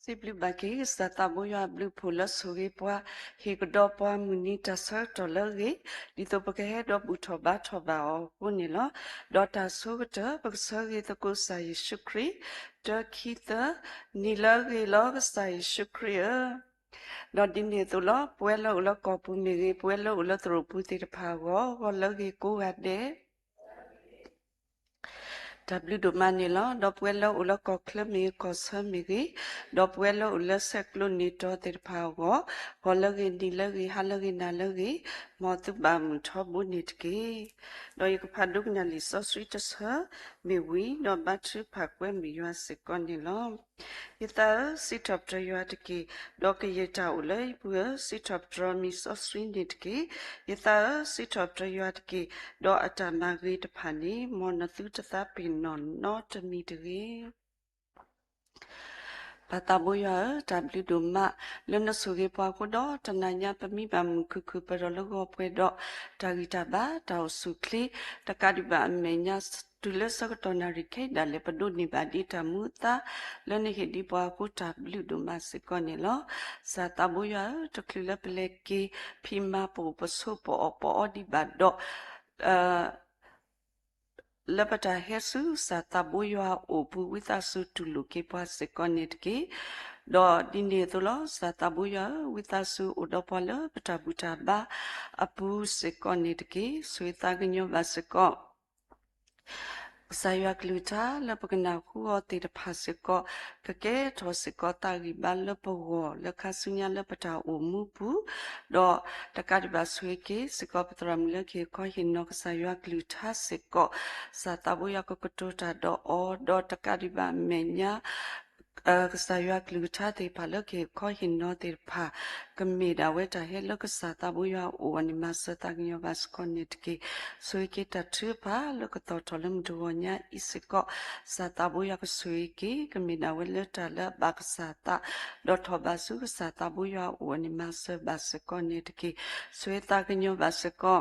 စံးဘျုးဘၣ်က့ၤ ကစၢ်သးဘိယွၤအဘျုးအဖှိၣ်လၢဆိၣ်ဂ့ၤပှၤ, ဟ့ၣ်ကဒီးပှၤမုၢ်နံၤတၢ်ဆၢကတီၢ်လၢအဂ့ၤ, ဒ်သိးပကဟဲဒီးဘူၣ်ထီၣ်ဘါထီၣ်ဘၣ်အီၤအဃိန့ၣ်လီၤ. ဒီးတၢ်ဆိကတၢၢ် ပကဆၢဂ့ၤသကိးကစၢ်ယ့ၣ်ၡူးခရံာ်, တၢ ခံ သၢ, နံၤလၢအဂ့ၤလီၤ ကစၢ်ယ့ၣ်ၡူးခရံာ်ဧၢ. ဒီးဒ်န့ၣ်အသိးလီၤ. ပဝဲလၢအိၣ်လၢကီၢ်ပူၤမ့ၢ်ဂ့ၤ, ပဝဲလၢအိၣ်လၢသရိာ်ပူၤသ့ၣ်တဖၣ်အဂီၢ်, ဂီၤလၢအဂ့ၤကိးဂၤဒဲး တၢ်ဘျုးဒိၣ်မးန့ၣ်လီၤ. ဒီးပဝဲလၢအိၣ်လၢကီၢ်ချၢမ့ၢ်ဂ့ၤ, ကီၢ်ဆၢမ့ၢ်ဂ့ၤ, ဒီးပဝဲလၢအိၣ်လၢဆဲးကျိးနံၣ်တီၤသ့ၣ်တဖၣ်အဂီၢ်, ဂီၤလၢအဂ့ၤ, နံၤလၢအဂ့ၤ, ဟါလၢအဂ့ၤ, နၤလၢအဂ့ၤ, မ်သုဘၣ်မုာ်ထီဘိန့ၣ်တက့ၢ်. ဒီးယကဖးဒိကနၣ်လံာ်စီဆှံတဆၢမ့ၢ်ဝံၤ, ဒီးဘါထုကဖၣ်ကွဲမုာ်ယွၤစ့ၢ်ကီးန့ၣ်လီၤ. ယသးဧၢ, စံးထီၣ်ပတြၢၤယွၤတက့ၢ်, ဒီးကယဲၢ်တၢ်အိၣ်လၢယပူၤဧၢ, စံးထီၣ်ပတြၢၤမံၤစီဆှံန့ၣ်တက့ၢ်. ယသးဧၢ, စံးထီၣ်ပတြၢၤယွၤတက့ၢ်, ဒီးအတၢ်မၤဂ့ၤတဖၣ်န့ၣ် မ်နသုတသးပ့ၤနီၣ်နီတမံၤတဂ့ၤ. ပၢ်သးဘိယွၤဧၢ, တၢ်ဘျုးဒိၣ်မး လၢနဆိၣ်ဂ့ၤပှၤအဃိဒီး တနၤညါပမံဘၣ်မုာ်ခုၣ်ခုၣ်ပၢၢ်ထီၣ်လၢဂီၤပှဲၤဒီး တၢ်ဂံၢ်တၢ်ဘါ တၢ်အိၣ်ဆူၣ်အိၣ်ချ့ တကးဒံးဘၣ်အမဲာ်ညါ တုၤလၢဆၢကတီၢ်နၣ်ရံၣ်ခဲအံၤဒၣ်လဲာ် ပဒိးန့ၢ်ဘၣ်ဒ်တၢ်မူအသါ လၢနဟ့ၣ်ဒံးပှၤအဃိ တၢ်ဘျုးဒိၣ်မးစ့ၢ်ကီးန့ၣ်လီၤ. ကစၢ်သးဘိယွၤဧၢ, တချုးလၢပလဲၤက့ၤ ဖံးမၤပအိၣ်ပဆိးပအီၣ်ပအီဒံးဘၣ်ဒီး လၢပတၢ်ဟဲဆူကစၢ်သးဘိယွၤအအိၣ်ပူၤ ဝံသးစူၤတူၢ်လိာ်က့ၤပှၤစ့ၢ်ကီးန့ၣ်တက့ၢ်. ဒီးဒ်န့ၣ်အသိးလီၤ. ကစၢ်သးဘိယွၤဧၢ, ဝံသးစူၤအိၣ်ဒီးပှၤလၢပတၢ်ဘူၣ်တၢ်ဘါအပူၤစ့ၢ်ကီးန့ၣ်တက့ၢ်. ဆိၣ်ဂ့ၤသးကညီၤဘၣ်စ့ၢ်ကီး ကစၢ်ယွၤကလုၢ်ကထါလၢပကနၢ်ဟူအီၤသ့ၣ်တဖၣ်စ့ၢ်ကီး, ကကဲထီၣ်စ့ၢ်ကီးသးဂံၢ်ဘါလၢပဂီၢ် လၢခါဆူညါလၢပတၢ်အိၣ်မူပူၤ, ဒီးတကးဒံးဘၣ်ဆိၣ်ဂ့ၤက့ၤစ့ၢ်ကီး ပသရၣ်မုၣ်လၢကဟ့ၣ်ခီဟ့ၣ်နီၤကစၢ်ယွၤကလုၢ်ကထါစ့ၢ်ကီး, ကစၢ်သးဘိယွၤကကတိၤတၢ်ဒီးအီၤ, ဒီးတကးဒံးဘၣ်အမဲာ်ညါ ကစၢ်ယွၤကလုၢ်ကထါသ့ၣ်တဖၣ်လၢကဟ့ၣ်ခီဟ့ၣ်နီၤသ့ၣ်တဖၣ် ကမ့ၢ်ဒၣ်ဝဲတၢ်ဟဲလၢကစၢ်သးဘိယွၤအအိၣ်အီၤန့ၣ် မၤစၢၤသးကညီၤဘၣ်စ့ၢ်ကီးန့ၣ်တက့ၢ်. ဆိၣ်ဂ့ၤက့ၤတၢ်ထုကဖၣ်လၢကသီၣ်ထီၣ်လၢမုၢ်တဂီၤညါအံၤစ့ၢ်ကီး, ကစၢ်သးဘိယွၤကဆိၣ်ဂ့ၤက့ၤ ကမ့ၢ်ဒၣ်ဝဲလၢတၢ်လၢအဘၣ်ကစၢ်သး, ဒီးထီၣ်ဘၣ်ဆူကစၢ်သးဘိယွၤအအိၣ်အီၤန့ၣ် မၤစၢၤဘၣ်စ့ၢ်ကီးန့ၣ်တက့ၢ်. ဆိၣ်ဂ့ၤသးကညီၤဘၣ်စ့ၢ်ကီး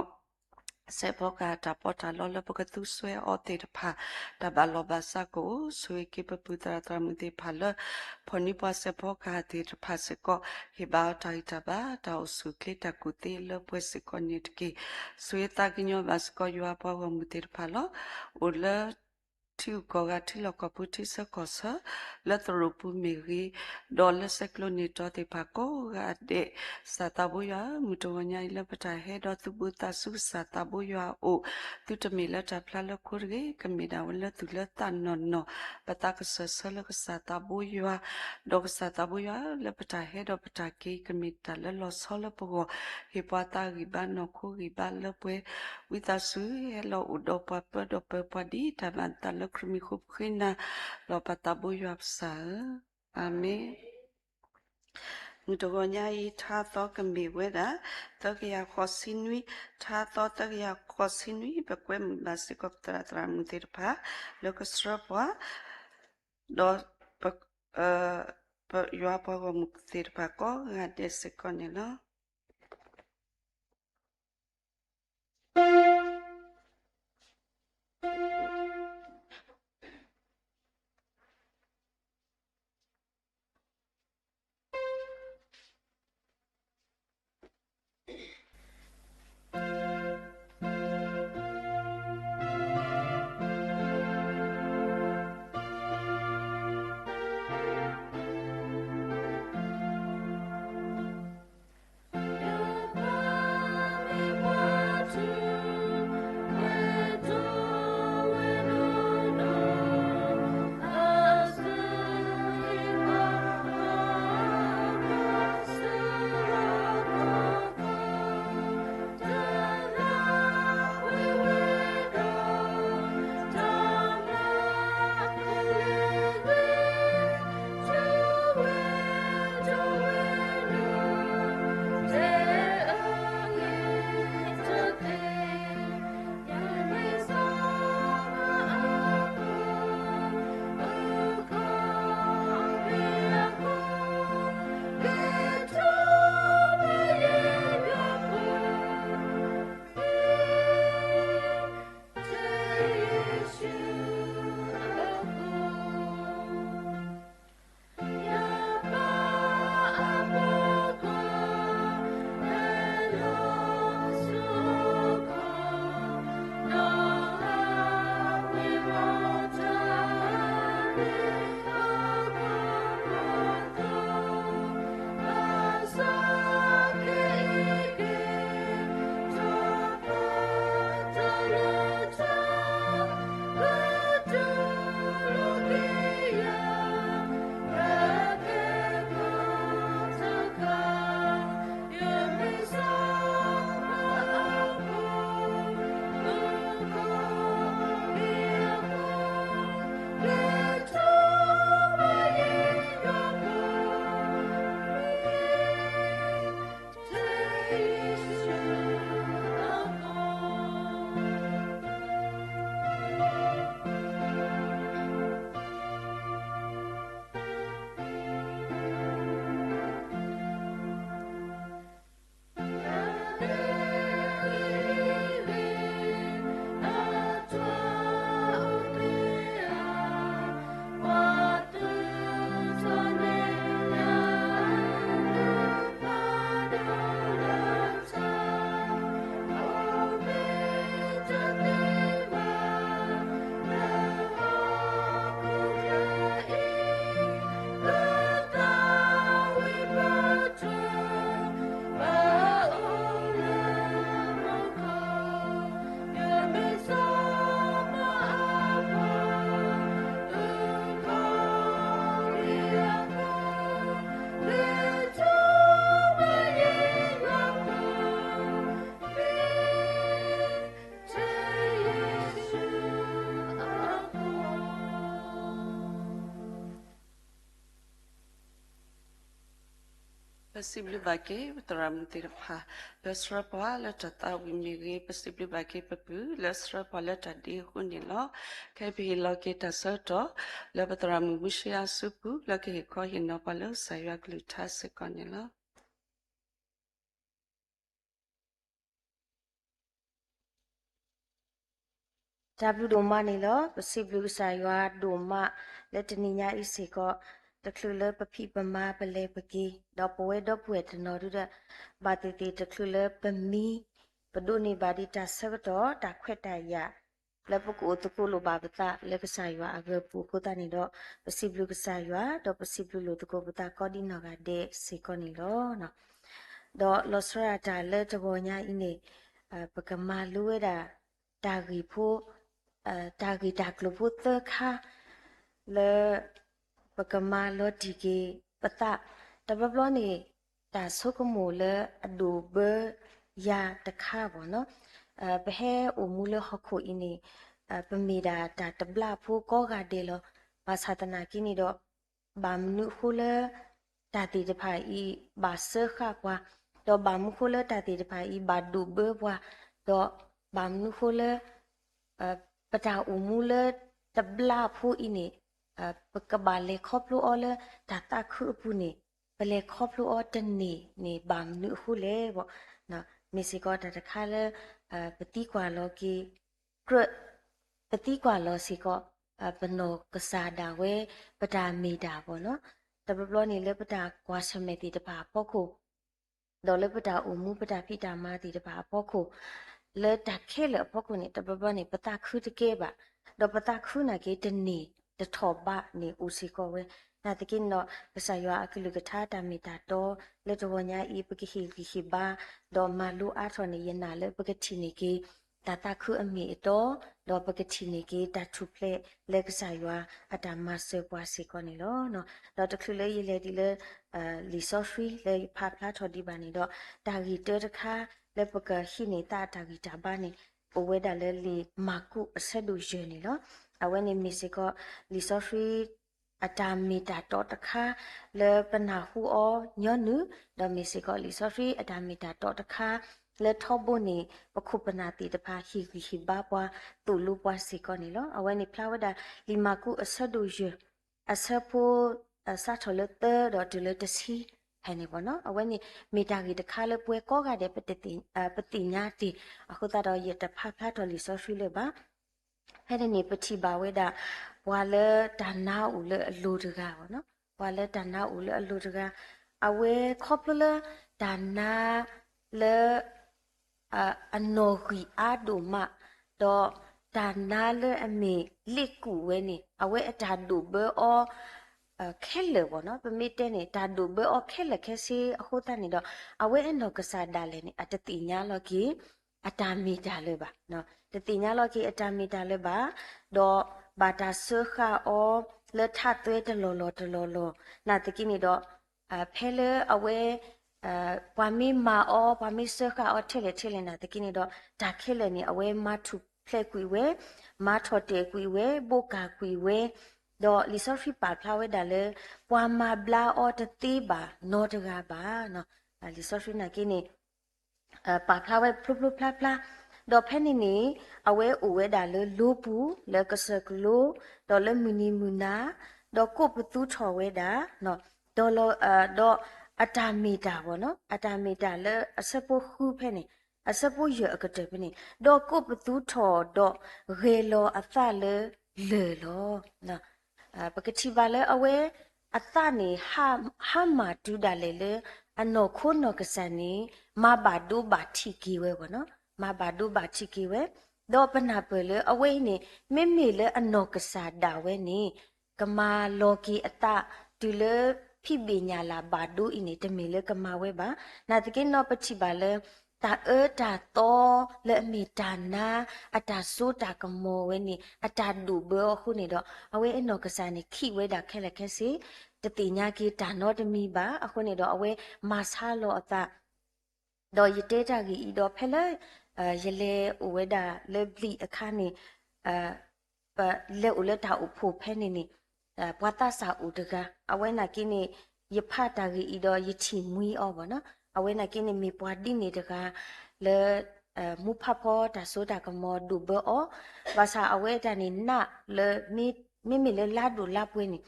စဲးဖီကဟၣ်တၢ်ပီးတၢ်လီလၢပကသူစွဲအီၤသ့ၣ်တဖၣ်, တၢ်ဘၣ်လီၤဘၣ်စးကအိၣ်, ဆိၣ်ဂ့ၤက့ၤပပုၢ်သရၣ်သရၣ်မုၣ်သ့ၣ်တဖၣ်လၢ ဖီၣ်န့ၢ်ပှၤစဲးဖီကဟၣ်သ့ၣ်တဖၣ်စ့ၢ်ကီး, ဟ့ၣ်ဘၣ်အီၤတၢ်ဂံၢ်တၢ်ဘါ တၢ်အိၣ်ဆူၣ်အိၣ်ချ့ တၢ်ကူၣ်သ့လၢပှဲၤစ့ၢ်ကီးန့ၣ်တက့ၢ်. ဆိၣ်ဂ့ၤသးကညီၤဘၣ်စ့ၢ်ကီးယွၤပှၤဂီၢ်မုၢ်သ့ၣ်တဖၣ်လီၤ. အိၣ်လၢ ထံဂုၤကီၢ်ဂၤ ထံလီၢ်ကီၢ်ပူၤ ထံဆၢကီၢ်ဆၢ လၢသရိာ်ပူၤမ့ၢ်ဂ့ၤ, ဒီးလၢဆဲးကျိးနံၣ်တီၤသ့ၣ်တဖၣ်ကိးဂၤဒဲး, ကစၢ်သးဘိယွၤဧၢ, မုၢ်တဂီၤညါအံၤလၢပတၢ်ဟဲဒီးသုးဘူးသးဆူကစၢ်သးဘိယွၤအအိၣ်, သုတမ့ၢ်လၢတၢ်ဖျါလၢခိတဂ့ၤ, ကမ့ၢ်ဒၣ်ဝဲလၢသုးလၢသးနီၢ်နီၢ်, ပသးကစၢၢ်ဆၢလၢကစၢ်သးဘိယွၤ, ဒီးကစၢ်သးဘိယွၤဧၢ, လၢပတၢ်ဟဲဒီးပတၢ်က့ၤ ကမ့ၢ်တၢ်လၢလီၤဆီလၢပဂီၢ်, ဟ့ၣ်ပှၤသးဂံၢ်ဘါ နီၢ်ခိဂံၢ်ဘါလၢပှဲၤ, ဝံသးစူၤဟဲလီၤအိၣ်ဒီးပှၤ ပၢဒီးပၢၤပှၤဒ်တၢ်ဘၣ်နသးလၢခရံာ်မံၤဃိပဃ့နၤ, လီၤပသးဘိယွၤပကစၢ်ဧၢ, အၤမ့ၣ်. မုၢ်တဂီၤညါအံၤ ထါသီကမ့ၢ်ဝဲဒၣ် သၢကယၤဃိးဆံနွံ, ထါသီသၢကယၤဃိးဆံနွံ, ပကွဲမုာ်ဘၣ်စ့ၢ်ကီးပသရၣ်သရၣ်မုၣ်သ့ၣ်တဖၣ် လၢကဆှၢပှၤ, ဒီး ယွၤပှၤဂီၢ်မုၢ်သ့ၣ်တဖၣ်ကိးဂၤဒဲးစ့ၢ်ကီးန့ၣ်လီၤ. ပစံးဘျုးဘၣ်က့ၤပသရၣ်မုၣ်သ့ၣ်တဖၣ် လၢဆှၢပှၤလၢတၢ်သးဝံၣ်မ့ၢ်ဂ့ၤ, ပစံးဘျုးဘၣ်က့ၤပပုၢ် လၢဆှၢပှၤလၢတၢ်ဒ့အဃိန့ၣ်လီၤ. ခဲအံၤပဟ့ၣ်လီၤက့ၤတၢ်ဆၢကတီၢ် လၢပသရၣ်မုၣ်မုၢ်ၡ့အါအစုပူၤ လၢကဟ့ၣ်ခီဟ့ၣ်နီၤပှၤလၢကစၢ်ယွၤကလုၢ်ကထါစ့ၢ်ကီးန့ၣ်လီၤ. တၢ်ဘျုးဒိၣ်မးန့ၣ်လီၤ. ပစံးဘျုးကစၢ်ယွၤဒိၣ်မး လၢတနံၤညါအံၤစ့ၢ်ကီး တချုးလၢပဖံးပမၤပလဲၤပက့ၤ ဒီးပဝဲဒီပုၢ်ဝဲၢ်တနီၤဒုဒီး ဘၣ်သ့ၣ်သ့ၣ်တချုးလၢပမံ ပဒိးန့ၢ်ဘၣ်ဒံးတၢ်ဆၢကတီၢ် တၢ်ခွဲးတၢ်ယာ် လၢပကအိၣ်သကိးလိာ်ဘၣ်ပသးလၢကစၢ်ယွၤအဂၢၤပူၤအဃိသတးန့ၣ်ဒီး ပစံးဘျုးကစၢ်ယွၤ ဒီးပစံးဘျုးလိာ်သကိးပသးကိးဒံနီၢ်ဂၤဒဲးစ့ၢ်ကီးန့ၣ်လီၤ. ဒီးလီၤဆီဒၣ်တၢ်လၢတဂီၤညါအံၤန့ၣ် ပကမၤလိဝဲဒၣ် တၢ်ဂ့ၢ်ဖိ တၢ်ဂ့ၢ်တၢ်ကျိၤဖိသၢခါ လၢ ပကမၤလီၤတံၢ်က့ၤပသး တဘျီဘျီန့ၣ် တၢ်ဆိကမိၣ်လၢအဒိၣ်ဘၢယၤတခါဘၣ်နီၤ. ပဟဲအိၣ်မူလၢဟီၣ်ခိၣ်အံၤန့ၣ် ပမ့ၢ်ဒၣ်တၢ်တဘျါဖိကိးဂၤဒဲးလီၤ. ဘၣ်ဆၣ်သနာ်က့န့ၣ်ဒီး ဘၣ်မနုၤအဃိလၢ တၢ်သ့ၣ်တဖၣ်အံၤ ဘၣ်စၢဃာ်ပှၤ, ဒီးဘၣ်မနုၤအဃိလၢတၢ်သ့ၣ်တဖၣ်အံၤ ဘၣ်ဒိၣ်ဘၢပှၤ, ဒီးဘၣ်မနုၤအဃိလၢ ပတၢ်အိၣ်မူလၢတဘျါဖိအံၤန့ၣ် ပကဘၣ်လဲၤခီဖျိအီၤလၢတၢ်သးခုအပူၤန့ၣ် ပလဲၤခီဖျိအီၤတန့ၢ်န့ၣ် ဘၣ်မနုၤအဃိလဲၣ်ဘၣ်. မ့ၢ်စ့ၢ်ကီးတၢ်တခါလၢ ပသံကွၢ်လီၤက့ၤ ကြၢး ပသံကွၢ်လီၤစ့ၢ်ကီး ပနီၢ်ကစၢ်ဒၣ်ဝဲ ပတၢ်မ့ၢ်တၢ်ဘၣ်နီၤ. တဘျီဘျီန့ၣ်လၢပတၢ်ကွၢ်ဆၢၣ်မဲာ်သ့ၣ်တဖၣ်အဖီခိၣ် ဒီးလၢပတၢ်အိၣ်မူပတၢ်ဖံးတၢ်မၤသ့ၣ်တဖၣ်အဖီခိၣ် လၢတၢ်ခဲလၢာ်အဖီခိၣ်န့ၣ် တဘျီဘျီန့ၣ် ပသးခုတကဲဘၣ်, ဒီးပသးခုနာ်က့တန့ၢ်တထီၣ်ဘးန့ၣ်အိၣ်စ့ၢ်ကီးဝဲ. နာ်သက့န့ၣ်ဒီး ကစၢ်ယွၤအကလုၢ်ကထါတၢ်မ့ၢ်တၢ်တီ လၢတဂီၤညါအံၤ ပကဟ့ၣ်ဂံၢ်ဟ့ၣ်ဘါ ဒီးမၤလိအါထီၣ်န့ၣ် ယနာ်လၢပကထံၣ်န့ၢ်က့ၤ တၢ်သးခုအမ့ၢ်အတီ, ဒီးပကထံၣ်န့ၢ်က့ၤတၢ်ထူၣ်ဖျဲးလၢကစၢ်ယွၤအတၢ်မၤစၢၤပှၤစ့ၢ်ကီးန့ၣ်လီၤ. ဒီးတချုးလၢယလဲၤဒ်လၢ လံာ်စီဆှံလၢယဖးဖျါထီၣ်ဒံးဘၣ်န့ၣ်ဒီး တၢ်ဂ့ၢ်တၢတခါ လၢပကဟံးန့ၢ်သးအတၢ်ဂံၢ်တၢ်ဘါန့ၣ် အိၣ်ဝဲဒၣ်လၢလံာ်မၢ်ကူးအဆၢဒိၣ်ယဲၢ်န့ၣ်လီၤ. အဝဲန့ၣ်မ့ၢ်စ့ၢ်ကီး လံာ်စီဆှံ အတၢ်မ့ၢ်တၢ်တီတခါ လၢပနၢ်ဟူအီၤညီနုၢ်, ဒီးမ့ၢ်စ့ၢ်ကီးလံာ်စီဆှံအတၢ်မ့ၢ်တၢ်တီတခါ လၢထီဘိန့ၣ် ပခိၣ်ပနၢ်သ့ၣ်တဖၣ်ဟ့ၣ်ဂံၢ်ဟ့ၣ်ဘါပှၤ သိၣ်လိပှၤစ့ၢ်ကီးန့ၣ်လီၤ. အဝဲန့ၣ်ဖျါဝဲဒၣ် လံာ်မၢ်ကူးအဆၢဒိၣ်ယဲၢ် အဆၢဖိ စးထီၣ်လၢသၢဒီးတုၤလၢတဆံ ဖဲန့ၣ်ဘၣ်နီၤ. အဝဲန့ၣ် မ့ၢ်တၢ်ဂ့ၢ်တခါလၢပဝဲကိးဂၤဒဲး ပသ့ၣ်ညါတ့ၢ်, အဃိသတးဒီးယတဖးဖျါထီၣ်လံာ်စီဆှံလၢၤဘၣ်. ဖဲန့ၣ်န့ၣ် ပထံၣ်ဘၣ်ဝဲဒၣ် ပှၤလၢတၢ်နါအိၣ်လၢအလိၤတဂၤဘၣ်နီၤ, ပှၤလၢတၢ်နါအိၣ်လၢအလိၤတဂၤ, အဝဲခီဖျိလၢ တၢ်နါ လၢ အနီၣ်ဂံၢ်အါဒိၣ်မး, ဒီးတၢ်နါလၢအမ့ၢ်လ့ၣ်ကူၣ်ဝဲန့ၣ် အဝဲအတၢ်ဒိၣ်ဘၢအီၤ ခဲလၢာ်ဘၣ်နီၤ. ပမ့ၢ်တဲန့ၣ် တၢ်ဒိၣ်ဘၢအီၤခဲလၢာ်ခဲဆ့အဃိသတးန့ၣ်ဒီး အဝဲအနီၢ်ကစၢ်ဒၣ်လဲာ်န့ၣ် အတသ့ၣ်ညါလီၤက့ၤ အတၢ်မ့ၢ်တၢ်လၢၤဘၣ်, တသ့ၣ်ညါလီၤက့ၤအတၢ်မ့ၢ်တၢ်လၢၤဘၣ်, ဒီးဘၣ်တၢ်စၢဃာ်အီၤ လၢထးသွဲတလီၢ်လီၢ်တလီၢ်လီၢ်, နာ်သက့န့ၣ်ဒီး ဖဲလၢအဝဲ ပှၤမ့ၢ်မၤအီၤ ပှၤမ့ၢ်စၢဃာ်အီၤထဲလဲၣ်ထဲလဲၣ်နာ်သက့န့ၣ်ဒီး တၢ်ခဲလၢာ်န့ၣ် အဝဲမၤထူၣ်ဖျဲးကွံာ်ဝဲ, မၤထီၣ်တဲာ်ကွံာ်ဝဲ, ဘိးကၢ်ကွံာ်ဝဲ, ဒီးလံာ်စီဆှံပာ်ဖျါဝဲဒၣ်လၢ ပှၤမၤဘျါအီၤတသ့ဘၣ်နီတဂၤဘၣ်. လံာ်စီဆှံနာ်က့န့ၣ် ပာ်ဖျါဝဲဖျိဖျိဖျါဖျါ, ဒီးဖဲန့ၣ်န့ၣ် အဝဲအိၣ်ဝဲဒၣ်လၢလိပူၤ လၢကစၢၢ်ကလိ ဒီးလၢမုၢ်နံၤမုၢ်နၤ, ဒီးကိးပသူထီၣ်ဝဲဒၣ် ဒီး ဒီးအတၢ်မ့ၢ်တၢ်ဘၣ်နီၤ, အတၢ်မ့ၢ်တၢ်လၢအဆၢဖိဃုဖဲန့ၣ်, အဆၢဖိယဲၢ်အကတၢၢ်ဖဲန့ၣ်, ဒီးကိးပသူထီၣ်ဒီးဂဲၤလီၤအသးလၢလၢၢ်လီၤ. ပကထံၣ်ဘၣ်လၢအဝဲ အသးန့ၣ် ဟါမၢ်တုၤဒၣ်လဲာ်လၢ အနီၢ်ခိနီၢ်ကစၢ်န့ၣ် မၤဘၣ်ဒိဘၣ်ထံးက့ၤဝဲဘၣ်နီၤ, မၤဘၣ်ဒိဘၣ်ထံးက့ၤဝဲ, ဒီးပနၢ်ပၢၢ်လၢအဝဲအံၤန့ၣ် မ့မ့ၢ်လၢအနီၢ်ကစၢ်ဒၣ်ဝဲန့ၣ် ကမၤလီၤက့ၤအသး တုၤလၢဖံးဘ့ၣ်ညၣ်လၢ်ဘၣ်ဒိအံၤန့ၣ် တမ့ၢ်လၢကမၤဝဲဘၣ်. နာ်သက့နီၤ ပထံၣ်ဘၣ်လၢ တၢ်အၢတၢ်သီလၢအမ့ၢ်တၢ်နါ အတၢ်စိတၢ်ကမီၤဝဲန့ၣ် အတၢ်ဒိၣ်ဘၢအီၤအဃိန့ၣ်ဒီး အဝဲအနီၢ်ကစၢ်န့ၣ် ခံးဝဲဒၣ်ခဲလၢာ်ခဲဆ့, တသ့ၣ်ညါက့ၤတၢ်နီတမံၤဘၣ်. အဃိန့ၣ်ဒီး အဝဲမၤဆါလီၤအသး ဒီးယတဲတၢ်ဂ့ၢ်အံၤဒီး ဖဲလၢ ယလဲၤအိၣ်ဝဲဒၣ်လၢဘျံးအခါန့ၣ် ပလဲၤအိၣ်လၢတၢ်အိၣ်ဖှိၣ်ဖဲန့ၣ်န့ၣ် ပှၤသးစၢ်အိၣ်တဂၤ အဝဲနာ်က့န့ၣ် ယဖးတၢ်ဂ့ၢ်အံၤဒီးယထံၣ်မှံအီၤဘၣ်နီၤ. အဝဲနာ်က့န့ၣ် မ့ၢ်ပှၤဒ်န့ၣ်တဂၤလၢ မူဖးဖီတၢ်စိတၢ်ကမီၤဒိၣ်ဘၢအီၤ, ဘၣ်ဆၣ်အဝဲတၢ်န့ၣ်နးလၢ မ့မ့ၢ်လၢလါဒိၣ်လါပှဲၤန့ၣ်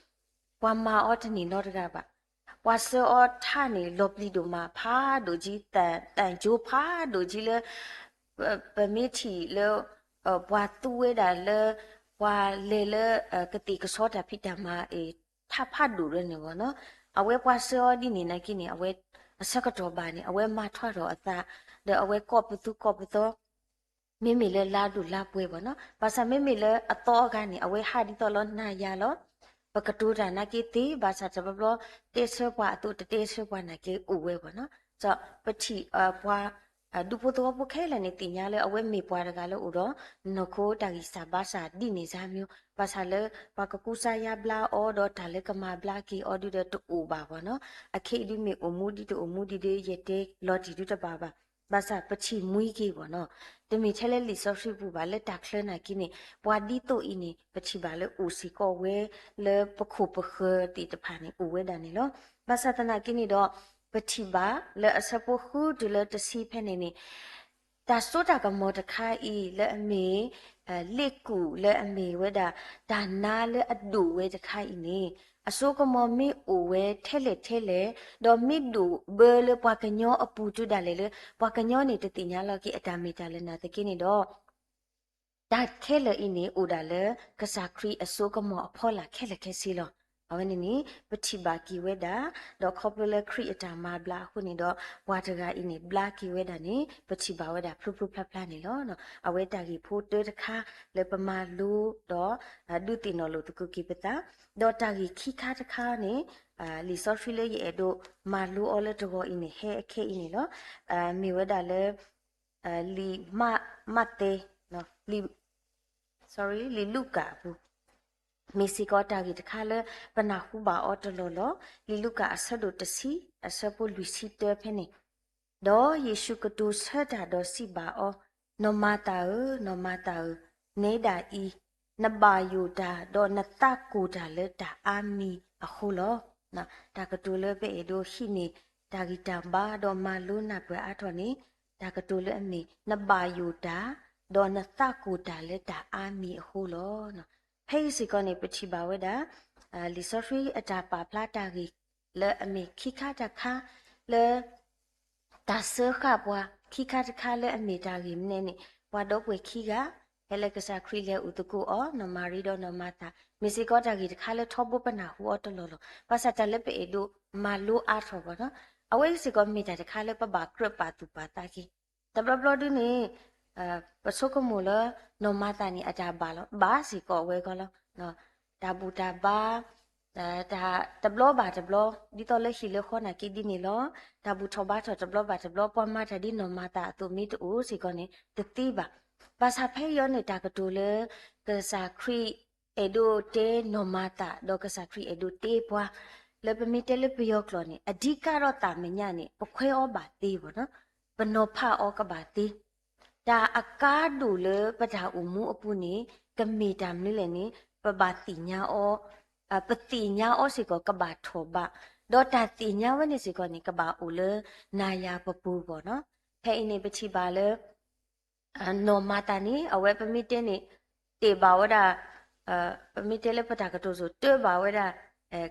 ပှၤမၤအီၤတန့ၢ်နီတဂၤဘၣ်. ပှၤဆှၢအီၤထါန့ၣ် လီၤပျံၤဒိၣ်မးဖးဒိၣ်ကံ, တၢ်ကၠိဖးဒိၣ်ကံလၢ ပမ့ၢ်ထံၣ်လၢ ပှၤသူဝဲဒၣ်လၢ ပှၤလဲၤလၢ ကသ့ၣ်ကဆီတၢ်ဖံးတၢ်မၤအံၤ ထါဖးဒိၣ်လၢန့ၣ်ဘၣ်နီၤ. အဝဲပှၤဆှၢအီၤဒ်န့ၣ်နာ်က့န့ၣ် အဝဲအဆၢကတီၢ်ဘၣ်န့ၣ် အဝဲမၤထွဲထီၣ်အသး ဒီးအဝဲကိးပသူကိးပသီ မ့မ့ၢ်လၢလါဒိၣ်လါပှဲၤဘၣ်နီၤ. ဘၣ်ဆၣ်မ့မ့ၢ်လၢအသီအဂၤန့ၣ် အဝဲဟးဒ်သိးလီၤနၤယၤလီၤ. ပကတိၤတၢ်နာ်က့သ့, ဘၣ်ဆၣ်တဘျီဘျီ တဲဆၢပှၤအသိး တတဲဆၢပှၤနာ်က့အိၣ်ဝဲဘၣ်နီၤ. ပထံၣ်ပှၤ ဒူဖိသဝီဖိခဲလၢာ်န့ၣ် သ့ၣ်ညါလၢအဝဲမ့ၢ်ပှၤတဂၤလၢအိၣ်ဒီး နီၢ်ခိတၢ်ဂံၢ်စၢ်ဘါစၢ်ဒ်န့ၣ်စၢ်မ့ၢ်, ဘၣ်ဆၣ်လၢ ပှၤကကူစါယါဘျါအီၤဒီးတၢ်လၢကမၤဘျါက့ၤအီၤဒုဒီးတအိၣ်ဘၣ်ဘၣ်နီၤ. အခဲအံၤဒုမ့ၢ်အိၣ်မူဒ်တအိၣ်မူဒ်ဒီး ယတဲလီၤတံၢ်ဒုတဘၣ်ဘၣ်. ဘၣ်ဆၣ်ပထံၣ်မှံက့ၤဘၣ်နီၤ. တမ့ၢ်ထဲလၢလံာ်စီဆှံပူၤဘၣ် လၢတၢ်ချၢနာ်က့န့ၣ် ပှၤဒ်သိးအံၤန့ၣ် ပထံၣ်ဘၣ်လၢအိၣ်စ့ၢ်ကီးဝဲ လၢပခိၣ်ပဃၢၤသ့ၣ်တဖၣ်န့ၣ် အိၣ်ဝဲဒၣ်န့ၣ်လီၤ. ဘၣ်ဆၣ်သနာ်က့န့ၣ်ဒီး ပထံၣ်ဘၣ်လၢအဆၢဖိဃုတုၤလၢတဆံဖဲန့ၣ်န့ၣ် တၢ်စိတၢ်ကမီၤတခါအံၤ လၢအမ့ၢ် လ့ၣ်ကူၣ်လၢအမ့ၢ်ဝဲဒၣ် တၢ်နါလၢအဒိၣ်ဝဲတခါအံၤန့ၣ် အစိကမီၤမ့ၢ်အိၣ်ဝဲထဲလဲၣ်ထဲလဲၣ်, ဒီးမ့ၢ်ဒိၣ်ဘၢလၢပှၤကညီအပူၤတုၤဒၣ်လဲာ်လၢ ပှၤကညီန့ၣ်တသ့ၣ်ညါလီၤက့ၤအတၢ်မ့ၢ်တၢ်လၢနာ်သက့န့ၣ်ဒီး တၢ်ခဲလၢာ်အံၤန့ၣ် အိၣ်ဒၣ်လၢကစၢ်ခရံာ်အစိကမီၤအဖီလာ်ခဲလၢာ်ခဲဆ့လီၤ. အဝဲန့ၣ်န့ၣ် ပထံၣ်ဘၣ်က့ၤဝဲဒၣ်, ဒီးခီဖျိလၢခရံာ်အတၢ်မၤဘျါအဃိန့ၣ်ဒီး ပှၤတဂၤအံၤန့ၣ် ဘျါက့ၤဝဲဒၣ်န့ၣ် ပထံၣ်ဘၣ်ဝဲဒၣ်ဖျိဖျိဖျါဖျါန့ၣ်လီၤ. အဝဲတၢ်ဂ့ၢ်ဖိတၢတခါလၢပမၤလိဒီး ဒုးသ့ၣ်နီၣ်လိာ်သကိးက့ၤပသး, ဒီးတၢ်ဂ့ၢ်ခံခါတခါန့ၣ် လံာ်စီဆှံလၢယအဲၣ်ဒိးမၤလိအီၤလၢတဂီၤအံၤန့ၣ် ဟဲအခဲအံၤန့ၣ်လီၤ. မ့ၢ်ဝဲဒၣ်လၢ လံာ်မးသဲ လံာ် sorry လံာ်လူၤကၣ်အပူၤ, မ့ၢ်စ့ၢ်ကီးတၢ်ဂ့ၢ်တခါလၢပနၢ်ဟူဘၣ်အီၤတလီၢ်လီၤ. လံာ်လူၤကၣ်အဆၢဒိၣ်တဆံ အဆၢဖိလွံၢ်ဆံတၢဖဲန့ၣ်, ဒီးယ့ၣ်ၡူးကတိၤဆၢတၢ်ဒီးစံးဘၣ်အီၤ, နီၢ်မၤသၤဧၢ, နီၢ်မၤသၤဧၢ, နဲဒၣ်အံၤ နဘၣ်ယိၣ်တၢ် ဒီးနသးကိၢ်တၢ်လၢတၢ်အါမံၤအဃိလီၤ. တၢ်ကတိၤလၢပအဲၣ်ဒိးဟံးန့ၢ် တၢ်ဂံၢ်တၢ်ဘါဒီးမၤလိနၢ်ပၢၢ်အါထီၣ်န့ၣ် တၢ်ကတိၤလၢအမ့ၢ် နဘၣ်ယိၣ်တၢ် ဒီးနသးကိၢ်တၢ်လၢတၢ်အါမံၤအဃိလီၤ. ဖဲအံၤစ့ၢ်ကီးန့ၣ် ပထံၣ်ဘၣ်ဝဲဒၣ် လံာ်စီဆှံအတၢ်ပာ်ဖျါတၢ်ဂ့ၢ်လၢအမ့ၢ်ခံခါတခါ လၢ တၢ်စၢဃာ်ပှၤ ခံခါတခါလၢအမ့ၢ်တၢ်ဂ့ၢ်မနုၤန့ၣ် ပှၤဒီပုၢ်ဝဲၢ်ခံဂၤ ဖဲလၢကစၢ်ခရံာ်လဲၤအိၣ်သကိးအီၤ နီၢ်မၤရံဒီးနီၢ်မၤသၤ မ့ၢ်စ့ၢ်ကီးတၢ်ဂ့ၢ်တခါလၢထီဘိပနၢ်ဟူအီၤတလီၢ်လီၤ. ဘၣ်ဆၣ်တၢ်လၢပအဲၣ်ဒိးမၤလိအါထီၣ်ဘၣ်နီၤ အဝဲစ့ၢ်ကီးမ့ၢ်တၢ်တခါလၢပဘၣ်ကြၢးပာ်သူၣ်ပာ်သးက့ၤ တဘျီဘျီဒုန့ၣ် ပဆိကမိၣ်လၢ နီၢ်မၤသၤန့ၣ် အတၢ်ဘၣ်လီၤ. ဘၣ်စ့ၢ်ကီးအဝဲကီးလီၤ. တၢ်ဘူၣ်တၢ်ဘါ တၢ်တဘျီဘၣ်တဘျီ ဒ်သိးလၢဟံၣ်လၢဃီနာ်က့ဒ်န့ၣ်လီၤ. တၢ်ဘူၣ်ထီၣ်ဘါထီၣ်တဘျီဘၣ်တဘျီ ပှၤမၤတၢ်ဒ်နီၢ်မၤသၤအသိးမ့ၢ်တအိၣ်စ့ၢ်ကီးန့ၣ် တသ့ဘၣ်. ဘၣ်ဆၣ်ဖဲအံၤန့ၣ် တၢ်ကတိၤလၢ ကစၢ်ခရံာ်အဲၣ်ဒိးတဲနီၢ်မၤသၤ ဒီးကစၢ်ခရံာ်အဲၣ်ဒိးတဲပှၤ လၢပမ့ၢ်တဲလၢပယီၤကျိာ်န့ၣ် အဓိကတော့ သာမည န့ၣ် ပခွဲးအီၤဘၣ်သ့ဘၣ်နီၤ ပနီၤဖးအီၤကဘၣ်သ့ တၢ်အကါဒိၣ်လၢပတၢ်အိၣ်မူအပူၤန့ၣ် ကမ့ၢ်တၢ်မနုၤလဲၣ်န့ၣ် ပဘၣ်သ့ၣ်ညါအီၤ ပသ့ၣ်ညါအီၤစ့ၢ်ကီးကဘၣ်ထီၣ်ဘး, ဒီးတၢ်သ့ၣ်ညါဝဲန့ၣ်စ့ၢ်ကီးန့ၣ် ကဘၣ်အိၣ်လၢနၤယၤပပူၤဘၣ်နီၤ. ဖဲအံၤန့ၣ် ပထံၣ်ဘၣ်လၢ နီၢ်မၤသၤန့ၣ် အဝဲပမ့ၢ်တဲန့ၣ် တ့ၢ်ဘၣ်ဝဲဒၣ် ပမ့ၢ်တဲလၢပတၢ်ကတိၤစိၤ တ့ၢ်ဘၣ်ဝဲဒၣ်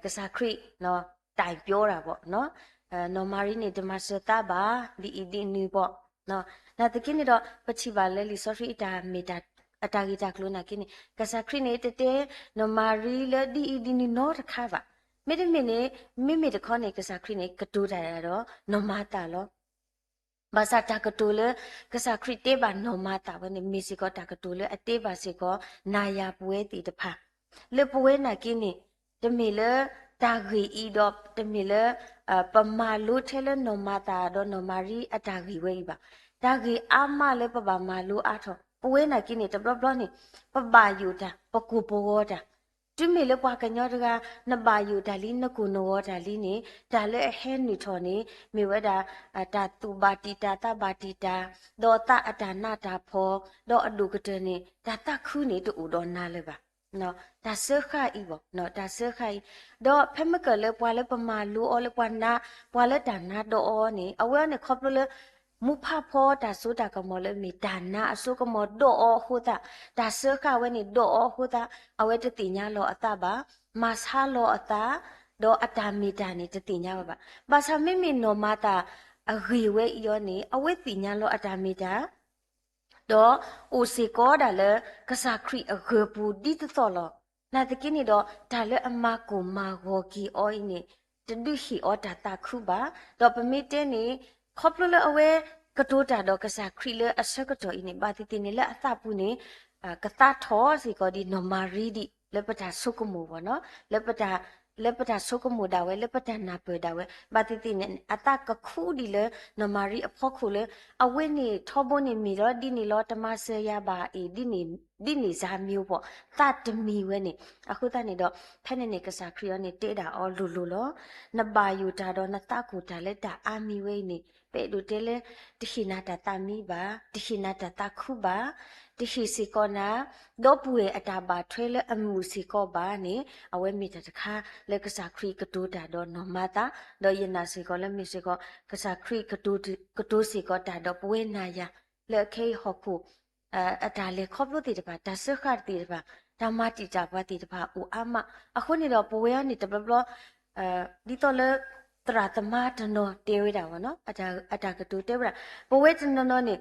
ကစၢ်ခရံာ် တၢ်ပျီတၢ်ဘၣ်နီၤ. နီၢ်မၤရံန့ၣ် တမၤစၢၤသးဘၣ် ဒ်အံၤဒ်နုၤဘၣ်. နာ်သက့န့ၣ်ဒီး ပထံၣ်ဘၣ်လၢလံာ်စီဆှံအတၢ်မ့ၢ် အတၢ်ဂ့ၢ်တၢ်ကျိၤနာ်က့န့ၣ် ကစၢ်ခရံာ်န့ၣ် တတဲနီၢ်မၤရံလၢဒ်အံၤဒ်နုၤနီတခါဘၣ်. မ့တမ့ၢ်န့ၣ် မ့မ့ၢ်တခီန့ၣ် ကစၢ်ခရံာ်န့ၣ် ကတိၤတၢ်ဒီးနီၢ်မၤသၤလီၤ. ဘၣ်ဆၣ်တၢ်ကတိၤလၢ ကစၢ်ခရံာ်တဲဘၣ်နီၢ်မၤသၤဝဲန့ၣ် မ့ၢ်စ့ၢ်ကီးတၢ်ကတိၤလၢအတဲဘၣ်စ့ၢ်ကီး နၤယၤပဝဲသ့ၣ်တဖၣ် လၢပဝဲနာ်က့န့ၣ် တမ့ၢ်လၢတၢ်ဂ့ၢ်အံၤဒီး တမ့ၢ်လၢ ပမၤလိထဲလၢနီၢ်မၤသၤဒီးနီၢ်မၤရံအတၢ်ဂ့ၢ်ဝဲအံၤဘၣ်. တၢ်ဂ့ၢ်အါမးလၢပဘၣ်မၤလိအါထီၣ် ပဝဲနာ်က့န့ၣ် တဘျီဘျီန့ၣ် ပဘၣ်ယိၣ်တၢ် ပကိၢ်ပဂီၤတၢ် တုၤမ့ၢ်လၢပှၤကညီတဂၤ နဘၣ်ယိၣ်တၢ်လံ နကိၢ်နဂီၤတၢ်လံန့ၣ် တၢ်လၢအဟဲနုာ်ထီၣ်န့ၣ် မ့ၢ်ဝဲဒၣ် တၢ်သူၣ်ဘၣ်တံာ်တာ်သးဘၣ်တံာ်တာ် ဒီးသးအတၢ်နးတၢ်ဖှီၣ် ဒီးအဒိၣ်ကတၢၢ်န့ၣ် တၢ်သးခုန့ၣ်တအိၣ်ဒီးနၤလၢၤဘၣ် တၢ်စၢဃာ်အံၤဘၣ်, တၢ်စၢဃာ်အံၤ, ဒီးဖဲမ့ၢ်ကၢၢ်လၢပှၤလၢပမၤလိအီၤလၢပှၤနါ, ပှၤလၢတၢ်နါဒိးအီၤန့ၣ် အဝဲအံၤန့ၣ်ခီဖျိလၢ မူဖးဖီတၢ်စိတၢ်ကမီၤလၢအမ့ၢ်တၢ်နါအစိကမီၤဒိးအီၤအဃိသတး, တၢ်စၢဃာ်ဝဲန့ၣ်ဒိးအီၤအဃိသတး, အဝဲတသ့ၣ်ညါလီၤအသးဘၣ်, မၤဆါလီၤအသး, ဒီးအတၢ်မ့ၢ်တၢ်န့ၣ်တသ့ၣ်ညါဝဲဘၣ်. ဘၣ်ဆၣ်မ့မ့ၢ်နီၢ်မၤသၤအဂ့ၢ်ဝဲအံၤအီၤန့ၣ် အဝဲသ့ၣ်ညါလီၤအတၢ်မ့ၢ်တၢ် ဒီးအိၣ်စ့ၢ်ကီးဒၣ်လၢ ကစၢ်ခရံာ်အဂၢၤပူၤဒ်သိးသိးလီၤ. နာ်သက့န့ၣ်ဒီး တၢ်လၢအမၤကိၢ်မၤဂီၤက့ၤအီၤအံၤန့ၣ် တဒုးဟ့ၣ်အီၤတၢ်သးခုဘၣ်. ဒီးပမ့ၢ်တဲန့ၣ် ခီဖျိလၢအဝဲကတိၤတၢ်ဒီးကစၢ်ခရံာ်လၢအဆၢကတီၢ်အံၤန့ၣ် ဘၣ်သ့ၣ်သ့ၣ်န့ၣ်လၢအသးပူၤန့ၣ် ကသးထီၣ်စ့ၢ်ကီးဒ်နီၢ်မၤရံဒ် လၢပတၢ်ဆိကမိၣ်ဘၣ်နီၤ, လၢပတၢ်ဆိကမိၣ်ဒၣ်ဝဲ လၢပတၢ်နၢ်ပၢၢ်ဒၣ်ဝဲ ဘၣ်သ့ၣ်သ့ၣ်န့ၣ် အသးကခူဒ်လၢ နီၢ်မၤရံအဖီခိၣ်လၢ အဝဲန့ၣ်ထီဘိန့ၣ်မ့ၢ်ဒီးဒ်န့ၣ်လီၤ တမၤစၢၤယၤဘၣ်အံၤ ဒ်န့ၣ်စၢ်မ့ၢ်ပှၤ သးတမံဝဲန့ၣ်. အဃိသတးန့ၣ်ဒီး ဖဲန့ၣ်န့ၣ် ကစၢ်ခရံာ်အံၤန့ၣ် တဲဒၣ်အီၤလိၤလိၤလီၤ. နဘၣ်ယိၣ်တၢ်ဒီးနသးကိၢ်တၢ်လၢတၢ်အါမံၤဝဲအံၤန့ၣ် ပအဲၣ်ဒိးတဲလၢ တဟ့ၣ်နၤတၢ်သးမံဘၣ်, တဟ့ၣ်နၤတၢ်သးခုဘၣ်, တဟ့ၣ်စ့ၢ်ကီးနၤ ဒီပုၢ်ဝဲၢ်အတၢ်ဘၣ်ထွဲလၢအမုာ်စ့ၢ်ကီးဘၣ်န့ၣ် အဝဲမ့ၢ်တၢ်တခါလၢကစၢ်ခရံာ်ကတိၤတၢ်ဒီးနီၢ်မၤသၤ, ဒီးယနာ်စ့ၢ်ကီးလၢမ့ၢ်စ့ၢ်ကီး ကစၢ်ခရံာ်ကတိၤစ့ၢ်ကီးတၢ်ဒီးပဝဲနၤယၤ လၢအခဲအံၤဟီၣ်ခိၣ် အတၢ်လဲၤခီဖျိသ့ၣ်တဖၣ်, တၢ်စၢဃာ်သ့ၣ်တဖၣ်, တၢ်မၤတံာ်တာ်ပှၤသ့ၣ်တဖၣ်အိၣ်အါမး. အဃိန့ၣ်ဒီးပဝဲအံၤန့ၣ်တဘျီဘျီ ဒ်သိးလၢ သရၣ်သမါတနီၤတဲဝဲဒၣ်ဝဲနီၤ, အတၢ်ကတိၤတဲဝဲဒၣ်, ပဝဲတနီၤနီၤန့ၣ်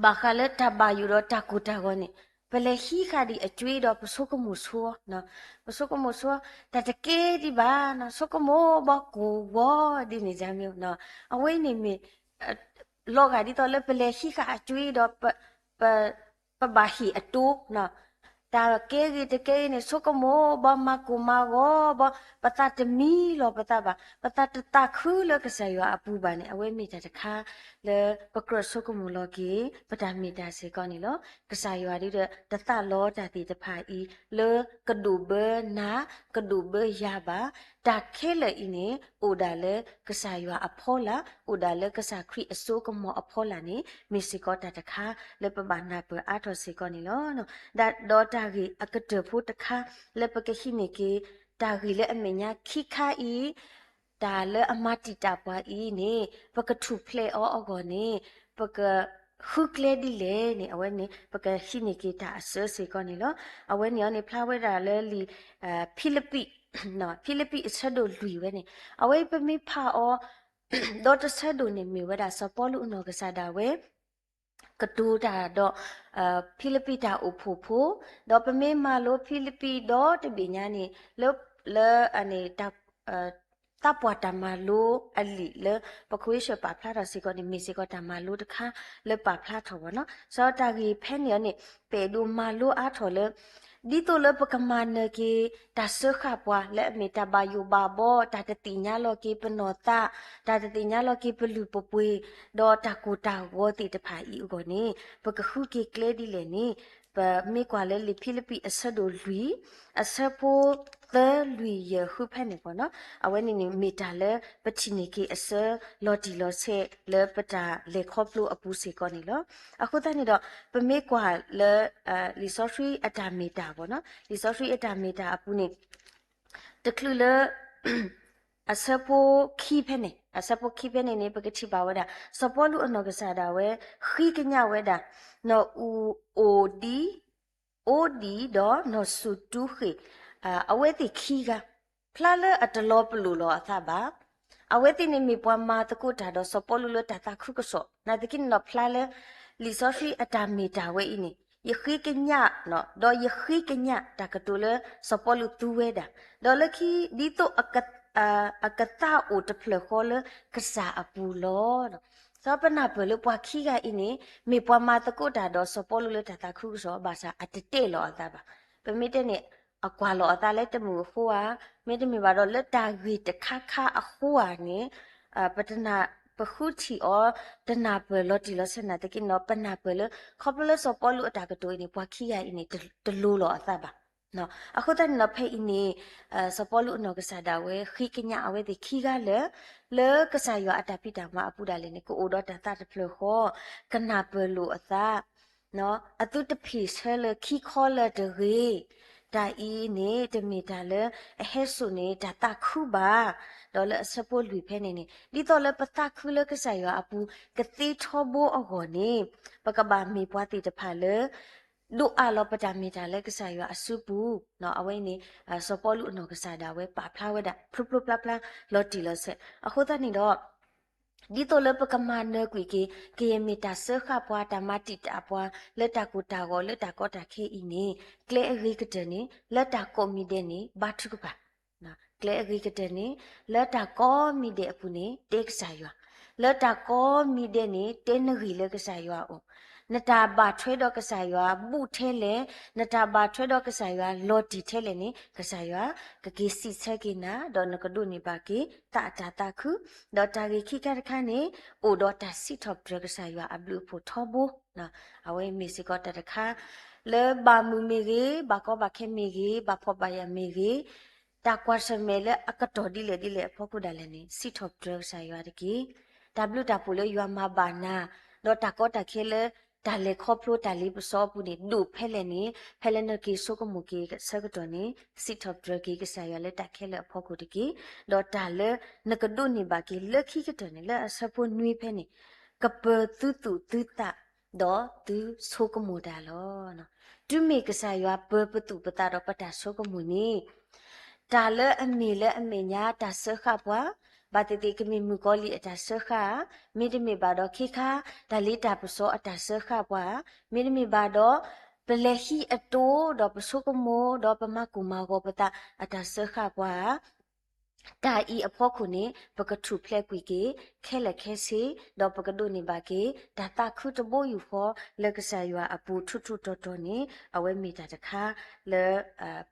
ဘၣ်ဃးလၢတၢ်ဘၣ်ယိၣ်ဒီးတၢ်ကိၢ်တၢ်ဂီၤန့ၣ် ပလဲၤဟံးဃာ်ဒံးအကွ့ဒီးပဆိကမိၣ်ဆိ, ပဆိကမိၣ်ဆိ, တၢ်တကဲဒံးဘၣ်နီၤ, ဆိကမိၣ်ဘီကိၢ်ဂီၤဒ်န့ၣ် အဝဲအံၤန့ၣ်မ့ၢ် လီၤဂာ်ဒ်သိးလၢပလဲၤဟံးဃာ်အကွ့ဒီး ပဘၣ်ဟ့ၣ်အတိ, တၢ်ကဲဂ့ၤတကဲဂ့ၤန့ၣ် ဆိကမိၣ်ဘီမၤကိၢ်မၤဂီၤဘီ, ပသးတမံလီၤပသးဘၣ်, ပသးတသးခုလၢကစၢ်ယွၤအပူၤဘၣ်န့ၣ် အဝဲမ့ၢ်တၢ်တခါလၢပကြၢးဆိကမိၣ်လီၤက့ၤ ပတၢ်မ့ၢ်တၢ်စ့ၢ်ကီးန့ၣ်လီၤ. ကစၢ်ယွၤဒ်ဒီးတသးလီတၢ်သ့ၣ်တဖၣ်အံၤ လၢကဒိၣ်ဘၢနၤ ကဒိၣ်ဘၢယၤဘၣ်. တၢ်ခဲလၢာ်အံၤန့ၣ် အိၣ်ဒၣ်လၢကစၢ်ယွၤအဖီလာ်, အိၣ်ဒၣ်လၢကစၢ်ခရံာ်အစိကမီၤအဖီလာ်န့ၣ် မ့ၢ်စ့ၢ်ကီးတၢ်တခါလၢပဘၣ်နၢ်ပၢၢ်အါထီၣ်စ့ၢ်ကီးန့ၣ်လီၤ. ဒီးတၢ်ဂ့ၢ်အကတၢၢ်ဖိတခါလၢပကဟံးန့ၢ်က့ၤ တၢ်ဂ့ၢ်လၢအမဲာ်ညါခံခါအံၤ တၢ်လၢအမၤတံာ်တာ်ပှၤအံၤန့ၣ် ပကထူၣ်ဖျဲးအီၤအဂီၢ်န့ၣ် ပကဃုကျဲဒ်လဲၣ်န့ၣ် အဝဲန့ၣ် ပကဟံးန့ၢ်က့ၤတၢ်အစၢစ့ၢ်ကီးန့ၣ်လီၤ. အဝဲန့ၣ်အီၤန့ၣ် ဖျါဝဲဒၣ်လၢလံာ် ဖံလံးပံး, ဖံလံးပံးအဆၢဒိၣ်လွံၢ်ဝဲန့ၣ် အဝဲပမ့ၢ်ဖးအီၤ ဒီတဆၢဒိၣ်န့ၣ်မ့ၢ်ဝဲဒၣ်စီၤပီလူးအနီၢ်ကစၢ်ဒၣ်ဝဲ ကတိၤတၢ်ဒီး ဖံလံးပံးတၢ်အိၣ်ဖှိၣ်ဖိ, ဒီးပမ့ၢ်မၤလိဖံလံးပံးဒီတဘ့ၣ်ညါန့ၣ် လၢ လၢ သးပှၢ်တၢ်မၤလိအလံာ်လၢ ပခွ့ဆၢၣ်ပာ်ဖျါထီၣ်စ့ၢ်ကီးန့ၣ် မ့ၢ်စ့ၢ်ကီးတၢ်မၤလိတခါလၢပာ်ဖျါထီၣ်ဘၣ်နီၤ. စီၤတၢ်ဂ့ၢ်ဖဲန့ၣ်အီၤန့ၣ် ပအဲၣ်ဒိးမၤလိအါထီၣ်လၢ ဒ်သိးလၢပကမၤနၢၤက့ၤ တၢ်စၢဃာ်ပှၤလၢအမ့ၢ်တၢ်ဘၣ်ယိၣ်ဘၣ်ဘီ တၢ်တသ့ၣ်ညါလီၤက့ၤပနီၢ်သး, တၢ်တသ့ၣ်ညါလီၤက့ၤပလုၢ်ပပှ့ၤ, ဒီးတၢ်ကိၢ်တၢ်ဂီၤသ့ၣ်တဖၣ်အံၤအဂီၢ်န့ၣ် ပကဃုက့ၤကျဲဒ်လဲၣ်န့ၣ် ပမ့ၢ်ကွၢ်လၢလံာ်ဖံလံးပံးအဆၢဒိၣ်လွံၢ် အဆၢဖိသၢလွံၢ်ယဲၢ်ဃုဖဲန့ၣ်ပနီၤ, အဝဲန့ၣ်န့ၣ် မ့ၢ်တၢ်လၢပထံၣ်န့ၢ်က့ၤအဆၢလီၤတံၢ်လီၤဆဲးလၢပတၢ်လဲၤခီဖျိအပူၤစ့ၢ်ကီးန့ၣ်လီၤ. အဃိသတးန့ၣ်ဒီး ပမ့ၢ်ကွၢ်လၢ လံာ်စီဆှံအတၢ်မ့ၢ်တၢ်ပနီၤ, လံာ်စီဆှံအတၢ်မ့ၢ်တၢ်အပူၤန့ၣ် တချုးလၢ အဆၢဖိခံဖဲန့ၣ်, အဆၢဖိခံဖဲန့ၣ်န့ၣ် ပကထံၣ်ဘၣ်ဝဲဒၣ် စီၤပီလူးအနီၢ်ကစၢ်ဒၣ်ဝဲ ဃ့ကညးဝဲဒၣ် နီၢ်အူအိၣ်ဒံး, အိၣ်ဒံးဒီးနီၢ်စူၣ်တူဃ့ၢ်, အဝဲသ့ၣ်ခံဂၤ ဖျါလၢအတလီၤပလိာ်လီၤအသးဘၣ်. အဝဲသ့ၣ်န့ၣ်မ့ၢ်ပှၤမၤသကိးတၢ်ဒီးစီၤပီလူးလၢတၢ်သးခုကစီၣ်, နာ်သက့န့ၣ်ဒီး ဖျါလၢ လံာ်စီဆှံအတၢ်မ့ၢ်တၢ်ဝဲအံၤန့ၣ် ယဃ့ကညး, ဒီးယဃ့ကညးတၢ်ကတိၤလၢစီၤပီလူးသူဝဲဒၣ်, ဒီးလၢခံ ဒ်သိး အကသးအိၣ်တဖျၢၣ်ဃီလၢကစၢ်အပူၤလီၤ. စီၤပနၢ်ပၢၢ်လၢပှၤခံဂၤအံၤန့ၣ် မ့ၢ်ပှၤမၤသကိးတၢ်ဒီးစီၤပီလူးလၢတၢ်သးခုကစီၣ်ဘၣ်ဆၣ် အတတဲလီၤအသးဘၣ်. ပမ့ၢ်တဲန့ၣ် အကွၢ်လီၤအသးလၢတမုာ်အဃိဧါ, မ့တမ့ၢ်ဘၣ်ဒီးလၢတၢ်ဂ့ၢ်တခါခါအဃိဧါန့ၣ် ပတနၢ် ပဃုထံၣ်အီၤ တနၢ်ပၢၢ်လီၤတံၢ်လီၤဆဲးနာ်သက့န့ၣ်ဒီး ပနၢ်ပၢၢ်လၢ ခီဖျိလၢစီၤပီလူးအတၢ်ကတိၤအံၤန့ၣ် ပှၤခံဂၤအံၤန့ၣ် တလိၤလီၤအသးဘၣ်. အဃိသတးန့ၣ်ဒီး ဖဲအံၤန့ၣ် စီၤပီလူးအနီၢ်ကစၢ်ဒၣ်ဝဲ ဃ့ကညးအဝဲသ့ၣ်ခံဂၤလၢာ် လၢကစၢ်ယွၤအတၢ်ဖံးတၢ်မၤအပူၤဒၣ်လဲာ်န့ၣ် ကအိၣ်ဒီးတၢ်သးတဖျၢၣ်ဃီ, ကနၢ်ပၢၢ်လိာ်အသး အသုတဖ့ၣ်ဆၢလၢခံခီလၢာ်တဂ့ၤ, တၢ်အံၤန့ၣ် တမ့ၢ်တၢ်လၢအဟဲစိာ်န့ၢ်တၢ်သးခုဘၣ်. ဒီးလၢအဆၢဖိလွံၢ်ဖဲန့ၣ်န့ၣ် ဒ်သိးလၢပသးခုလၢကစၢ်ယွၤအပူၤ ကသ့ထီဘိအဂီၢ်န့ၣ် ပကဘၣ်မ့ၢ်ပှၤသ့ၣ်တဖၣ်လၢ ဒိးအးလီၤပတၢ်မ့ၢ်တၢ်လၢကစၢ်ယွၤအစုပူၤ. အဝဲအံၤန့ၣ် စီၤပီလူးအနီၢ်ကစၢ်ဒၣ်ဝဲပာ်ဖျါဝဲဒၣ် ဖျိဖျိဖျါဖျါ လီၤတံၢ်လီၤဆဲး. အဃိသတးန့ၣ်ဒီး ဒ်သိးလၢပကမၤနၢၤကွံာ်က့ၤ ကယဲၢ်မ့ၢ်တၢ်စၢဃာ်ပှၤ တၢ်မၤတံာ်တာ်ပှၤ လၢတၢ်ကိၢ်တၢ်ဂီၤ လၢတၢ်ကီတၢ်ခဲအံၤန့ၣ် ကျဲအဂ့ၤကတၢၢ်န့ၣ် လၢတၢ်ကိးမံၤဒဲးန့ၣ် ဘါထုကဖၣ် ကျဲအဂ့ၤကတၢၢ်န့ၣ် လၢတၢ်ကိးမံၤဒဲးအပူၤန့ၣ် တဲကစၢ်ယွၤ, လၢတၢ်ကိးမံၤဒဲးန့ၣ် တဲနဂံၢ်လၢကစၢ်ယွၤအအိၣ်. နတၢ်ဘၣ်ထွဲဒီးကစၢ်ယွၤဘူးထဲလဲၣ်, နတၢ်ဘၣ်ထွဲဒီးကစၢ်ယွၤလီၤတံၢ်ထဲလဲၣ်န့ၣ် ကစၢ်ယွၤကက့ၤစံးဆၢက့ၤနၤ ဒီးနကဒိးန့ၢ်ဘၣ်က့ၤသးအတၢ်သးခု, ဒီးတၢ်ဂ့ၢ်ခံခါတခါန့ၣ် အိၣ်ဒီးတၢ်စံးထီၣ်ပတြၢၤကစၢ်ယွၤအဘျုးအဖှိၣ်ထီဘိ အဝဲမ့ၢ်စ့ၢ်ကီးတၢ်တခါ လၢဘၣ်မုာ်မ့ၢ်ဂ့ၤ, ဘၣ်ကီဘၣ်ခဲမ့ၢ်ဂ့ၤ, ဘၣ်ဖှီၣ်ဘၣ်ယာ်မ့ၢ်ဂ့ၤ, တၢ်ကွၢ်ဆၢၣ်မဲာ်လၢအကတီၢ်ဒ်လဲၣ်ဒ်လဲၣ်အဖီခိၣ်ဒၣ်လဲာ်န့ၣ် စံးထီၣ်ပတြၢၤကစၢ်ယွၤတက့ၢ်. တၢ်ဘျုးတၢ်ဖှိၣ်လၢယွၤမၤဘၣ်နၤ, ဒီးတၢ်ကီတၢ်ခဲလၢ တၢ်လဲၤခီဖျိတၢ်လ့ပစီအပူၤန့ၣ် ဒိၣ်ဖဲလဲၣ်န့ၣ် ဖဲလၢနက့ၤဆိကမိၣ်က့ၤအဆၢကတီၢ်န့ၣ် စံးထီၣ်ပတြၢၤက့ၤကစၢ်ယွၤလၢတၢ်ခဲလၢာ်အဖီခိၣ်တက့ၢ်. ဒီးတၢ်လၢနကဒိးန့ၢ်ဘၣ်က့ၤလၢခံကတၢၢ်န့ၣ် လၢအဆၢဖိနွံဖဲန့ၣ် ကပၢၤသုသူၣ်သုသး ဒီးသုဆိကမိၣ်တၢ်လီၤ. တုၤမ့ၢ်ကစၢ်ယွၤပၢၤပသူၣ်ပသးဒီးပတၢ်ဆိကမိၣ်န့ၣ် တၢ်လၢအမ့ၢ်လၢအမဲာ်ညါတၢ်စၢဃာ်ပှၤ, ဘၣ်သ့ၣ်သ့ၣ်ကမ့ၢ်မုၣ်ကီၤလံၢ်အတၢ်စၢဃာ်ဧါ, မ့တမ့ၢ်ဘၣ်ဒီးခ့ခါ တၢ်လ့တၢ်ပစီအတၢ်စၢဃာ်ပှၤဧါ, မ့တမ့ၢ်ဘၣ်ဒီး ပလဲၤဟံးအတိဒီးပဆိကမိၣ်ဒီးပမၤကိၢ်မၤဂီၤပသးအတၢ်စၢဃာ်ပှၤဧါ တၢ်အံၤအဖီခိၣ်န့ၣ် ပကထူၣ်ဖျဲးကွံာ်က့ၤ ခဲလၢာ်ခဲဆ့, ဒီးပကဒိးန့ၢ်ဘၣ်က့ၤ တၢ်သးခုတဘိယူၢ်ဃီလၢကစၢ်ယွၤအပူၤထူးထူးတီၤတီၤန့ၣ် အဝဲမ့ၢ်တၢ်တခါလၢ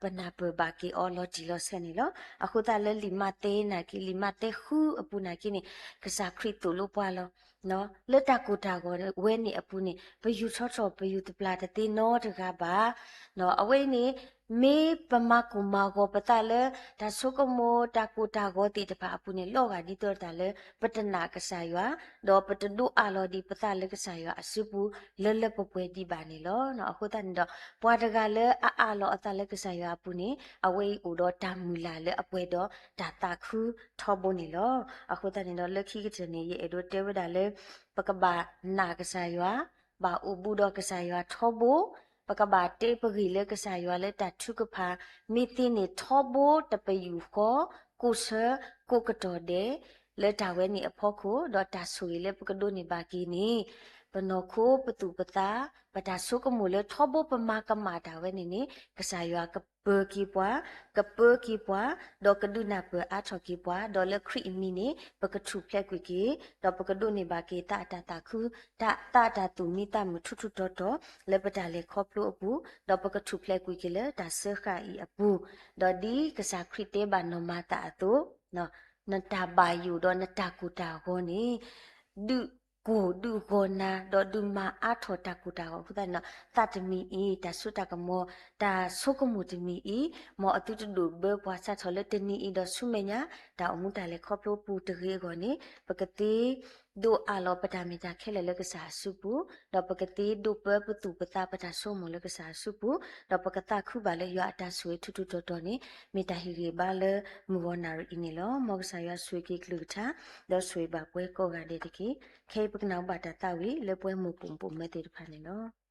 ပနၢ်ပၢၢ်ဘၣ်က့ၤအီၤလီၤတံၢ်လီၤဆဲးန့ၣ်လီၤ. အဃိသတးလၢလံာ်မးသဲနာ်က့ လံာ်မးသဲဃုအပူၤနာ်က့န့ၣ် ကစၢ်ခရံာ်သိၣ်လိပှၤလီၤ. လၢတၢ်ကိၢ်တၢ်ဂီၤဝဲန့ၣ်အပူၤန့ၣ် ပယူၤထီၣ်ထီၣ်ပယူၤသပျၢ်တသ့နီတဂၤဘၣ်. အဝဲအံၤန့ၣ် မ့ၢ်ပမၤကိၢ်မၤဂီၤပသးလၢ တၢ်ဆိကမိၣ်တၢ်ကိၢ်တၢ်ဂီၤသ့ၣ်တဖၣ်အပူၤန့ၣ် လီၤဂာ်ဒ်သိးတၢ်လၢ ပတနာ်ကစၢ်ယွၤ, ဒီးပတဒိးအးလီၤဒံးပသးလၢကစၢ်ယွၤအစုပူၤ လၢလၢပှဲၤပှဲၤဒံးဘၣ်န့ၣ်လီၤ. အဃိသတးန့ၣ်ဒီး ပှၤတဂၤလၢအအးလီၤအသးလၢကစၢ်ယွၤအပူၤန့ၣ် အဝဲအံၤအိၣ်ဒီးတၢ်မုၢ်လၢ်လၢအပှဲၤဒီးတၢ်သးခုထီဘိန့ၣ်လီၤ. အဃိသတးန့ၣ်ဒီး လၢခံကတၢၢ်န့ၣ် ယအဲၣ်ဒိးတဲဝဲဒၣ်လၢ ပကဘၣ်နာ်ကစၢ်ယွၤ, ဘၣ်အိၣ်ဘူးဒီးကစၢ်ယွၤထီဘိ, ပကဘၣ်တဲပဂံၢ်လၢကစၢ်ယွၤလၢတၢ်ထုကဖၣ် မ့ၢ်သ့န့ၣ်ထီဘိတပယူာ်ဃီ, ကိးဆၢကိးကတီၢ်ဒဲး လၢတၢ်ဝဲန့ၣ်အဖီခိၣ်, ဒီးတၢ်ဆိၣ်ဂ့ၤလၢပကဒိးန့ၢ်ဘၣ်က့ၤန့ၣ် ပနီၢ်ခိပသူၣ်ပသး, ပတၢ်ဆိကမိၣ်လၢထီဘိပမၤကမၣ်တၢ်ဝဲန့ၣ်န့ၣ် ကစၢ်ယွၤကပၢၤက့ၤပှၤ, ကပၢၤက့ၤပှၤ, ဒီးကဒုးနၢ်ပၢၢ်အါထီၣ်က့ၤပှၤ, ဒီးလၢခရံာ်အမံၤန့ၣ် ပကထူၣ်ဖျဲးကွံာ်က့ၤ, ဒီးပကဒိးန့ၢ်ဘၣ်က့ၤသးအတၢ်သးခု, သးအတၢ်သူၣ်မံသးမုာ်ထူးထူးတီၤတီၤ လၢပတၢ်လဲၤခီဖျိအပူၤ, ဒီးပကထူၣ်ဖျဲးကွံာ်က့ၤလၢတၢ်စၢဃာ်အံၤအပူၤ, ဒီးဒ်ကစၢ်ခရံာ်တဲဘၣ်နီၢ်မၤသးအသိး နတၢ်ဘၣ်ယိၣ်ဒီးနတၢ်ကိၢ်တၢ်ဂီၤန့ၣ် ဒုးကိၢ်ဒုးဂီၤနၤ ဒီးဒုးမၤအါထီၣ်တၢ်ကိၢ်တၢ်ဂီၤအဃိသတးန့ၣ်ဒီး သးတမံၤအံၤ တၢ်စိတၢ်ကမီၤ တၢ်ဆိကမိၣ်တမံၤအံၤ မ်အသုတဒိၣ်ဘၢပှၤစးထီၣ်လၢတနံၤအံၤဒီးဆူမဲာ်ညါ တၢ်အိၣ်မူတၢ်လဲၤခီဖျိပူၤတဂ့ၤအဂီၢ်န့ၣ် ပကသ့ ဒိးအးလီၤပတၢ်မ့ၢ်တၢ်ခဲလၢာ်လၢကစၢ်အစုပူၤ, ဒီးပကသ့ဒိးပၢပသူၣ်ပသးပတၢ်ဆိကမိၣ်လၢကစၢ်အစုပူၤ, ဒီးပကသးခုဘၣ်လၢယွၤအတၢ်ဆိၣ်ဂ့ၤထူးထူးတီၤတီၤန့ၣ် မ့ၢ်တၢ်ဟ့ၣ်ဂံၢ်ဘါလၢမုၢ်ဂီၤနၣ်ရံၣ်အံၤန့ၣ်လီၤ. မ်ကစၢ်ယွၤဆိၣ်ဂ့ၤက့ၤကလုၢ်ကထါ ဒီးဆိၣ်ဂ့ၤဘၣ်ပှၤကိးဂၤဒဲးတက့ၢ်. ခဲအံၤပကနၣ်ဘၣ်တၢ်သးဝံၣ်လၢပှၤမိၢ်ပိာ်မုၣ်ပိာ်မၢၤသ့ၣ်တဖၣ်န့ၣ်လီၤ.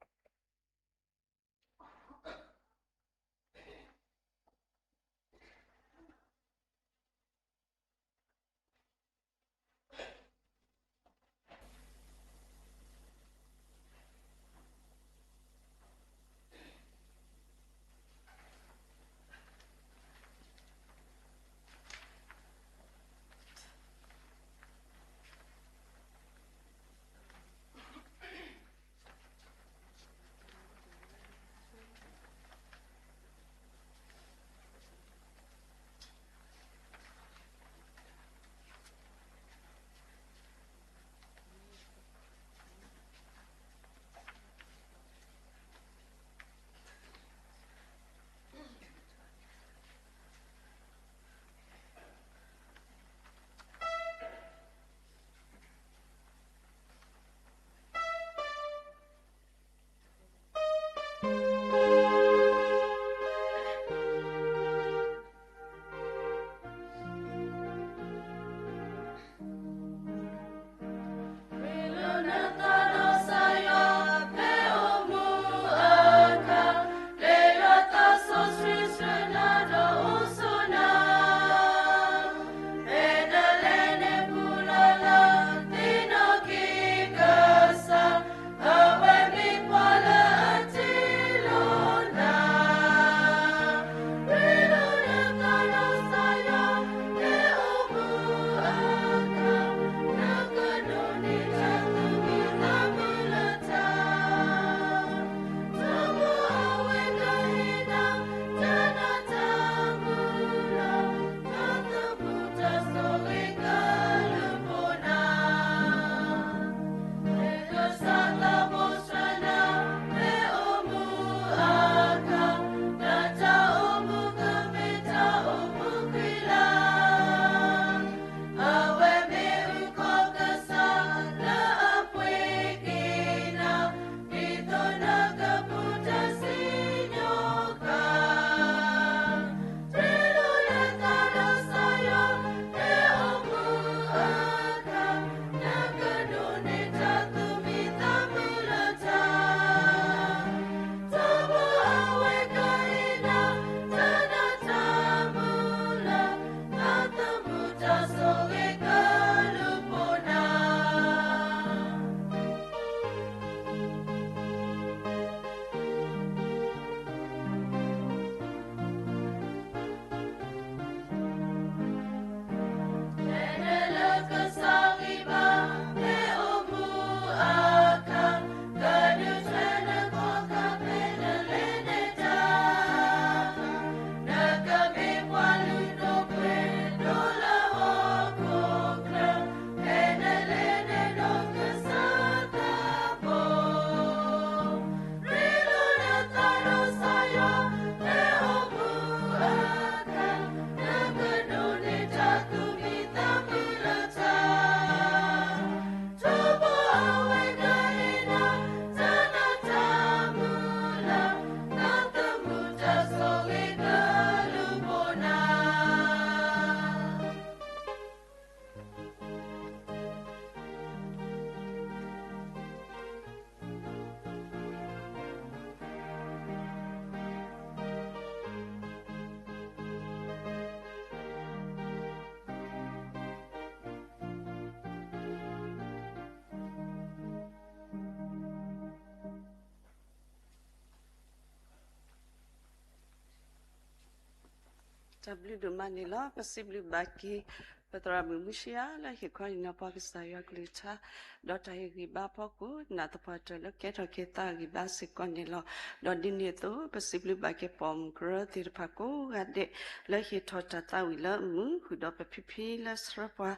တၢ်ဘျုးဒိၣ်မးန့ၣ်လီၤ. ပစံးဘျုးဘၣ်က့ၤ ပသရၣ်မုၣ်မူရှံယၤလၢဟ့ၣ်ခီဟ့ၣ်နီၤပှၤကစၢ်ယွၤကလုၢ်ကထါ, ဒီးတၢ်ဟ့ၣ်ဂံၢ်ဘါအဖီခိၣ် နာ်သပှၢ်တၢၢ်လၢကဲထီၣ်က့ၤသးဂံၢ်ဘါစ့ၢ်ကီးန့ၣ်လီၤ. ဒီးဒ်န့ၣ်အသိး ပစံးဘျုးဘၣ်က့ၤပိာ်မုၣ်ကရၢသ့ၣ်တဖၣ်ကိးဂၤဒဲး လၢဟ့ၣ်ထီၣ်တၢ်သးဝံၣ်လၢအမုာ် ဃုာ်ဒီးပဖံဖံလၢဆှၢပှၤ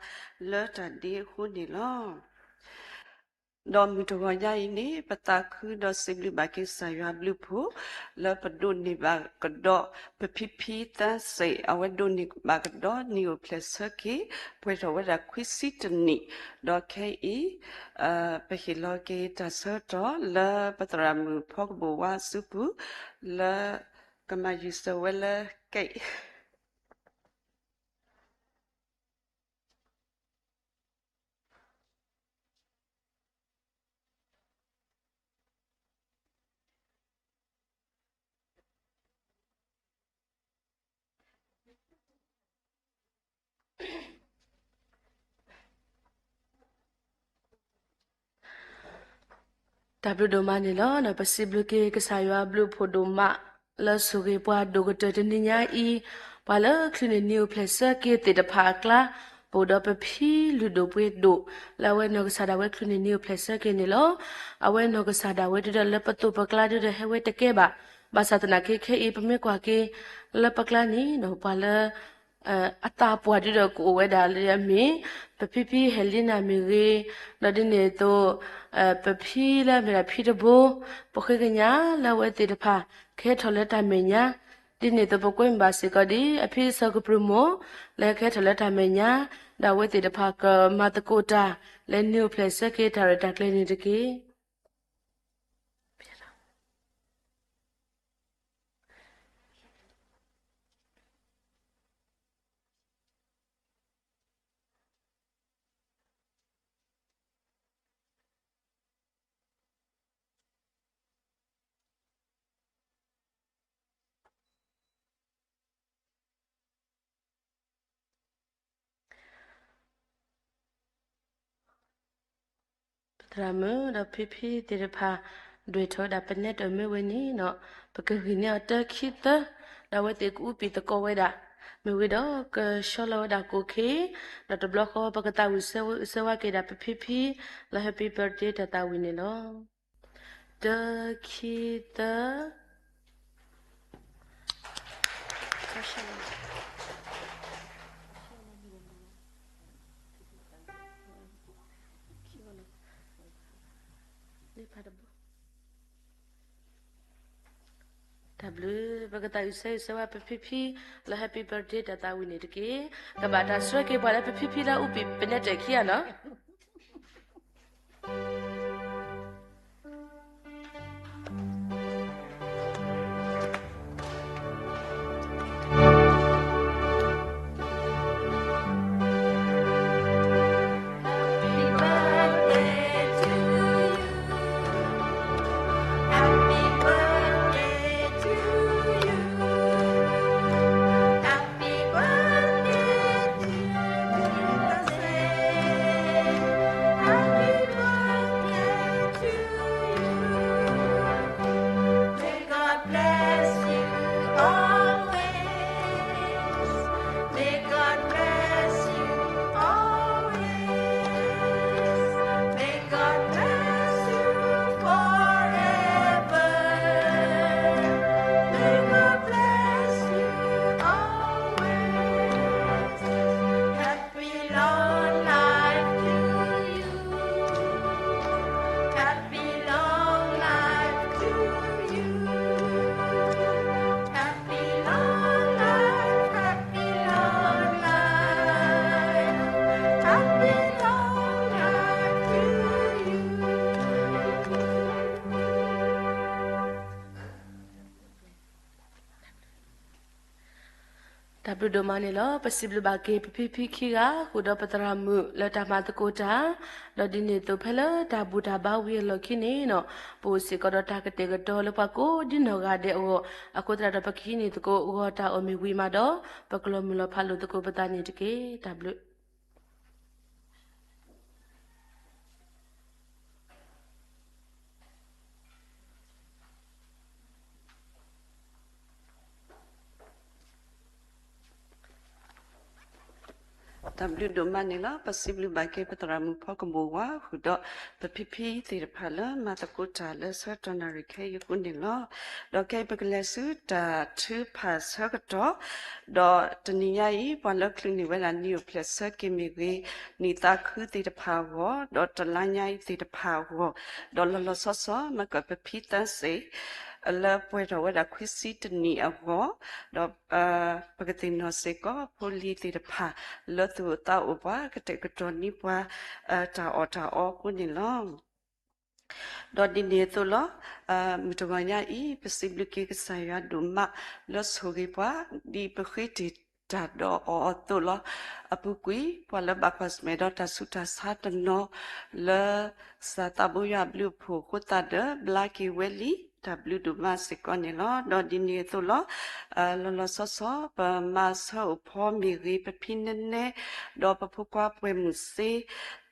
လၢတၢ်ဒ့အဃိန့ၣ်လီၤ. ဒီးမုၢ်တဂီၤညါအံၤန့ၣ် ပသးခုဒီးစံးဘျုးဘၣ်က့ၤကစၢ်ယွၤအဘျုးအဖှိၣ် လၢပဒိးန့ၢ်ဘၣ်ကဒီး ပဖံဖံသၢစ့ၣ် အဝဲဒိးန့ၢ်ဘၣ်ကဒီးနံၣ်အိၣ်ဖျဲၣ်ဆၢက့ၤ ပှဲၤထီၣ်ဝဲဒၣ်ခွံဆံတနံၣ်, ဒီးခဲအံၤ ပဟ့ၣ်လီၤက့ၤတၢ်ဆၢကတီၢ်လၢပသရၣ်မုၣ်ဖီကဘိၣ်ဝါအစုပူၤ လၢကမၤယုၢ်စၢၤဝဲလၢကဲ တၢ်ဘျုးဒိၣ်မးန့ၣ်လီၤ. ပစံးဘျုးက့ၤကစၢ်ယွၤအဘျုးအဖှိၣ်ဒိၣ်မး လၢဆိၣ်ဂ့ၤပှၤဒိၣ်ကတၢၢ်တနံၤညါအံၤ, ပှၤလၢချုးန့ၢ်နံၣ်အိၣ်ဖျဲၣ်ဆၢက့ၤသ့ၣ်တဖၣ်အကျါ, ပအိၣ်ဒီးပဖံလုၢ်ဒိၣ်ပှ့ၤဒိၣ် လၢအဝဲနီၢ်ကစၢ်ဒၣ်ဝဲချုးန့ၢ်နံၣ်အိၣ်ဖျဲၣ်ဆၢက့ၤန့ၣ်လီၤ. အဝဲနီၢ်ကစၢ်ဒၣ်ဝဲဒုဒီးလၢပသိးပကျါဒုဒီးဟဲဝဲတကဲဘၣ်. ဘၣ်ဆၣ်သနာ်က့ခဲအံၤ ပမ့ၢ်ကွၢ်က့ၤလၢပကျါန့ၣ်ဒီး ပှၤလၢ အသးပှၢ်ဒုဒီးကအိၣ်ဝဲဒၣ်လၢအမ့ၢ် ပဖံဖံဟဲလံနၤမ့ၢ်ဂ့ၤ, ဒီးဒ်န့ၣ်အသိး ပဖံလၢအမ့ၢ်ဒၣ်ဖံတဘိ, ပဃ့ကညးလၢအဝဲသ့ၣ်တဖၣ် ကဟဲထီၣ်လၢတၢ်မဲာ်ညါ, ဒ်န့ၣ်အသိးပကွဲမုာ်ဘၣ်စ့ၢ်ကီးဒ် အဖံစီၤကပြုၢ်မိၢ် လၢကဟဲထီၣ်လၢတၢ်မဲာ်ညါ, ဒီးအဝဲသ့ၣ်တဖၣ်ကမၤသကိးတၢ် လၢနံၣ်အိၣ်ဖျဲၣ်ဆၢက့ၤတၢ်ရဲၣ်တၢ်ကျဲၤန့ၣ်တက့ၢ်. ပသရၣ်မုၣ်ဒီးဖံဖံသ့ၣ်တဖၣ် ဒွဲၣ်ထီၣ်ဝဲဒၣ်ပနဲတၢၢ်မ့ၢ်ဝဲန့ၣ်ဒီး ပကဂံၢ်န့ၢ်အီၤတၢခံသၢ, ဒီးအဝဲသ့ၣ်ကအူပံာ်သကိးဝဲဒၣ်, မ့ၢ်ဝံၤဒီးကဆှီလီၤဝဲဒၣ်ကိၣ်ခ့, ဒီးတဘျီဃီပကသးဝံၣ်ဆၢဝါက့ၤဒၣ်ပဖံဖံ လၢ Happy Birthday တၢ်သးဝံၣ်န့ၣ်လီၤ. တၢခံသၢ တၢ်ဘျုး ပကသးဝံၣ်ဆၢဂ့ၤဆၢဝါပဖံဖံ လၢ Happy Birthday တၢ်သးဝံၣ်န့ၣ်တက့ၢ်. ကဘၣ်တၢ်ဆှၢက့ၤပှၤလၢပဖံဖံလၢအူပံာ်ပနဲတၢၢ်ခံဂၤနီၤ. May God bless you always. May God bless you always. May God bless you forever. May God bless you always. Happy long life to you. Happy long life to you. Happy long life, happy long life, happy long life to you. တၢ်ဘျုးဒိၣ်မးန့ၣ်လီၤ. ပစံးဘျုးဘၣ်က့ၤပဖံဖံခံဂၤ ဃုာ်ဒီးပသရၣ်မုၣ်လၢတၢ်မၤသကိးတၢ်, ဒီးဒ်န့ၣ်အသိးဖဲလၢတၢ်ဘူၣ်တၢ်ဘါဝံၤအလီၢ်ခံန့ၣ်နီၤ, ပအိၣ်စ့ၢ်ကီးဒီးတၢ်ကတဲာ်ကတီၤလၢပှၤကိးဒ်နီၢ်ဂၤဒဲးအဂီၢ်, အဃိသတးဒီးပကဟံးန့ၢ်သကိးဂီၤတၢ်အီၣ်မ့ၢ်ဝံၤမးဒီး, ပကလီၤမုၢ်လီၤဖးလိာ်သကိးပသးန့ၣ်တက့ၢ်. တၢ်ဘျုး တၢ်ဘျုးဒိၣ်မးန့ၣ်လီၤ. ပစံးဘျုးဘၣ်က့ၤပသရၣ်မုၣ်ဖီကဘိၣ်ဝါ ဃုာ်ဒီးပဖံဖံသ့ၣ်တဖၣ်လၢမၤသကိးတၢ်လၢဆၢကတီၢ်နၣ်ရံၣ်ခဲအံၤအဃိန့ၣ်လီၤ. ဒီးခဲအံၤပကလဲၤဆူတၢ်ထုကဖၣ်ဆၢကတီၢ်, ဒီးတနံၤညါအံၤ ပှၤလၢချုးန့ၢ်ဝဲဒၣ်နံၣ်အိၣ်ဖျဲၣ်ဆၢက့ၤမ့ၢ်ဂ့ၤ, နံၣ်သးခုသ့ၣ်တဖၣ်အဂီၢ်, ဒီးတလါညါအံၤသ့ၣ်တဖၣ်အဂီၢ်, ဒီးလီၤလီၤဆီဆီ မ့ၢ်ကပဖံသၢစ့ၣ် လၢပှဲၤထီၣ်ဝဲဒၣ်ခွံဆံတနံၣ်အဂီၢ်, ဒီး ပကသ့ၣ်နီၣ်စ့ၢ်ကီးဖိလံၤသ့ၣ်တဖၣ် လၢသူၣ်အိၣ်သးအိၣ်ပှၤ ကတဲာ်ကတီၤန့ၢ်ပှၤ တၢ်အီၣ်တၢ်အီအဃိန့ၣ်လီၤ. ဒီးဒ်န့ၣ်အသိးလီၤ. မုၢ်တဂီၤညါအံၤ ပစံးဘျုးက့ၤကစၢ်ယွၤဒိၣ်မး လၢဆိၣ်ဂ့ၤပှၤ ဒ်ပဃ့တ့ၢ်တၢ်ဒီးအီၤအသိးလီၤ. အပူၤကွံာ် ပှၤလၢဘၣ်ကွၢ်ဆၢၣ်မဲာ်ဒီးတၢ်ဆူးတၢ်ဆါတနီၤ လၢ စၢ်သးဘိယွၤအဘျုးအဖှိၣ်အဃိသတးဒီး ဘျါက့ၤဝဲလံ တၢ်ဘျုးဒိၣ်မးစ့ၢ်ကီးန့ၣ်လီၤ. ဒီးဒ်န့ၣ်အသိးလီၤ. လီၤလီၤဆီဆီ ပမၤဆၢအိၣ်ဖီမ့ၢ်ဂ့ၤ, ပဖံနဲနဲ ဒီးပဖိခွါပှဲၤမုၢ်စ့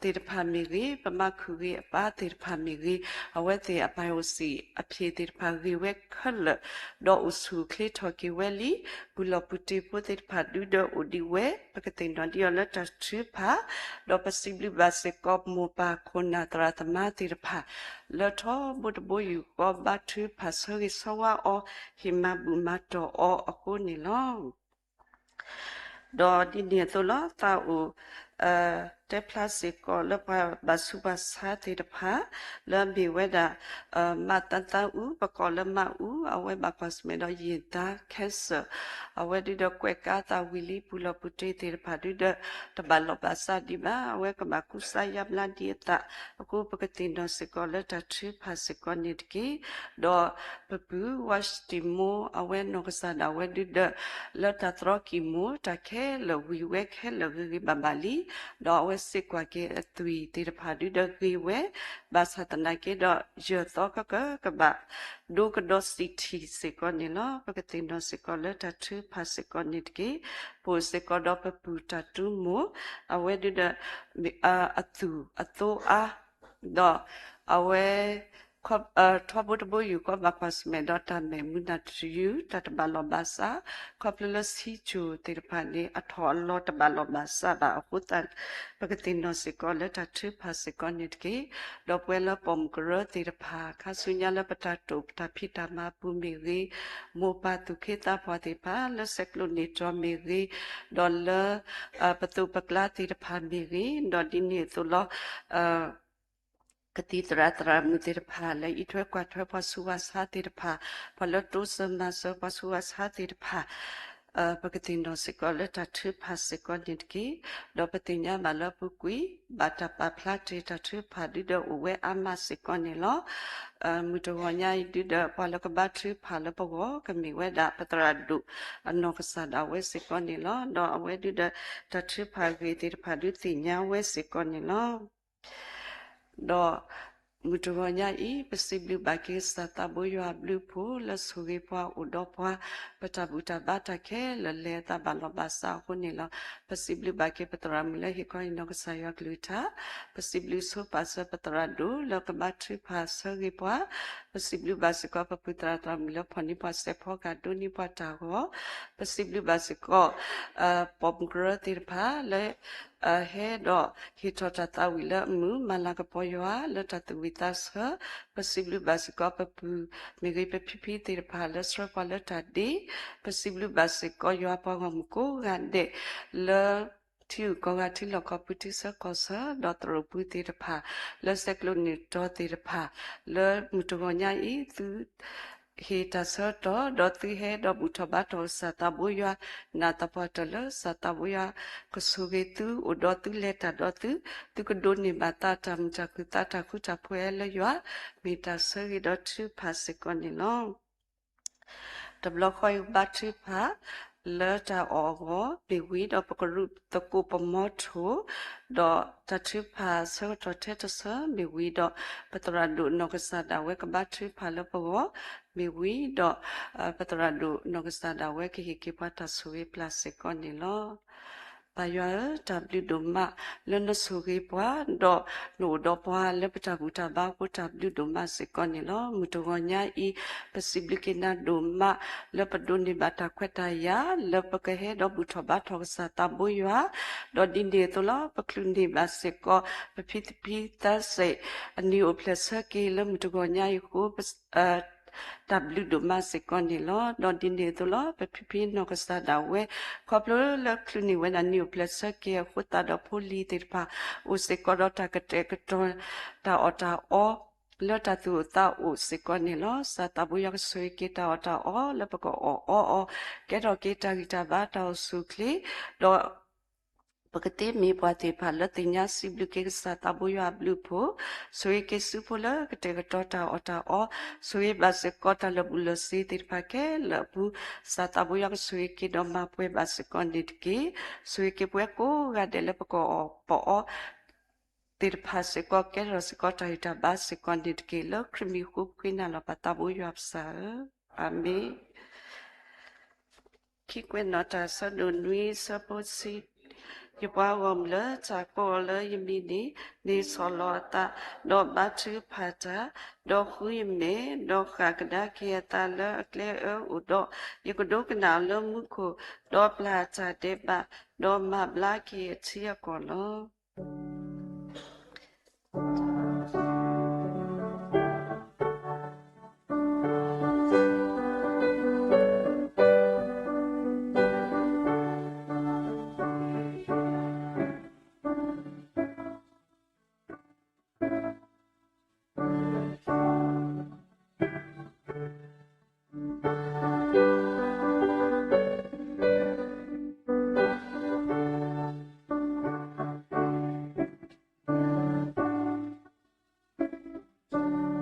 သ့ၣ်တဖၣ်မ့ၢ်ဂ့ၤ, ပမၤခုၣ်ဂ့ၤအပၢ်သ့ၣ်တဖၣ်မ့ၢ်ဂ့ၤ, အဝဲသ့ၣ်အပၢ်အိၣ်စံၣ်အဖျ့ၣ်သ့ၣ်တဖၣ်ဂ့ၤဝဲခဲလၢာ်, ဒီးအိၣ်ဆူၣ်အိၣ်ချ့ထီၣ်က့ၤဝဲလံ. ပူၤလီၢ်ပူၤတ့ၢ်ဖိသ့ၣ်တဖၣ်ဒုဒီးအိၣ်ဒံးဝဲ, ပကသ့ၣ်နီၣ်ဒံးအီၤလၢတၢ်ထုကဖၣ်, ဒီးပစံးဘျုးဘၣ်စ့ၢ်ကီး မိၢ်ပၢ်ခိၣ်နၢ်သရၣ်သမါသ့ၣ်တဖၣ် လၢထီဘိတဘိယူၢ်ဃီဘါထုကဖၣ်ဆၢဂ့ၤဆၢဝါအီၤ, ဟ့ၣ်မၤဘူၣ်မၤတီၢ်အီၤအဃိန့ၣ်လီၤ. ဒီးဒ်န့ၣ်အသိးလီၤ. သးအိၣ် တဲဖျါစ့ၢ်ကီးလၢပှၤဘၣ်ဆူးဘၣ်ဆါသ့ၣ်တဖၣ် လၢအမ့ၢ်ဝဲဒၣ် မးသၢသၢအူ, ပကိးလၢမးအူ, အဝဲဘၣ်ကွၢ်ဆၢၣ်မဲာ်ဒီးယံာ်သါ cancer, အဝဲဒုဒီးကွဲးကါသးဝံၤလံ. ပူၤလီၢ်ပူၤတ့ၢ်သ့ၣ်တဖၣ်ဒုဒီး တဘၣ်လီၢ်ဘၣ်စးဒံးဘၣ်, အဝဲကဘၣ်ကူစါယါဘျါဒံးအသးအဃိ ပကသ့ၣ်နီၣ်စ့ၢ်ကီးလၢတၢ်ထုကဖၣ်စ့ၢ်ကီးန့ၣ်တက့ၢ်. ဒီးပပုၢ်ဝါၡတံမိ အဝဲနီၢ်ကစၢ်ဒၣ်ဝဲဒုဒီး လၢတၢ်သရီကံၢ်မိၢ် တၢ်ခဲလၢာ်ဝံၤဝဲခဲလၢာ်ဂ့ၤဂ့ၤဘၣ်ဘၣ်လံ. ဒီးအဝဲစ့ၢ်ကီးက့ၤအသွံၣ်သ့ၣ်တဖၣ်ဒုဒီးဂ့ၤဝဲ, ဘၣ်ဆၣ်သနာ်က့ဒီး ယဲၢ်သီကကဘၣ် ဒိကဒီးစံၣ်ထံၣ်စ့ၢ်ကီးန့ၣ်လီၤ. ပကသ့ၣ်နီၣ်စ့ၢ်ကီးလၢတၢ်ထုကဖၣ်စ့ၢ်ကီးန့ၣ်တက့ၢ်. ပအိၣ်စ့ၢ်ကီးဒီးပပုၢ်တၢ်တူၢ်မိၢ် အဝဲဒုဒီး အသူၣ်အသိအါ ဒီးအဝဲ ထီဘိတဘိယူၢ်ဃီဘၣ်ကွၢ်ဆၢၣ်မဲာ်ဒီးတၢ်မဲာ်မုာ်နၢ်တယူၢ် တၢ်တဘၣ်လီၢ်ဘၣ်စး, ခီဖျိလၢဆံးစိၤသ့ၣ်တဖၣ်န့ၣ် အထီၣ်အလီၤတဘၣ်လီၢ်ဘၣ်စးဘၣ်အဃိသတး ပကသ့ၣ်နီၣ်စ့ၢ်ကီးလၢတၢ်ထုကဖၣ်စ့ၢ်ကီးန့ၣ်တက့ၢ်. ဒီးပဝဲလၢပိာ်မုၣ်ကရၢသ့ၣ်တဖၣ် ခါဆူညါလၢပတၢ်တိာ်ပတၢ်ဖံးတၢ်မၤအပူၤမ့ၢ်ဂ့ၤ, မိၢ်ပၢ်သူၣ်က့သးပှၢ်သ့ၣ်တဖၣ် လၢဆဲးကျိးန့ၢ်တြီမ့ၢ်ဂ့ၤ, ဒီးလၢ ပသိးပကျါသ့ၣ်တဖၣ်မ့ၢ်ဂ့ၤ, ဒီးဒ်န့ၣ်အသိးလီၤ. ကသံၣ်သရၣ်သရၣ်မုၣ်သ့ၣ်တဖၣ် လၢအံးထွဲကွၢ်ထွဲပှၤဆူးပှၤဆါသ့ၣ်တဖၣ်, ပှၤလၢတိစၢၤမၤစၢၤပှၤဆူးပှၤဆါသ့ၣ်တဖၣ်, ပကသ့ၣ်နီၣ်စ့ၢ်ကီးလၢတၢ်ထုကဖၣ်စ့ၢ်ကီးန့ၣ်တက့ၢ်. ဒီးပသ့ၣ်ညါဘၣ်လၢအပူၤကွံာ် ဘၣ်တၢ်ပာ်ဖျါတ့ၢ်တၢ်ထုကဖၣ်ဒုဒီးအိၣ်ဝဲအါမးစ့ၢ်ကီးန့ၣ်လီၤ. မုၢ်တဂီၤညါအံၤဒုဒီး ပှၤလၢကဘါထုကဖၣ်လၢပဂီၢ် ကမ့ၢ်ဝဲဒၣ်ပသရၣ်ဒိၣ်အနီၢ်ကစၢ်ဒၣ်ဝဲစ့ၢ်ကီးန့ၣ်လီၤ. ဒီးအဝဲဒုဒီး တၢ်ထုကဖၣ်ဂ့ၤသ့ၣ်တဖၣ်ဒုသ့ၣ်ညါဝဲစ့ၢ်ကီးန့ၣ်လီၤ. ဒီးမုၢ်တဂီၤညါအံၤ ပစံးဘျုးဘၣ်က့ၤကစၢ်သးဘိယွၤအဘျုးအဖှိၣ် လၢဆိၣ်ဂ့ၤပှၤအိၣ်ဒီးပှၤ ပတၢ်ဘူၣ်တၢ်ဘါတၢ်ခဲလၢာ်လဲၤအသးဘၣ်လီၢ်ဘၣ်စးအဃိန့ၣ်လီၤ. ပစံးဘျုးဘၣ်က့ၤပသရၣ်မုၣ်လၢဟ့ၣ်ခီဟ့ၣ်နီၤကစၢ်ယွၤကလုၢ်ကထါ, ပစံးဘျုးဆိပာ်စၢၤပသရၣ်ဒိၣ်လၢကဘါထုကဖၣ်ဆၢဂ့ၤပှၤ, ပစံးဘျုးဘၣ်စ့ၢ်ကီးပပုၢ်သရၣ်သရၣ်မုၣ်လၢဖီၣ်န့ၢ်ပှၤစဲးဖီကၤဒိးန့ၢ်ပှၤတၢ်ဂီၤ, ပစံးဘျုးဘၣ်စ့ၢ်ကီး ပိာ်မုၣ်ကရၢသ့ၣ်တဖၣ်လၢ ဟဲဒီးဟ့ၣ်ထီၣ်တၢ်သးဝံၣ်လၢအမုာ် မၤလၤကပီၤယွၤ လၢတၢ်သူၣ်ဝံၣ်သးဆၢ, ပစံးဘျုးဘၣ်စ့ၢ်ကီးပပုၢ်မ့ၢ်ဂ့ၤ ပဖံဖံသ့ၣ်တဖၣ်လၢဆှၢပှၤလၢတၢ်ဒ့, ပစံးဘျုးဘၣ်စ့ၢ်ကီးယွၤပှၤဂီၢ်မုၢ်ကိးဂၤဒဲး လၢထံဂုၤကီၢ်ဂၤထံလီၢ်ကီၢ်ပူၤထံဆၢကီၢ်ဆၢ ဒီးသရိာ်ပူၤသ့ၣ်တဖၣ် လၢဆဲးကျိးန့ၢ်တြီသ့ၣ်တဖၣ် လၢမုၢ်တဂီၤညါအံၤ သု ဟ့ၣ်တၢ်ဆၢကတီၢ် ဒီးသုဟဲဒီးဘူၣ်ထီၣ်ဘါထီၣ်ကစၢ်သးဘိယွၤ, နာ်သပှၢ်တၢၢ်လၢကစၢ်သးဘိယွၤ ကဆိၣ်ဂ့ၤသု အိၣ်ဒီးသုလဲၤတၢ်ဒီးသု, သုကဒိးန့ၢ်ဘၣ်သးတၢ်မုာ်တၢ်ခုၣ်သးတၢ်ဃူတၢ်ဖိးဟဲလၢယွၤ, မ့ၢ်တၢ်ဆၢဂ့ၤဒီးထုကဖၣ်စ့ၢ်ကီးန့ၣ်လီၤ. တဘျီဃီအံၤဘါထုကဖၣ် လၢတၢ်အီၣ်အဂီၢ်မ့ၢ်ဝံၤဒီး ပကရူၢ်သကိးပမီထိၣ်, ဒီးတၢ်ထုကဖၣ်ဆၢကတီၢ်ထဲတဆၢမ့ၢ်ဝံၤဒီး ပသရၣ်ဒိၣ်နီၢ်ကစၢ်ဒၣ်ဝဲကဘါထုကဖၣ်လၢပဂီၢ်မ့ၢ်ဝံၤဒီး ပသရၣ်ဒိၣ်နီၢ်ကစၢ်ဒၣ်ဝဲကဟ့ၣ်က့ၤပှၤတၢ်ဆိၣ်ဂ့ၤပျၢ်စ့ၢ်ကီးန့ၣ်လီၤ. ပၢ်ယွၤဧၢ, တၢ်ဘျုးဒိၣ်မးလၢနဆိၣ်ဂ့ၤပှၤ, ဒီးနအိၣ်ဒီးပှၤလၢပတၢ်ဘူၣ်တၢ်ဘါအဃိ တၢ်ဘျုးဒိၣ်မးစ့ၢ်ကီးန့ၣ်လီၤ. မုၢ်တဂီၤညါအံၤ ပစံးဘျုးက့ၤနၤဒိၣ်မး လၢပဒိးန့ၢ်ဘၣ်တၢ်ခွဲးတၢ်ယာ် လၢပကဟဲဒီးဘူၣ်ထီၣ်ဘါထီၣ်ကစၢ်သးဘိယွၤ, ဒီးဒ်န့ၣ်အသိးလီၤ ပချုးန့ၢ်ဘၣ်စ့ၢ်ကီး ပဖံသဖံသးစဲး အနံၤအိၣ်ဖျဲၣ်ဆၢက့ၤလၢမုၢ်တဂီၤညါအံၤအဃိ တၢ်ဘျုးဒိၣ်မးစ့ၢ်ကီးန့ၣ်လီၤ. ဒီးဒ်န့ၣ်အသိးလီၤ ပဖံဖံနီၢ်ကစၢ်ဒၣ်ဝဲ ခီဖျိလၢချုးန့ၢ်ဝဲဒၣ်နံၤအိၣ်ဖျဲၣ်ဆၢက့ၤအဃိသတးဒီး ဖိလံၤသ့ၣ်တဖၣ် အိၣ်စ့ၢ်ကီးဒီးတၢ်ကတဲာ်ကတီၤ တၢ်အီၣ်တၢ်အီ လၢတၢ်သူၣ်အိၣ်သးအိၣ်စ့ၢ်ကီးန့ၣ်လီၤ. ကစၢ်သးဘိယွၤကဆိၣ်ဂ့ၤက့ၤတၢ်အီၣ်တၢ်အီ လၢပကအီၣ်အီအီၤ, ကဲထီၣ်က့ၤတၢ်ဂံၢ်တၢ်ဘါတၢ်အိၣ်ဆူၣ်အိၣ်ချ့, ဒီး ပကသ့မ့ၢ်ပှၤသ့ၣ်တဖၣ်လၢသ့ၣ်ညါစံးဘျုးက့ၤကစၢ်သးဘိယွၤအဘျုးအဖှိၣ်, ဆိၣ်ဂ့ၤက့ၤစုဖိလၢကတဲာ်ကတီၤတၢ်အီၣ်တၢ်အီ, ဆိၣ်ဂ့ၤဘၣ်စ့ၢ်ကီးတၢ်လၢာ်ဘူၣ်လၢာ်စ့ၤသ့ၣ်တဖၣ်ခဲလၢာ်အပူၤ, ကစၢ်သးဘိယွၤကဆိၣ်ဂ့ၤက့ၤဒီးမၤပှဲၤဘၣ်စ့ၢ်ကီးန့ၣ်တက့ၢ်. ဆိၣ်ဂ့ၤက့ၤပဝဲကိးဂၤဒဲးလၢပကအီၣ်ပအီ သ့ၣ်တဖၣ်စ့ၢ်ကီး ကဲထီၣ်စ့ၢ်ကီးတၢ်ဂံၢ်တၢ်ဘါစ့ၢ်ကီးန့ၣ်တက့ၢ်. လၢခရံာ်မံၤအဃိပဃ့နၤလီၤ ပၢ်သးဘိယွၤပစၢ်ဧၢ, အၤမ့ၣ်. ခံကွဲးနီၣ်တၢ် ဆၢဒိၣ်နွံ ဆၢဖိတဆံ, ယပှၤဂီၢ်မုၢ်လၢတၢ်ကိးအီၤလၢယမံၤန့ၣ် န့ၢ်ဆီၣ်လီၤအသး, ဒီးဘါထုကဖၣ်တၢ်, ဒီးဃုယမဲာ်, ဒီးဃၣ်ကဒါက့ၤအသးလၢအကျဲအၢအိၣ်ဒီး, ယကဒိကနၣ်အီၤလၢမူခိၣ်, ဒီးပျၢ်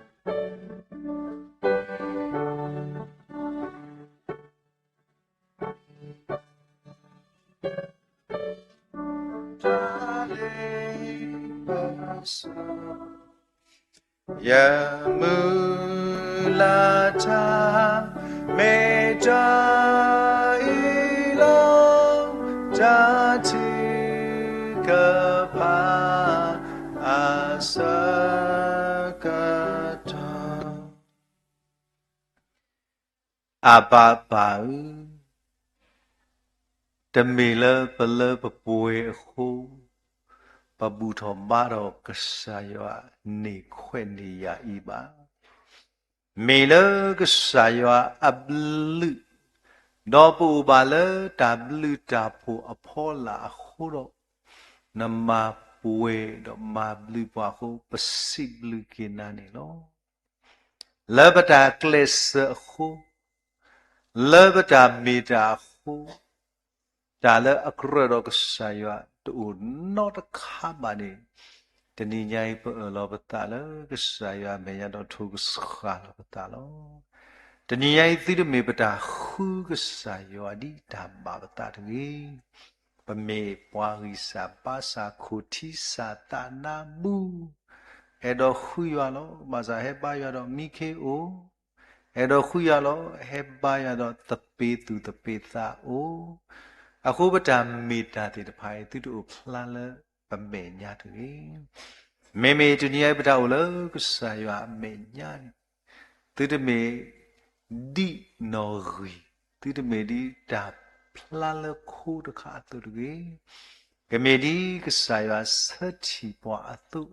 အတၢ်ဒဲးဘး, ဒီးမၤဘျါက့ၤအထံအကီၢ်လီၤ. တၢ်လ့ပစီ ယမုၢ်လၢ်တၢ် မ့ၢ်တၢ်အံၤလီၤ, တၢ်ထုကဖၣ် အဆၢကတီၢ် အဘၣ်ပၢ်ဧၢ, တမ့ၢ်လၢပလၢပပှဲၤအဃိ ပဘူၣ်ထီၣ်ဘါထီၣ်ကစၢ်ယွၤန့ၢ်ခွဲးန့ၢ်ယာ်အံၤဘၣ်. မ့ၢ်လၢကစၢ်ယွၤအဘျုး, ဒီးပအိၣ်ဘၣ်လၢတၢ်ဘျုးတၢ်ဖှိၣ်အဖီလာ်အဃိဒီး နမၤပှဲၤဒီးမၤဘျုးပှၤအဃိ ပစံးဘျုးက့ၤနၤန့ၣ်လီၤ. လၢပတၢ်ကျဲးစၢးအဃိ, လၢပတၢ်မ့ၢ်တၢ်အဃိ, တၢ်လၢအကြၢးဒီးကစၢ်ယွၤတအိၣ်နီတခါဘၣ်န့ၣ်, တနံၤညါအံၤပအၢၣ်လီၤပသးလၢကစၢ်ယွၤအမဲာ်ညါဒီးထိၣ်ကစှၤလီၤပသးလီၤ. တနံၤညါအံၤ သုတမ့ၢ်ပတၢ်ဃုကစၢ်ယွၤဒ်တၢ်ဘၣ်ပသးတဂ့ၤ. ပမ့ၢ်ပှၤဂံၢ်စၢ်ဘါစၢ် ခိၣ်ထံစၢ်သးနါဘူ, အဲၣ်ဒိးဃုယွၤလီၤ. ဘၣ်ဆၣ်ဟဲဘါယွၤဒီးမံခ့အိၣ်, အဲၣ်ဒိးဃုယွၤလီၤ. ဟဲဘါယွၤဒီးသပ့ၤသူၣ်သပ့ၤသးအိၣ်. အဃိပတၢ်မ့ၢ်တၢ်သ့ၣ်တဖၣ်အံၤ သုတအိၣ်ဖျါလၢပမဲာ်ညါတဂ့ၤ. မ့မ့ၢ်တနံၤအံၤပတၢ်အိၣ်လၢကစၢ်ယွၤအမဲာ်ညါန့ၣ် သုတမ့ၢ်ဒ်နီၣ်ဂံၢ်, သုတမ့ၢ်ဒ်တၢ်ဖျါလၢခိတခါအသိးတဂ့ၤ. ကမ့ၢ်ဒ်ကစၢ်ယွၤဆၢထံၣ်ပှၤအသိး,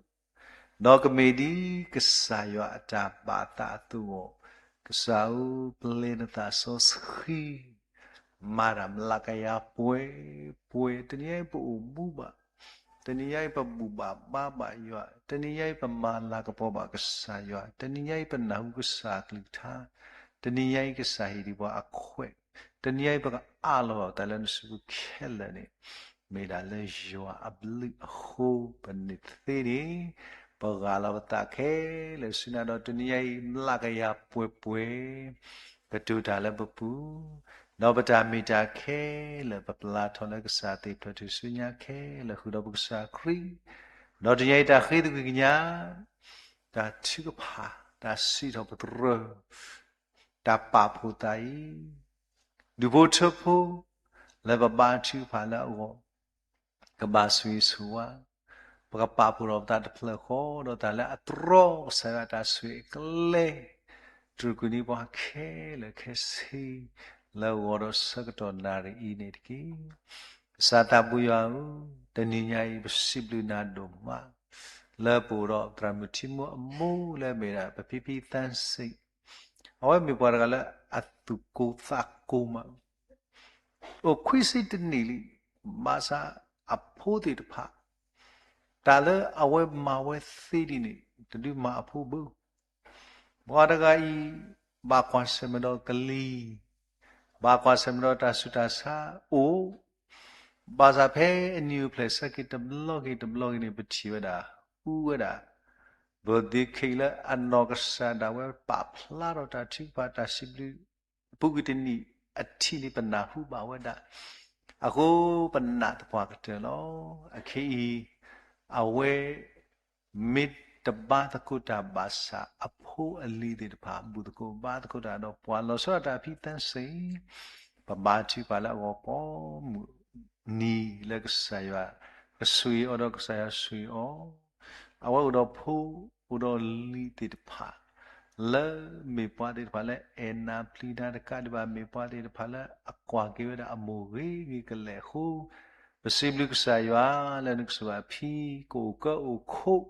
ဒီးကမ့ၢ်ဒ်ကစၢ်ယွၤအတၢ်ဘၣ်သးအသိးအဂီၢ်, ကစၢ်ဧၢ, ပျဲနသးစီဆှံ မၤတၢ်မျးကယၤပှဲၤပှဲၤ. တနံၤညါအံၤပအိၣ်မူဘၣ်, တနံၤညါအံၤပဘူၣ်ဘၣ်ဘါဘၣ်ယွၤ, တနံၤညါအံၤပမၤလၤကပီၤဘၣ်ကစၢ်ယွၤ, တနံၤညါအံၤပနၢ်ဟူကစၢ်အကလုၢ်ကထါ, တနံၤညါအံၤကစၢ်ဟ့ၣ်ဒံးပှၤအခွဲး, တနံၤညါအံၤပကအးလီၤတၢ်လၢနစုပူၤခဲလၢာ်န့ၣ်, မ့ၢ်ဒၣ်လၢယွၤအဘျုးအဃိ ပန့ၢ်သ့န့ၣ်, ပဂၢ်လီၤပသးခဲလၢာ်ဆူနၤဒီး တနံၤညါအံၤ မျးကယၤပှဲၤပှဲၤ ကတိၤတၢ်လၢပပူၤ, ဒီးပတၢ်မ့ၢ်တၢ်ခဲလၢာ် ပပျၢ်ထီၣ်လၢကစၢ်သ့ၣ်ဖျၢၣ်ထူၣ်စုညါခဲလၢာ် ဃုာ်ဒီးပကစၢ်ခရံာ်, ဒီးတနံၤညါအံၤတၢ်ဃ့သကွံၢ်ကညး, တၢ်ထုကဖၣ်, တၢ်စံးထီၣ်ပတြၢၤ, တၢ်ပာ်ဖှိၣ်သးအံၤ ဒူၣ်ဖိထၢဖိ လၢပဘါထုကဖၣ်လၢအဂီၢ် ကဘၣ်ဆိၣ်ဂ့ၤဆိၣ်ဝါ, ပကပာ်ဖှိၣ်ထီၣ်ပသးတဖျၢၣ်ဃီ ဒီးတၢ်လၢအတြီကစၢ်ယွၤတၢ်ဆိၣ်ဂ့ၤအကျဲ တြူာ်ကွံာ်န့ၢ်ပှၤခဲလၢာ်ခဲဆ့ လၢဂီၤဒီးဆၢကတီၢ်နၣ်ရံၣ်အံၤန့ၣ်တက့ၢ်. ကစၢ်သးဘိယွၤဧၢ, တနံၤညါအံၤ ပစံးဘျုးနၤဒိၣ်မး လၢပအိၣ်ဒီးသရၣ်မုၣ်ထံမူအမိၢ်လၢအမ့ၢ်ဒၣ် ပဖံဖံသၣ်စ့ၣ် အဝဲမ့ၢ်ပှၤတဂၤလၢအသူၣ်ကိၢ်သးကိၢ်မး, အိၣ်ခွံဆံတနံၣ်လံ, ဘၣ်ဆၣ်အဖိသ့ၣ်တဖၣ် တၢ်လၢအဝဲမၤဝဲသ့ဒ်န့ၣ် တဒုးမၤအဖိဘၣ်. ပှၤတဂၤအံၤ ဘၣ်ကွၢ်ဆၢၣ်မဲာ်ဒီးကလံၤ, ဘၣ်ကွၢ်ဆၢၣ်မဲာ်ဒီးတၢ်ဆူးတၢ်ဆါအိၣ်, ဘၣ်ဆၣ်ဖဲအနံၤအိၣ်ဖျဲၣ်ဆၢက့ၤတဘျီက့ၤတဘျီက့ၤန့ၣ် ပထံၣ်ဝဲဒၣ် အူဝဲဒၣ် ဘၢၣ်သ့ခံလၢအနီၢ်ကစၢ်ဒၣ်ဝဲပာ်ဖျါထီၣ်တၢ်ထုကဖၣ်တၢ်စံးဘျုး အပူၤကွံာ်တနံၣ်အထံးန့ၣ် ပနၢ်ဟူဘၣ်ဝဲဒၣ်, အဃိပနာ်သပှၢ်ကတၢၢ်လီၤ. အခဲအံၤ အဝဲ မ့ၢ်တဘါသကိးတၢ်ဘၣ်ဆၣ် အဖိအလံၤသ့ၣ်တဖၣ် ဘူၣ်သကိးဘါသကိးတၢ်ဒီးပှၤလီၤဆီဒၣ်တၢ် ဖံသၣ်စ့ၣ်, ပဘါထုကဖၣ်လၢအဂီၢ်ကိးမုၢ်နံၤလၢကစၢ်ယွၤ ကဆိၣ်ဂ့ၤအီၤဒီးကစၢ်ယွၤဆိၣ်ဂ့ၤအီၤ, အဝဲအိၣ်ဒီးဖိ အိၣ်ဒီးလံၤသ့ၣ်တဖၣ် လၢမ့ၢ်ပှၤသ့ၣ်တဖၣ်လၢအဲၣ်နၤပျံၤနၤတကးဒံးဘၣ် မ့ၢ်ပှၤသ့ၣ်တဖၣ်လၢအကွၢ်က့ၤဝဲဒၣ်အမိၢ်ဂ့ၤဂ့ၤကလဲာ်အဃိ, ပစံးဘျုးကစၢ်ယွၤလၢနကဆိၣ်ဂ့ၤအဖံ ကအိၣ်ကၢအိၣ်ခိး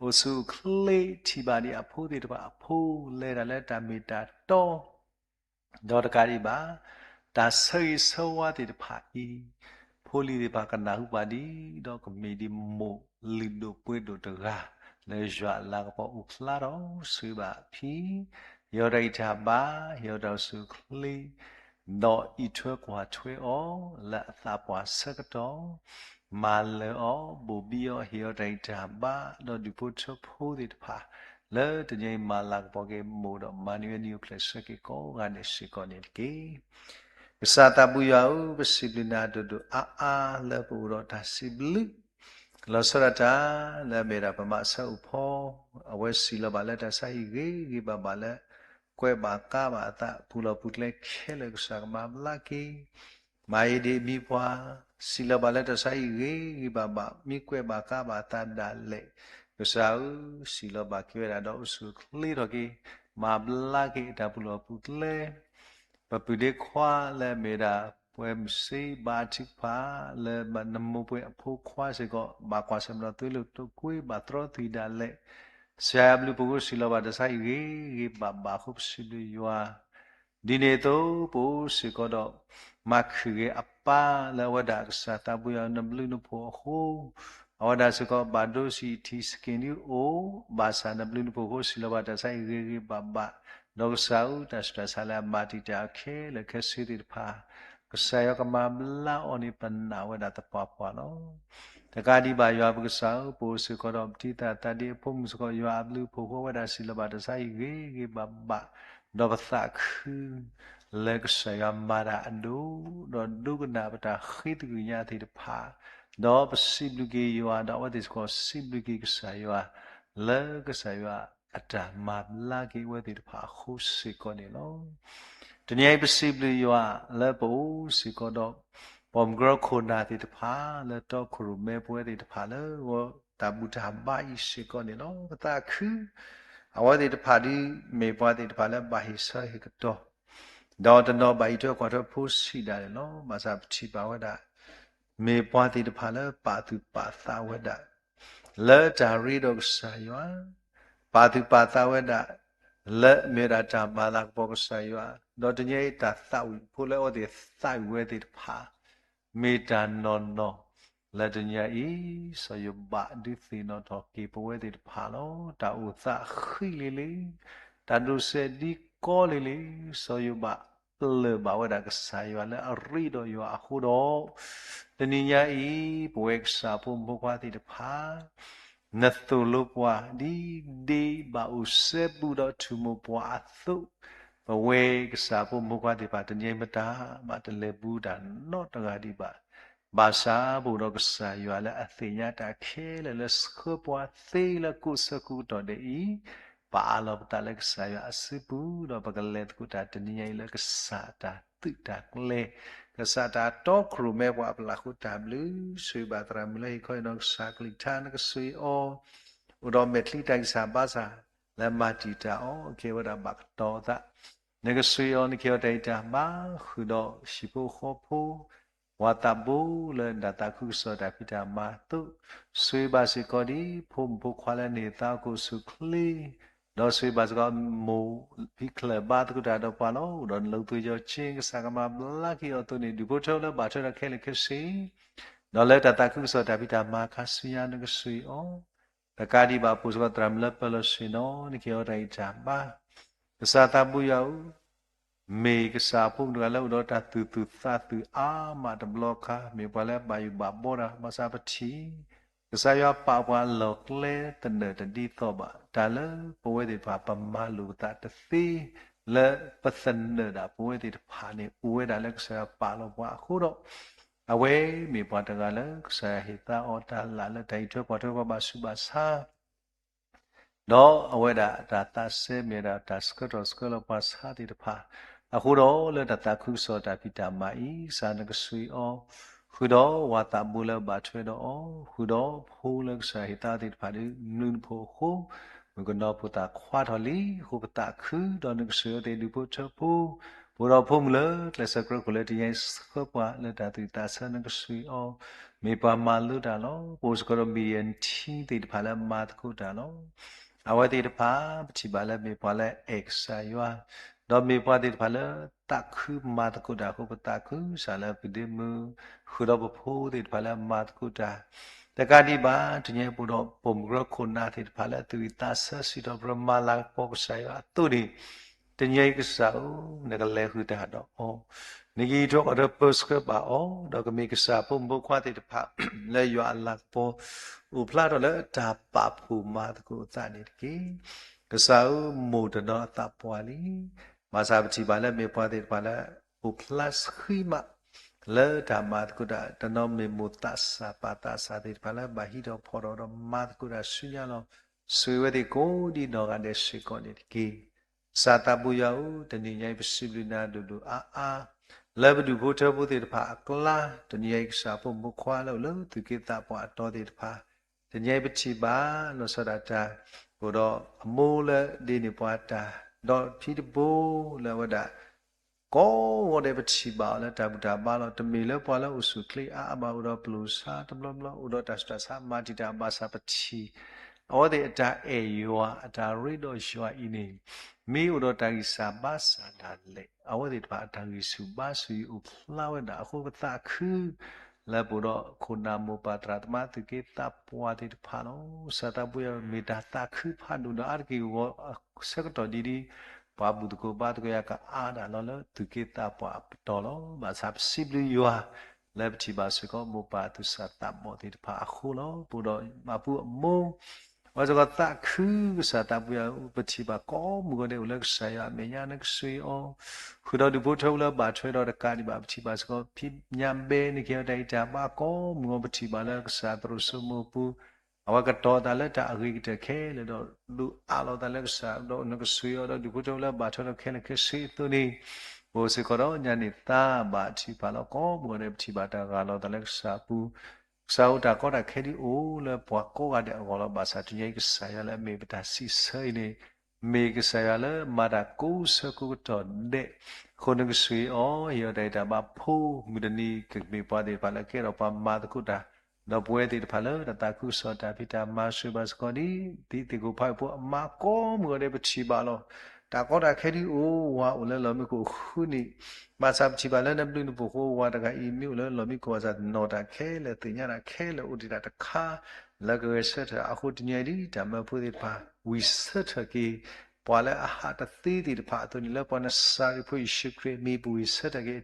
အိၣ်ဆူၣ်အိၣ်ချ့ထံၣ်ဘၣ်ဒံးအဖိသ့ၣ်တဖၣ်အဖိ လဲၤတၢ်လၢတၢ်မ့ၢ်တၢ်တီ ဒီးတကးဒံးဘၣ် တၢ်ဆၢဂ့ၤဆၢဝါသ့ၣ်တဖၣ်အံၤ ဖိလံၤသ့ၣ်တဖၣ်ကနၢ်ဟူဘၣ်ဒံး ဒီးကမ့ၢ်ဒ်မိၢ်လုၢ်ဒိၣ်ပှ့ၤဒိၣ်တဂၤ လၢယွၤအလၤကပီၤအိၣ်ဖျါထီၣ် ဆိၣ်ဂ့ၤဘၣ်အဖံ ဟ့ၣ်အီၤတၢ်ဂံၢ်တၢ်ဘါ ဟ့ၣ်အီၤတၢ်အိၣ်ဆူၣ်အိၣ်ချ့ ဒီးအံးထွဲကွၢ်ထွဲအီၤ လၢအသးပှၢ်ဆၢကတီၢ် မၤလၢာ်အီၤ ဘိၣ်ဘံအီၤ ဟ့ၣ်အီၤတၢ်ဂံၢ်တၢ်ဘါ ဒီးဒူၣ်ဖိထၢဖိသ့ၣ်တဖၣ် လၢတနံၤအံၤမၤလၤကပီၤက့ၤမိၢ်ဒီးမၤန့ၢ်ဝဲနံၤအိၣ်ဖျဲၣ်ဆၢက့ၤကိးဂၤဒဲးစ့ၢ်ကီးန့ၣ်တက့ၢ်. ကစၢ်သးဘိယွၤဧၢ, ပစံးဘျုးနၤဒိၣ်ဒိၣ်အါအါ လၢပအိၣ်ဒီးတၢ်စံးဘျုး လီၤဆီဒၣ်တၢ် လၢအမ့ၢ်ဒၣ်ပမၤဆၢအိၣ်ဖီ အဝဲစံးလီၤဘၣ်လၢတၢ်ဆါဟံၣ်ဂ့ၤဂ့ၤဘၣ်ဘၣ်လၢ ကွဲးဘၣ်ကါဘၣ်အသး ပူၤလီၤပူၤကျဲခဲလၢာ်ကစၢ်ကမၤဘျါက့ၤ မၤအ့ဒ့းအမံၤပှၢ် စံးလီၤဘၣ်လၢတၢ်ဆါဟံၣ်ဂ့ၤဂ့ၤဘၣ်ဘၣ် မ့ၢ်ကွဲးဘၣ်ကါဘၣ်အသးဒၣ်လဲာ် ကစၢ်ဧၢ, စံးလီၤဘၣ်က့ၤဝဲဒၣ်ဒီးအိၣ်ဆူၣ်အိၣ်ချ့ထီၣ်က့ၤ မၤဘျါက့ၤအတၢ်ပူၤလီၤပူၤကျဲ ပပုၢ်ဒ့ခွါလၢအမ့ၢ်ဝဲဒၣ် ပှဲၤမုၢ်စ့ဘါထုကဖၣ် လၢနမိၢ်ပှဲၤအဖိခွါစ့ၢ်ကီး ဘၣ်ကွၢ်ဆၢၣ်မဲာ်ဒီးသွံလိာ်တိာ်ကွံာ် ဘၣ်တြီသွံၣ်ဒၣ်လဲာ် ကစၢ်ယွၤအဘျုးအဖှိၣ်အဃိ စံးလီၤဘၣ်တၢ်ဆါဟံၣ်ဂ့ၤဂ့ၤဘၣ်ဘၣ်အဃိ ပစံးဘျုးယွၤ ဒ်န့ၣ်အသိး ပအိၣ်စ့ၢ်ကီးဒီး မၤခုၣ်ဂ့ၤအပၢ်လၢအဝဲဒၣ်ကစၢ်သးဘိယွၤနဘျုးနဖှိၣ်အဃိ အဝဲဒၣ်စ့ၢ်ကီးဘၣ်ဒိဆံးထံးစက့ၢ်ဒုးအိၣ် ဘၣ်ဆၣ်နဘျုးနဖှိၣ်အဃိ စံးလီၤဘၣ်တၢ်ဆါဟံၣ်ဂ့ၤဂ့ၤဘၣ်ဘၣ် ဒီးကစၢ်ဧၢ တၢ်ဆူးတၢ်ဆါလၢအမၤတံာ်တာ်အီၤခဲလၢာ်ခဲဆ့သ့ၣ်တဖၣ် ကစၢ်ယွၤကမၤဘျါအီၤန့ၣ် ပနာ်ဝဲဒၣ်သပှၢ်ပှၢ်လီၤ. တကးဒံးဘၣ်ယွၤပကစၢ်ဧၢ, ပအိၣ်စ့ၢ်ကီးဒီးပတံၤသၣ်သးဒ့အဖိမုၣ်စ့ၢ်ကီး ယွၤအဘျုးအဖှိၣ်အဃိ အဝဲဒၣ်စံးလီၤဘၣ်တၢ်ဆါဟံၣ်ဂ့ၤဂ့ၤဘၣ်ဘၣ် ဒီးပသးခု လၢကစၢ်ယွၤမၤတၢ်အဒိၣ် ဒီးဒိကနၣ်ပတၢ်ဃ့သကွံာ်ညါသ့ၣ်တဖၣ် ဒီးပစံးဘျုးက့ၤယွၤ ဒီးအဝဲသ့ၣ်စ့ၢ်ကီးစံးဘျုးက့ၤကစၢ်ယွၤ လၢကစၢ်ယွၤအတၢ်မၤဘျါက့ၤအဝဲသ့ၣ်တဖၣ်အဃိစ့ၢ်ကီးန့ၣ်လီၤ. တနံၤအံၤပစံးဘျုးယွၤလၢပအိၣ်စ့ၢ်ကီးဒီး ပိာ်မုၣ်ကရၢခိၣ်နၢ်သ့ၣ်တဖၣ် လၢတီခိၣ်ရိၣ်မဲပဝဲသ့ၣ်တဖၣ်လၢဂီၤတၢ်ဘူၣ်တၢ်ဘါအံၤစ့ၢ်ကီးန့ၣ်လီၤ. ပသးခု အဝဲသ့ၣ်တဖၣ်ဒုး မ့ၢ်ပှၤသ့ၣ်တဖၣ်လၢဘၣ်ဟ့ၣ်ဆၢဟ့ၣ်ကတီၤ ဒီးတနီၤဘၣ်အံးထွဲကွၢ်ထွဲဖိဆံးဒၣ်န့ၣ်လီၤ. ဘၣ်ဆၣ်ပထံၣ်ဘၣ်ဝဲဒၣ် မ့ၢ်ပှၤသ့ၣ်တဖၣ်လၢပာ်သူၣ်ပာ်သးဝဲဒၣ် လၢတၢ်ရ့ဒီးကစၢ်ယွၤ, ပာ်သူၣ်ပာ်သးဝဲဒၣ် လၢအမ့ၢ်ဝဲဒၣ်တၢ်မၤလၤကပီၤကစၢ်ယွၤ, ဒီးတနံၤအံၤတၢ်သးဝံၣ်ဖိလၢအဝဲသ့ၣ်သးဝံၣ်ဝဲသ့ၣ်တဖၣ် မ့ၢ်တၢ်နီၢ်နီၢ် လၢတနံၤအံၤ စီၤယိၤဘးဒုးသ့ၣ်နီၣ်ထီၣ်က့ၤပဝဲသ့ၣ်တဖၣ်လီၤ. တၢ်အိၣ်သးဃံလ့လ့, တၢ်ဒိးစဲးဒံးကီလ့လ့, စီၤယိၤဘးပျၢၢ်ဘၣ်ဝဲဒၣ်ကစၢ်ယွၤလၢအရ့ဒီးယွၤအဃိဒီး, တနံၤညါအံၤ ပဝဲကစၢ်ဖိမုၣ်ဖိခွါသ့ၣ်တဖၣ် နသိၣ်လိပှၤဒ်ဒ့ဘၣ်အိၣ်စဲဘူးဒီးထူၣ်မိၢ်ပှၢ်အသိး, ပဝဲကစၢ်ဖိမုၣ်ဖိခွါသ့ၣ်တဖၣ် တနံၤအံၤမတၤမးတလဲၤဘူးတၢ်နီတဂၤဒံးဘၣ်. ဘၣ်ဆၣ်ပအိၣ်ဒီးကစၢ်ယွၤလၢအသ့ၣ်ညါတၢ်ခဲလၢာ်လၢဆှၢပှၤသ့လၢကိးဆၢကိးကတီၢ်ဒဲးအံၤ, ပာ်အါလီၤပသးလၢကစၢ်ယွၤအစုပူၤ, ဒီးပကလဲၤသကိးတၢ်တနံၤညါအံၤလၢကစၢ်အတၢ်သုးတၢ်ကျဲၤ, ကစၢ်တၢ်တီခိၣ်ရိၣ်မဲပှၤအပျၢ်ဃိတၢ်ဘျုး, ဆိၣ်ဂ့ၤဘၣ်သရၣ်မုၣ်လၢဟ့ၣ်ခီအံၤဒီးကစၢ်ကလုၢ်ကထါ နကဆိၣ်ဂ့ၤအီၤ, အိၣ်ဒီးမဲာ်ချံတၢ်ဂံၢ်စၢ်ဘါစၢ် လၢမၤတံာ်တာ်အီၤ ကဲဝဲဒၣ်ဘၣ်ကတီၤအသး, နကဆိၣ်ဂ့ၤအီၤ နကဟ့ၣ်အီၤတၢ်အံၤတၢ်ဘါ, ဃုာ်ဒီးဟံၣ်ဖိဃီဖိ ပှၤသးဘိလၢနတၢ်သးခုကစီၣ်တၢ်ဖံးတၢ်မၤအသိး, ဆိၣ်ဂ့ၤဘၣ်စ့ၢ်ကီးဒ်ဖိမုၣ်ဖိခွါလၢနဟ့ၣ်သါအီၤကအိၣ်ဆူၣ်အိၣ်ချ့, ဒီးဆိၣ်ဂ့ၤဘၣ်စ့ၢ်ကီးမိၢ်ဖံချၢၣ်ဘါသကိးတၢ်ဒီးပှၤလီၤ. အိၣ်ဒီးနလိာ်သွံၣ်ယီၤက့ ကစၢ်ကမၤဘျါက့ၤအီၤအသိးန့ၣ် ဒူၣ်ဖိထၢဖိလၢဘၣ်ထွဲဒီးခဲလၢာ်ခဲဆ့ ဒီးလၢတၢ်သးခုကစီၣ်တၢ်ဖံးတၢ်မၤခါဆူညါ နကဆိၣ်ဂ့ၤအီၤ, တကးဒံးဘၣ် ပအိၣ်စ့ၢ်ကီးသရၣ်မုၣ်လၢပၢၤလီၢ်ဆ့ၣ်နီၤ နကဟ့ၣ်အီၤတၢ်ဂံၢ်တၢ်ဘါ, ကစၢ်သးဘိယွၤဧၢ, မ့ၢ်ကစၢ်အဖိမုၣ်တဂၤလၢအိၣ်ဒီးတၢ်သူၣ်သူၣ်သးသူၣ်အါမးတဘျီခါ, မ့ၢ်ပှၤလၢအဘၣ်ယိၣ်ဘၣ်ဘှီတၢ် ဘၣ်ဆၣ်ပထံၣ် ကစၢ်ယွၤပာ်ပှၤလီၢ်ကျဲသနၢၣ်တဒ်သိးဘၣ်, တၢ်လၢပဝဲသ့ၣ်တဖၣ်ပမၤလိာ်ပသးတသ့ လၢပသနၢၣ်ဒၣ်ပဝဲသ့ၣ်တဖၣ်န့ၣ် အိၣ်ဝဲဒၣ်လၢကစၢ်ယွၤပာ်လီၤပှၤအဃိဒီး အဝဲမ့ၢ်ပှၤတဂၤလၢကစၢ်ယွၤဟ့ၣ်သါအီၤတၢ်လၢ်လၢတၢ်အံးထွဲကွၢ်ထွဲပှၤဘၣ်ဆူးဘၣ်ဆါ ဒီးအဝဲဒၣ်တၢ်သးစဲမ့ၢ်ဒၣ်တၢ်ဆှၢထီၣ်ဆှၢလီၤပှၤဆါသ့ၣ်တဖၣ်, အဃိဒီးလၢတၢ်သးခုကစီၣ်တၢ်ဖံးတၢ်မၤအံၤ ကစၢ်နကဆိၣ်ဂ့ၤအီၤ, ဃုာ်ဒီးပှၤသးဘိလၢဘၣ်ထွဲဒီးအီၤ, ဃုာ်ဒီးဖိလၢကစၢ်ဟ့ၣ်သါသ့ၣ်တဖၣ်ဒီး မနုၤနဖိအဃိ မုၣ်ကနီၤဖိသၣ်ခွါထီၣ်လံ, အဃိပသးခုဒီးနကဆိၣ်ဂ့ၤအီၤသ့ၣ် ဒူၣ်ဖိထၢဖိ ပအိၣ်ဒီးဖိမုၣ်လၢကျဲးစၢးကြၢးခိၣ်လၢတနံၤအံၤဆှၢပှၤလၢတၢ်သူၣ်သးဆၢ နကဆိၣ်ဂ့ၤအီၤ, မ့ၢ်ပှၤမၤလိတၢ်လီၤ. ပအိၣ်စ့ၢ်ကီးဒီး media team သ့ၣ်တဖၣ်လၢမၤသကိးတၢ်လီၤ. အဝဲသ့ၣ်တဖၣ် ပထံၣ်ဘၣ်လၢမ့ၢ်ပှၤလၢအအဲၣ်ကစၢ်ယွၤ, ဒီးမ့ၢ်ပှၤသ့ၣ်တဖၣ်လၢသးခုမၤသကိးတၢ်အဃိ ပသးခုစၢ်လၢပဒ့မုၣ် ဃုာ်ဒီးပဖိသ့ၣ်တဖၣ်လၢမၤသကိးတၢ်, တကးဒံးဘၣ် တနံၤအံၤပအိၣ်ဒီးပိာ်မုၣ်ကရၢခိၣ်နၢ်သ့ၣ်တဖၣ်လၢသူၣ်ဝံၣ်သးဆၢ စံးထီၣ်ပတြၢၤမၤလၤကပီၤကစၢ်ယွၤအသိးန့ၣ်, တနံၤအံၤကစၢ်ဧၢ, နကလဲၤဃုာ်တၢ်ဒီးအီၤ, နကဟံးထွဲကွၢ်ထွဲပၢဆှၢဘၣ်အီၤ, ဒီးကမ့ၢ်ကစၢ်ဖိမုၣ်ဖိခွါသ့ၣ်တဖၣ် လၢယွၤအလၤကပီၤ အိၣ်ဖျါထီၣ်လၢတၢ်ပာ်ဖှိၣ်မၤသကိးအသးန့ၣ်တက့ၢ်. ကစၢ်ဧၢ, မိၢ်တနီၤအသးပှၢ်လံ. ဘၣ်ဆၣ်ပထံၣ်ဘၣ်လၢမ့ၢ်ပှၤသ့ၣ်တဖၣ်လၢ အိၣ်ဖျါဆှံမး လၢတၢ်မၤသကိးတၢ်, တနီၤမ့ၢ်မိၢ်သးစၢ်ပၢ်သးစၢ်သ့ၣ်တဖၣ်လၢဘၣ်ဟံးထီၣ်ဖီၣ်ထီၣ်ဒီးမၤသကိးတၢ်ဆူညါလီၤ. ဆိၣ်ဂ့ၤဝဲသ့ၣ်ကိးဒံနီၢ်ဂၤဒဲးစ့ၢ်ကီးန့ၣ်တက့ၢ်. ကစၢ်သးဘိယွၤဧၢ, တနံၤညါအံၤပစံးဘျုးနၤဒိၣ်ဒိၣ်အါအါ လၢပဒူၣ်ဖိထၢဖိသ့ၣ်တဖၣ်အကျါ, တနံၤညါအံၤကစၢ်ဖိမုၣ်ဖိခွါလၢအိၣ်လၢသူၣ်က့သးပှၢ်အတီၤသ့ၣ်တဖၣ်, တနံၤအံၤပထံၣ်ဘၣ်လီၤဆီဒၣ်တၢ် အိၣ်ဒီးအမိၢ်လၢဒ့န့ၢ်ပှၤတၢ်, ဒီးဖံတဘိလၢအဝဲဒၣ် ကိးဂီၤဒဲးပထံၣ်ဘၣ်အီၤလၢတၢ်ဘူၣ်တၢ်ဘါလီၤ. တမ့ၢ်လၢပှၤလၢအိၣ်ဆူၣ်ချ့အါအါဘၣ်, အိၣ်ဒီးပျိၢ်ဆါတဘျီဘျီ, အိၣ်ဒီးတၢ်ဆူးတၢ်ဆါမၤတံာ်တာ်ဘၣ်ဆၣ်ပထံၣ် အဝဲသ့ၣ်အတၢ်အဲၣ်ယွၤ အတၢ်ရ့ဒီးယွၤအံၤန့ၣ် မ့ၢ်အိၣ်ဒီးတၢ်ဂံၢ်စၢ်ဘါစၢ်ဒၣ်လဲာ်, အဝဲသ့ၣ်တဖၣ်အတၢ်ဂံၢ်ဆူၣ်ဘါဆူၣ်အံၤအိၣ်ဖျါဝဲဒၣ်အဃိ ပသးခု လၢပအိၣ်ဒီးခိၣ်နၢ်မိၢ်ပၢ်သရၣ်သမါသူၣ်က့သးပှၢ်သ့ၣ်တဖၣ်လီၤ. ကစၢ်သးဘိယွၤမ့ၢ်တၢ်သးခုဖးဒိၣ်ဒီးအါတက့ၢ်အဂီၢ် ဆၢကတီၢ်ဒ်ဒ် ပှၤဘူၣ်သကိးဘါသကိးယၤကအါဒၣ်လီၤလၢသူၣ်က့သးပှၢ်အပတီၢ်လီၤ. ဘၣ်ဆၣ်ပစံးဘျုးယွၤ လၢပထံၣ်ဘၣ်စ့ၢ်ကီးမိၢ်ပၢ်သူၣ်စၢ်သးဘီၣ်သ့ၣ်တဖၣ်အဃိလီၤ. ပအိၣ်ဒီးမၤပူအမိၢ် အဝဲစ့ၢ်ကီးသးခုကစၢ်သးဘိယွၤ ပထံၣ်ဘၣ်ကိးမုၢ်ဂီၤဒဲးအိၣ်လၢကစၢ်ယွၤအမဲာ်ညါ နကဆိၣ်ဂ့ၤအီၤ, ဃုာ်ဒီးဒူၣ်ဖိထၢဖိလၢဘၣ်ထွဲဒီးတကးဒံးဘၣ် ပထံၣ်ဘၣ်စ့ၢ်ကီးဖံညါဘဲ နကဟ့ၣ်အီၤတၢ်ဂံၢ်တၢ်ဘါကိးမုၢ်ဂီၤ ပထံၣ်ဘၣ်လၢကစၢ်သရိာ်စိမိၢ်ပူၤ အဝဲကတီၤသးလၢတၢ်အဂ့ၤကတၢၢ်ခဲလၢာ်ဒီး ဒုးအးလီၤသးလၢကစၢ်ဒီးနကဆိၣ်ဂ့ၤအီၤဒီးဒူၣ်ဖိထၢဖိလၢဘၣ်ထွဲဒီးခဲလၢာ်ခဲဆ့အသိးန့ၣ်, ပအိၣ်စ့ၢ်ကီးဒီးညါန့ၢ်သါဘၣ်ထံးဖးလီၤကိးမုၢ်ဂီၤဒဲး ပထံၣ်ဘၣ်တၢ်ဂၢ်လီၤသးလၢကစၢ်အပူၤ, ကစၢ်ဧၢ တၢ်ကီတၢ်ခဲဒ်အိၣ်လၢပှၤကိးဂၤဒဲးအဂီၢ်လီၤ. ဘၣ်ဆၣ်တနံၤအံၤကစၢ်ယွၤလၢအမ့ၢ်ပတၢ်စံးဆၢအံၤန့ၣ် မ့ၢ်ကစၢ်ယွၤလၢမၤတၢ်ကိးဆၢကိးကတီၢ်ဒဲး, အဃိနကဆိၣ်ဂ့ၤအီၤ ဟ့ၣ်အီၤတၢ်ဂံၢ်တၢ်ဘါ ဖိမုၣ်တနံၤကမ့ၢ်ပှၤသ့ၣ်တဖၣ်လၢကဲထီၣ်ပှၤမၤသကိးတၢ်, ဒီးပဝဲသ့ၣ်တဖၣ်လၢတၢ်သးခုကစီၣ်တၢ်ဖံးတၢ်မၤ ဆိၣ်ဂ့ၤဘၣ်စ့ၢ်ကီးဒ် ဒ်သ့ၣ်ခိၣ်ဖးအံၤဖိအမါကိးမုၢ်ဂီၤဒဲး ပထံၣ်ဘၣ်လီၤ. တၢ်ကီတၢ်ခဲဒ်အိၣ်ဝဲအိၣ်လၢလီၢ်မံခိၣ်ဃုနံၣ် ဘၣ်ဆၣ်ပထံၣ်ဘၣ်လၢနဘျုးနဖှိၣ်အဃိ ဝၤတဂၤအံၤမ့ၢ်အိၣ်လၢလီၢ်မံခိၣ်ဘၣ်ဆၣ် နီၢ်တၢ်ခဲလၢာ် သ့ၣ်ညါတၢ်ခဲလၢာ် အိၣ်တ့ၢ်တၢ်တခါ လၢကဂဲၤဆၢထၢၣ်အဃိ တနံၤအံၤဒ်တၢ်မၢဖိသ့ၣ်တဖၣ် ဝံၣ်ဆၢထၢၣ်က့ၤ ပှၤလၢအဟးတသ့သ့ၣ်တဖၣ်အသိးန့ၣ် လၢပှၤနစၤရ့းဖိယ့ၣ်ၡူးခရံာ်အမံၤ ပဝံၣ်ဆၢထၢၣ်က့ၤ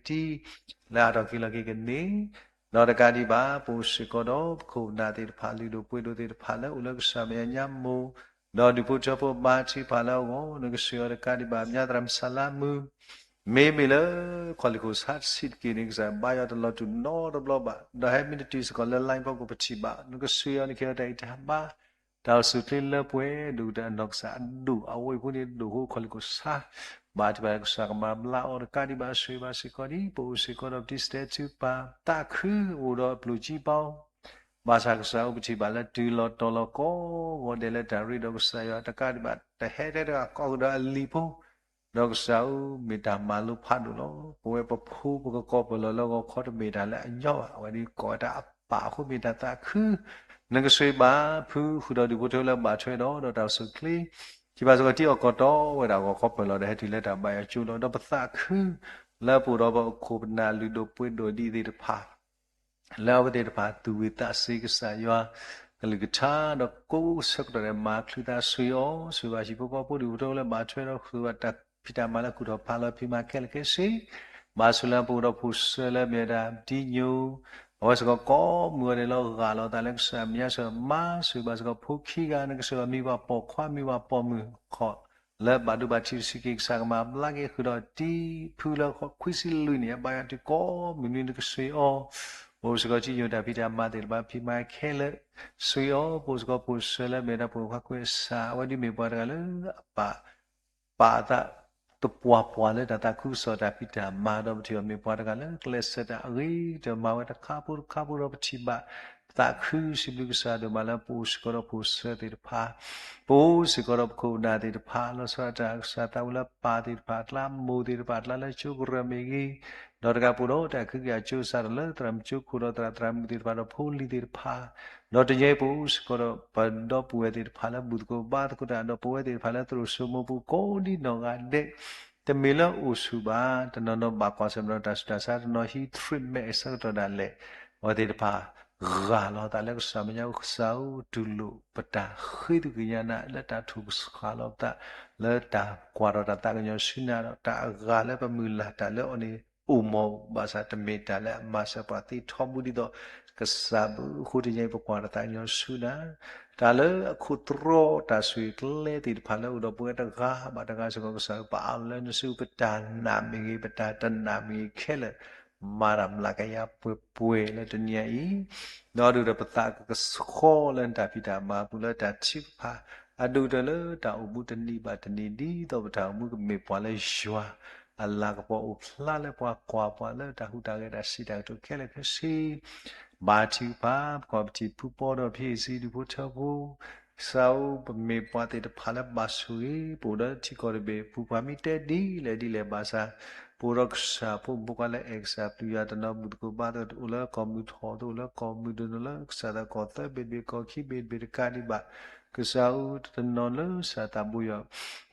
အတံၤ လၢအါထီၣ်က့ၤလီၤက့ၤကန့ၢ် ဒီးတကးဒံးဘၣ် ပအိၣ်စ့ၢ်ကီးဒီးပခိၣ်ပနၢ်သ့ၣ်တဖၣ် လုၢ်ဒိၣ်ပှ့ၤဒိၣ်သ့ၣ်တဖၣ်လၢအိၣ်လၢကစၢ်မဲာ်ညါမိၢ် ဒီးဒူၣ်ဖိထၢဖိဘါထုကဖၣ်လၢအဂီၢ် နကဆိၣ်ဂ့ၤအီၤတကးဒံးဘၣ် မၠါသရၣ်မုၣ်စၤလါမုၣ် မ့မ့ၢ်လၢ ခီၣ်လ့ၢ်ခိၣ်ဆါတဆံးတက့ၢ်န့ၣ် ကစၢ်ဘါယွၤတလီၤတူာ်နီတဘျီဘၣ် ဒီးဟဲမ့ၢ်တတုၤစ့ၢ်ကီးလၢ line ဖီခိၣ်ပထံၣ်ဘၣ် နကဆိၣ်ဂ့ၤအီၤ နကဟ့ၣ်အီၤတၢ်ဂံၢ်တၢ်ဘါ တၢ်အိၣ်ဆူၣ်အိၣ်ချ့လၢပှဲၤဒိၣ်ကတၢၢ် အနီၢ်ကစၢ်အဒိၣ် အဝဲအံၤဖိန့ၣ် ဒိၣ်ဃိခီၣ်လံၢ်ခိၣ်ဆါ, ဘါထုကဖၣ်လၢကစၢ်ကမၤဘျါအီၤတကးဒံးဘၣ် ဆိၣ်ဂ့ၤဘၣ်စ့ၢ်ကီးဒ် ပအိၣ်စ့ၢ်ကီးဒီးပတံၤ စတဲးထုပၢ် သးခုအိၣ်ဒီးအပျိၢ်ကံပီ ဘၣ်ဆၣ်ကစၢ်ဧၢ ပထံၣ်ဘၣ်လၢတုၤလီၤတီၤလီၤကိးဂီၤဒဲးလၢတၢ်ရ့ဒီးကစၢ်ယွၤ တကးဒံးဘၣ် တဟဲထဲတဂၤ ကိးဃုာ်ဒီးအလံၤဖိ ဒီးကစၢ်ဧၢ မ့ၢ်တၢ်မၤလိဖးဒိၣ်လီၤ. ပဝဲပဖိပကကီၢ်ပၢၢ်လီၤလၢဂီၤခီတမ့ၢ်တၢ်လၢအညီဘၣ်. အဝဲဒၣ်ကိးဝဲတၢ်အပၢ်အဃိ မ့ၢ်တၢ်သးခု နကဆိၣ်ဂ့ၤဘၣ်ဖုဃုာ်ဒီးဒူၣ်ဖိထၢလၢဘၣ်ထွဲဒီး ဒီးတၢ်အိၣ်ဆူၣ်အိၣ်ချ့ ထံၣ်ဘၣ်စ့ၢ်ကီးတံၤအီၣ်ကီၢ်တီဝဲဒၣ်ဂီၤခီပၢၢ်လီၤဒီး ဟဲတုၤလၢတၢ်ဘါယွၤကၠိလီၤ. ဒီးပသးခု လၢပအိၣ်ဒီးပခိၣ်ပနၢ်လုၢ်ဒိၣ်ပှ့ၤဒိၣ်ဒ်အံၤသ့ၣ်တဖၣ် လၢအဝဲသ့ၣ်တဖၣ်သူၣ်ဝံၣ်သးစ့ၤကစၢ်ယွၤကလုၢ်ကထါ ဒီးကိးဆၢကတီၢ်ဒဲးမၤချုးသး ဆိၣ်ဂ့ၤအီၤ ဆိၣ်ဂ့ၤဘၣ်ဟံၣ်ဖိဃီဖိ ဒူၣ်ဖိထၢဖိလၢဘၣ်ထွဲဒီး ဃုာ်ဘၣ်တၢ်ဖံးတၢ်မၤလၢကူၣ်ထီၣ်ဖးလီၤ ဖံးမၤခဲလၢာ်ခဲဆ့ ဘၣ်ဆိၣ်လၢပအိၣ်ဒီးဖိၣ်စၢၤလၢမ့ၢ်ဝဲဒၣ်ပတံၤညိၣ် အဝဲစ့ၢ်ကီးကိးမုၢ်ဂီၤဒဲးလၢဂၢ်လီၤသးလၢကစၢ်မဲာ်ညါ ဆိၣ်ဂ့ၤမၤဆိၣ်ဂ့ၤပဖိခံဂၤ နကဆိၣ်ဂ့ၤဘၣ်မံၤပှၢ်ပိာ်ခွါ မံၤပှၢ်ပိာ်မုၣ်ဃီ လၢဘၣ်ဒိဘၣ်ထံးတဆံးက့ၤ ကစၢ်ကမၤဘျါက့ၤ ဃုာ်ဒီးတံၤဖုလၢခွံဆံလွံၢ်န့ၣ် အဘါယွၤတုၤကိးမုၢ်နွံ နကဆိၣ်ဂ့ၤအီၤ ပအိၣ်စ့ၢ်ကီးတံၤညိၣ်တၢ်ဖံးတၢ်မၤသ့ၣ်တဖၣ် ဖံးမၤခဲလၢာ် ဆိၣ်ဂ့ၤအီၤ ပအိၣ်စ့ၢ်ကီးဖိၣ်စၢၤလၢမ့ၢ်ဝဲဒၣ်ဖိၣ်ခွါကွဲးစၢ် အဝဲဒၣ်မ့ၢ်ပှၤတဂၤလၢအပၢ် ပာ်အသးသပှၢ်ပှၢ်လၢတၢ်သးခုကစီၣ်တၢ်ဖံးတၢ်မၤ ဒီးပထံၣ်အီၤမ့ၢ်ပှၤတဂၤလၢကျဲးစၢးတၢ်အဂ့ၤကတၢၢ် မၤဝဲတခါဖိတခါဖိဒီးပထံၣ်ဘၣ် သးခုစံးဘျုးကစၢ်ဒိၣ်မးလၢပအိၣ်စ့ၢ်ကီးဒီးဖိၣ်စၢၤသ့ၣ်တဖၣ် ပအိၣ်စ့ၢ်ကီးဒီးပခိၣ်ပနၢ်သ့ၣ်တဖၣ် လီၤဆီဒၣ်တၢ်ကစၢ်သးဝံၣ်လၢပၢ်သ့ၣ်တဖၣ်အကျါ မိၢ်သ့ၣ်တဖၣ်အကျါလၢကၠိကရၢၢ်မ့ၢ်ဂ့ၤ, ဒီးတကးပအိၣ်ဒီးတၢ်အုၣ်က့ၤခီၣ်က့ၤအကၠိအစးဒီးလၢသရၣ်မုၣ်ကၠိခိၣ်ဒီးသရၣ်သရၣ်မုၣ်သ့ၣ်တဖၣ်ဒီးဖိလံၤသ့ၣ်တဖၣ်, ဒီးတနံၤအံၤပအိၣ်စ့ၢ်ကီးဒီးပဒီပုၢ်ဝဲၢ်သ့ၣ်တဖၣ်လၢဘူၣ်သကိးဘါသကိးတၢ် ဒီးပဝဲသ့ၣ်တဖၣ်လၢသရိာ်စိမိပူၤကိးဒ်နီၢ်ဂၤဒဲး တမ့ၢ်လၢအိၣ်ဆူၣ်ဘၣ်, တနီၤနီၤဘၣ်ကွၢ်ဆၢၣ်မဲာ်ဒီးတၢ်ဆူးတၢ်ဆါ တနီၤဟံး treatment အဆၢကတီၢ်ဒၣ်လဲာ်, အဝဲသ့ၣ်တဖၣ် ဂၢ်လီၤသးလၢကစၢ်မဲာ်ညါ ကစၢ်ဧၢ တူၢ်လိာ်ပတၢ်ဃ့သုကညးနၤ လၢတၢ်ထိၣ်ကဆှီလီၤပသး လၢတၢ်ကွၢ်ထီၣ်တၢ်သးကညီၤဆူနၤဒီး တၢ်အဂၤလၢပမုၢ်လၢ်တၢ်လၢအီၤန့ၣ် အိၣ်မး ဘၣ်ဆၣ်တမ့ၢ်တၢ်လၢအမၤစၢၤပှၤသ့ထီဘိဒ်သိး ကစၢ်ဘျုးအဃိ တနံၤအံၤပကွၢ်ထီၣ်သးကညီၤဆူနၤ တၢ်လၢအခိၣ်သြီတၢ်ဆိၣ်ဂ့ၤကျဲသ့ၣ်တဖၣ်လၢအိၣ်ဒီးပဝဲတဂၤဘၣ်တဂၤစ့ၢ်ကီး ကစၢ်ဧၢ ပအၢၣ်လီၤလၢနစုပတၢ်နာ်မ့ၢ်ဂ့ၤ ပတၢ်တနာ်မ့ၢ်ဂ့ၤခဲလၢာ် မၤတၢ်မျးကယၤပှဲၤပှဲၤလၢတနံၤအံၤ, ဒီးဒုးဒီးပသးကဆှီလၢနတၢ်ဖံးတၢ်မၤအပူၤလၢတၢ်ထုကဖၣ် အဒိၣ်ကတၢၢ်လၢတၢ်အိၣ်မူတနံၤဘၣ်တနံၤ ဒ်သိးပတၢ်အိၣ်မူကမ့ၢ်ပှၤလၢယွၤ အလၤကပီၤအိၣ်ဖျါလၢပှၤကွၢ်ပှၤလၢတၢ်ဟူးတၢ်ဂဲၤတၢ်စံးတၢ်ကတိၤခဲလၢာ်ခဲဆ့ ဘါထုကဖၣ် ပကွၢ်ပထံၣ်ဖုပီဒီးဖံးစံးဒူၣ်ဖိထၢဖိ ကစၢ်ဧၢ ပမ့ၢ်ပှၤသ့ၣ်တဖၣ်လၢဘၣ်ဆိၣ်ဂ့ၤ ပအိၣ်ဒီးထံကီၢ်တဘ့ၣ် ပူၤပှၤမ့ၢ်တဲဒ်လဲၣ်ဒ်လဲၣ်ဘၣ်ဆၣ် ပအိၣ်ဒီးကစၢ်ဖိမုၣ်ဖိခွါလၢအဲၣ်ကစၢ်ပျုၤယွၤ တနီၤဘူၣ်သကိးဘါသကိး တအိၣ်လၢကီၢ်မုၢ်ထီၣ် တအိၣ်လၢကီၢ်မုၢ်ဒိၣ် တအိၣ်လၢကစၢ်သးကီၢ်သၢဘ့ၣ်တဘ့ၣ်ကီၢ်ခံဘ့ၣ်တဘ့ၣ်တကးဒံးဘၣ် ကစၢ်ဧၢ တနီၤလၢစၢ်သးဘိယွၤ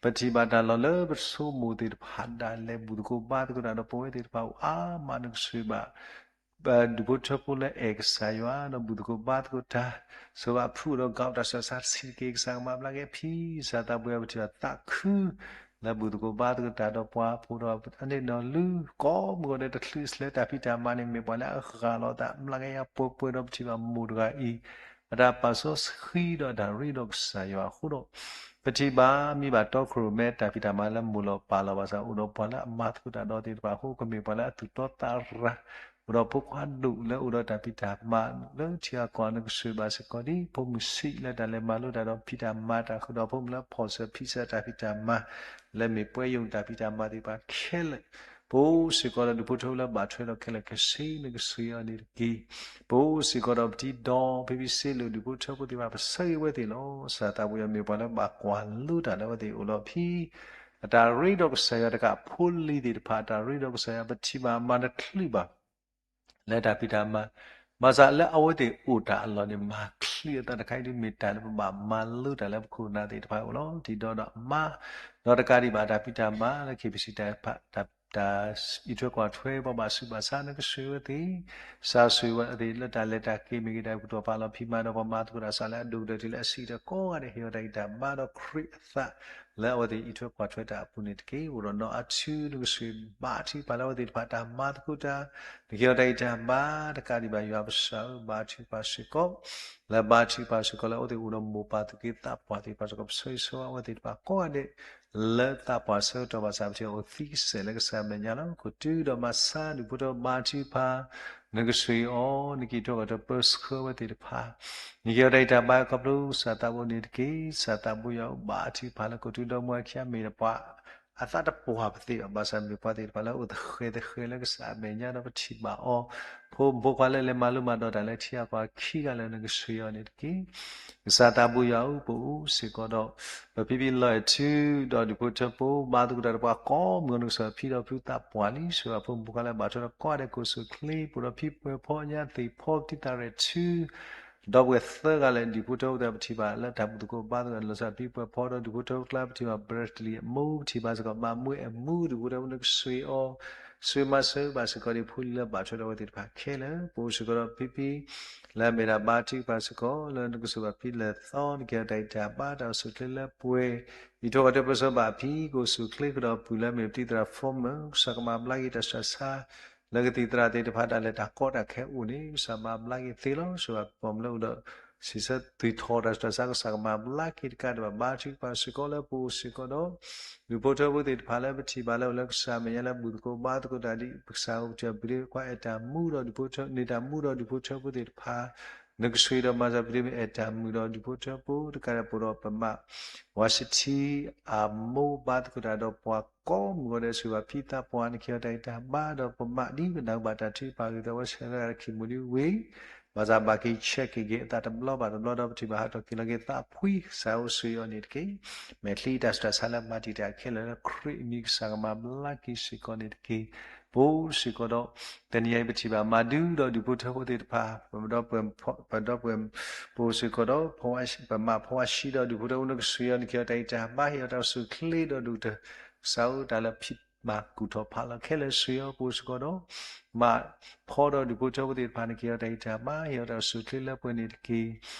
ပထံၣ်ဘၣ်တၢ်လီၢ်လၢပဆိမိၣ်သ့ၣ်တဖၣ်ဒၣ်လဲာ် ဘူၣ်သကိးဘါသကိးတၢ်ဒီး ပဝဲသ့ၣ်တဖၣ်အိၣ်အါမး နကဆိၣ်ဂ့ၤဘၣ် ဒူၣ်ဖိထၢဖိလၢအဲၣ်ကစၢ်ယွၤ ဒီးဘူၣ်သကိးဘါသကိးတၢ်, ဆိၣ်ဂ့ၤဘၣ်ဖုအိၣ်ဒီး ကီး တၢ်ဆူးတၢ်ဆါတဆံးတက့ၢ် ကစၢ်ကမၤဘျါက့ၤဖံး စၢ်သးဘိယွၤ ပထံၣ်ဘၣ်သးခု လၢဘူၣ်သကိးဘါသကိးတၢ်ဒီးပှၤဖိဒီး အန့ၣ်ဒီးလုၢ် ကိးမုၢ်ဂီၤဒဲး တချုးလၢတၢ်ဖံးတၢ်မၤန့ၣ် မ့ၢ်ပှၤလၢအဂၢ်လီၤသး မျးကယၤပှဲၤပှဲၤဒီး ပထံၣ်ဘၣ်မိၢ်တဂၤအံၤ အတၢ်ပာ်စီဆှံဒီးတၢ်ရ့ဒီးကစၢ်ယွၤအဃိဒီး ပထံၣ်ဘၣ်မ့ၢ်ဘၣ်တီခိၣ်ရိၣ်မဲ တၢ်ဖံးတၢ်မၤလၢမိၢ်လီၤပၢ်လီၤ ဘၣ်ဆၣ်အိၣ်ဒီးပှၤလၢအမၤသကိးတၢ်ဒီးသ့ၣ်တဖၣ်အဃိ ကမ့ၢ်ပှၤလၢအသူၣ်တီသးရၤ အိၣ်ဒီးဖိခွါဒိၣ်လၢအိၣ်ဒီးတၢ်ဖံးတၢ်မၤလၢထံဂၤကီၢ်ဂၤ နကဆိၣ်ဂ့ၤဘၣ်စ့ၢ်ကီးဒ် ဖိမုၣ်ဆံးလၢတၢ်လဲၤမၤလိတၢ်ဒီးဖံးတၢ်မၤတၢ် ဃုာ်ဒီးဖိမုၣ်လၢဖီၣ်စၢၤဖံးစၢၤတၢ်ဖံးတၢ်မၤ လၢမ့ၢ်ပှဲၤယိာ်တၢ်ဖံးတၢ်မၤသ့ၣ်တဖၣ်ခဲလၢာ် ပအိၣ်စ့ၢ်ကီးဒီးဒူၣ်ဖိထၢဖိလၢဘၣ်ထွဲဒီးခဲလၢာ်ခဲဆ့ နကဆိၣ်ဂ့ၤအီၤန့ၣ်တက့ၢ်. ပအိၣ်စ့ၢ်ကီးဒီးပတံၤဒီး ဖံဖံစ့လိာ် ဒူၣ်ဖိထၢဖိသ့ၣ်တဖၣ် ပဆၢဂ့ၤဝဲသ့ၣ်လီၤ. စၢ်သးဘိယွၤမ့ၢ်ပှၤလၢဘၣ်ကွၢ်လိတၢ်လၢအဝဲသ့ၣ်အိၣ်လီၤဖံး အတၢ်ရ့ဒီးကစၢ်ယွၤတကး ဖိလံၤသ့ၣ်တဖၣ် အတၢ်ရ့ဒီးကစၢ်ယွၤ ပထံၣ်ဘၣ်မၤတချုးဘၣ် လၢတၢ်ဖံးတၢ်မၤ ဘၣ်ဆၣ်လၢအဝဲသ့ၣ်အိၣ်တၢ်အလီၢ်န့ၣ် မၤချုးအသးတခါအံၤဒ်မ့ၢ်တၢ်လၢပဘၣ်မၤလိတၢ်လၢပခိၣ်ပနၢ်သ့ၣ်တဖၣ်အအိၣ်လီၤ. ပတံၤဒီးဒီးအမါ ဒီးတကးဒံးဘၣ်တၢ်ဖံးတၢ်မၤလၢ KBC တၢ် တၢ်အံးထွဲကွၢ်ထွဲ ပှၤဘၣ်ဆူးဘၣ်ဆါ နကဆိၣ်ဂ့ၤဝဲသ့ၣ်, ကစၢ်ဆိၣ်ဂ့ၤဝဲသ့ၣ်လၢတၢ်လဲၤတၢ်က့ၤမ့ၢ်ဂ့ၤ တၢ်ကူၣ်ထီၣ်ဖးလီၤဖံးမၤဒီး ပှၤမၤသကိးတၢ်ဆူလၢအဒိၣ်ကတၢၢ် တုၤလၢအဆံးကတၢၢ်ကိးဂၤဒဲး ဟ့ၣ်အီၤတၢ်ဂံၢ်တၢ်ဘါဒီးခရံာ်အသး လၢအဝဲသ့ၣ်အံးထွဲကွၢ်ထွဲတၢ်အပူၤန့ၣ်တက့ၢ်. အိၣ်ဒီးနီၢ်အါထူ နကဆိၣ်ဂ့ၤဘါထုကဖၣ်လၢအဝဲသ့ၣ်တဖၣ်တၢ်မၤသကိးတၢ်, နကဟ့ၣ်အီၤတၢ်ဂံၢ်တၢ်ဘါတကးဒံးဘၣ် ယွၤပကစၢ်ဧၢ ဘါထုကဖၣ်စ့ၢ်ကီး လၢဘါထုကဖၣ်စ့ၢ်ကီးလၢအဝဲသ့ၣ်အိၣ်ဒီးမိၢ်ပၢ်သူၣ်က့သးပှၢ်သ့ၣ်တဖၣ်စ့ၢ်ကီး ပဆၢဂ့ၤဆၢဝါအဝဲသ့ၣ်တဖၣ်ကိးဂၤဒဲး လၢသးပှၢ်ဆၢကတီၢ်ဘၣ်ဆၣ် ပထံၣ်အီၤအိၣ်သံကစဲာ်လၢကစၢ်မဲာ်ညါလီၤ. ခိၣ်တုဒီးမၤဆါ ဒူၣ်ဖိထၢဖိဘါထုကဖၣ် နကဆိၣ်ဂ့ၤအီၤ, နက့ၤထီၣ်ကဒီးပၢဆှၢဝဲသ့ၣ်တဖၣ်, နက့ၤအီၤတၢ်ဂံၢ်တၢ်ဘါခီဖျိကစၢ်သးဘိန့ၣ်တက့ၢ်. ကစၢ်သးဘိယွၤဧၢ, ဘါထုကဖၣ်လၢကီၢ်သူဒီမါအခံအမ့ၢ်တပှၤ အသးတပှၢ်ပသ့ၣ်ဘၣ်, ဘၣ်ဆၣ်မ့ၢ်ပှၤသ့ၣ်တဖၣ်လၢအိၣ်သဃဲၤသဃဲၤလၢကစၢ်အမဲာ်ညါဒီးပထံၣ်ဘၣ်အီၤ, ဖိမုၣ်ဖိခွါလၢလဲၤမၤလိမၤဒိးတၢ်လၢထံဂၤကီၢ်ဂၤခံဂၤလၢနကဆိၣ်ဂ့ၤအီၤန့ၣ်တက့ၢ်. ကစၢ်သးဘိယွၤဧၢ, ပအိၣ်စ့ၢ်ကီးဒီး ပဖံဖံလီၤအဲၣ်ထူ ဒီးဒူၣ်ဖိထၢဖိ ဘါသကိးတၢ်ဒီးပှၤကိးမုၢ်ဂီၤ နကဆိၣ်ဂ့ၤဖံဒီးဖုသးပှၢ်လံ, ဆိၣ်ဂ့ၤဖိမုၣ်ဖိခွါလၢဘၣ်ထွဲဒီးကိးဂၤဒဲး ကိးဆိၣ်ချ့ ပှဲၤဖီညါသ့ၣ်ဖီ ပတံၤသရၣ်ထူ ဒီပုၢ်ဝဲၢ်သၢဂၤလၢဒူၣ်ဖိထၢဖိသ့ၣ်တဖၣ် ပထံၣ်ဘၣ်လၢတၢ်ဘူၣ်သကိးဘါသကိး လီၤစၢ်ဖံပှဲၤဖီဒီးဒူၣ်ဖိထၢဖိကျါ ပထံၣ်ဘၣ် Bradley အမိၢ် ပထံၣ်ဘၣ်စ့ၢ်ကီး မၤမူအဲၣ်မူ ဒူၣ်ဖိထၢဖိ နကဆိၣ်ဂ့ၤအီၤ ဆိၣ်ဂ့ၤမၤစၢၤဘၣ်စ့ၢ်ကီးဒ်ဖိလံၤလၢဘၣ်ထွဲဒီးအဝဲသ့ၣ်တဖၣ်ခဲလၢာ်, ပအိၣ်စ့ၢ်ကီးဒီးဖံဖံ လၢအမ့ၢ်ဒၣ်ဘါထုကဖၣ်စ့ၢ်ကီး လၢနကဆိၣ်ဘၣ်ဖံလဲၤသီ နကဟ့ၣ်အီၤတၢ်ဂံၢ်တၢ်ဘါ တၢ်အိၣ်ဆူၣ်အိၣ်ချ့လၢပှဲၤ အံးထွဲကွၢ်ထွဲပၢဆှၢဘၣ်ဖံ ကအိၣ်ဆူၣ်အိၣ်ချ့ကဒီးပုၢ်လၢအမ့ၢ်ပတံၤသရၣ် Foreman, ကစၢ်ကမၤဘျါက့ၤတၢ်ဆူးတၢ်ဆါ လၢကသံၣ်သရၣ်သ့ၣ်တဖၣ် တၢ်လဲၤတၢ်ကီတၢ်ခဲအိၣ်န့ၣ် ကစၢ်မၤဘျါက့ၤသ့လီၤ. ဆိၣ်ဂ့ၤပှၤမုၣ်လၢအိၣ်ဒီး စံးဆၢသွံၣ်ထီၣ်တၢ်ဆူးတၢ်ဆါ ကစၢ်ကမၤဘျါက့ၤတကးဒံးဘၣ် ဘါထုကဖၣ်စ့ၢ်ကီးလၢပအိၣ်စ့ၢ်ကီးဒီး ဒူၣ်ဖိထၢဖိသ့ၣ်တဖၣ်လၢပထံၣ်ဘၣ်လၢအိၣ်လၢကစၢ်အမဲာ်ညါလၢဘူၣ်သကိးဘါသကိးတၢ်ဒ် ပကစၢ်အိၣ်ပတုာ်ပဒ့ခွါအဲၣ်တၢ်မူဒီးဒူၣ်ဖိထၢ န့ၢ်တၢ်မူဒီးဒူၣ်ဖိထၢဖိသ့ၣ်တဖၣ် နကဆိၣ်ဂ့ၤဒီးမၤစၢၤပဒ့မ့ၢ်အဲၣ်တၢ်မုာ်ဒီး ဒူၣ်ဖိထၢဖိတကးဒံး ပအိၣ်ဒီးပမး ဝါစထံ အမိၢ် ဘါသကိးတၢ်ဒီးပှၤကိးမုၢ်ဂီၤဒဲး ဆိၣ်ဂ့ၤဘၣ်ဖံသးပှၢ် နကဟ့ၣ်အီၤတၢ်ဂံၢ်တၢ်ဘါဒီးပမး ဒ်ပနၢ်ဟူဘၣ်တၢ်ထုကဖၣ်ဂ့ၤသးဝဲဆဲးလၢအခံမူဒ်ဝံၤ ဘၣ်ဆၣ်ဘၣ်က့ၤဆဲးက့ၤက့ၤအသးတဘျီဘၣ်တဘျီဒီး ပထံၣ်ဘၣ်ဟးထီၣ်က့ၤလီၤက့ၤသးဖှံ ကစၢ်အိၣ်ဆိၣ်ဂ့ၤအီၤန့ၣ်တက့ၢ်. မဲာ်ချံတၢ်ဆူးတၢ်ဆါလၢမၤတံာ်တာ်ခဲလၢာ်လၢခရံာ်အမံၤ ကစၢ်ကမၤဘျါက့ၤစ့ၢ်ကီးန့ၣ်တက့ၢ်. ပအိၣ်စ့ၢ်ကီးဒီး တနံၤအံၤပထံၣ်ဘၣ်မၤဒုဒီးဒူၣ်ဖိထၢဖိသ့ၣ်တဖၣ် ပဒီပုၢ်ဝဲၢ် ပအိၣ်စ့ၢ်ကီးဒီး ပမးဖီဝါဆှံဒီးဒူၣ်ဖိထၢဖိ နကဆိၣ်ဂ့ၤအီၤ နကဟ့ၣ်အီၤတၢ်ဂံၢ်တၢ်ဘါ ဟ့ၣ်အီၤတၢ်အိၣ်ဆူၣ်အိၣ်ချ့ဒီးဒူၣ်တၢ် ကစၢ်ဧၢ တၢ်လၢဖံးမၤကူၣ်ထီၣ်ဖးလီၤခဲလၢာ် ဆိၣ်ဂ့ၤအီၤ ပအိၣ်စ့ၢ်ကီးဒီး မးဖီဒီးဒူၣ်ဖိထၢဖိသ့ၣ်တဖၣ် နကဟ့ၣ်အီၤတၢ်ဂံၢ်တၢ်ဘါ ဟ့ၣ်အီၤတၢ်အိၣ်ဆူၣ်အိၣ်ချ့လၢပှဲၤန့ၣ်တက့ၢ်.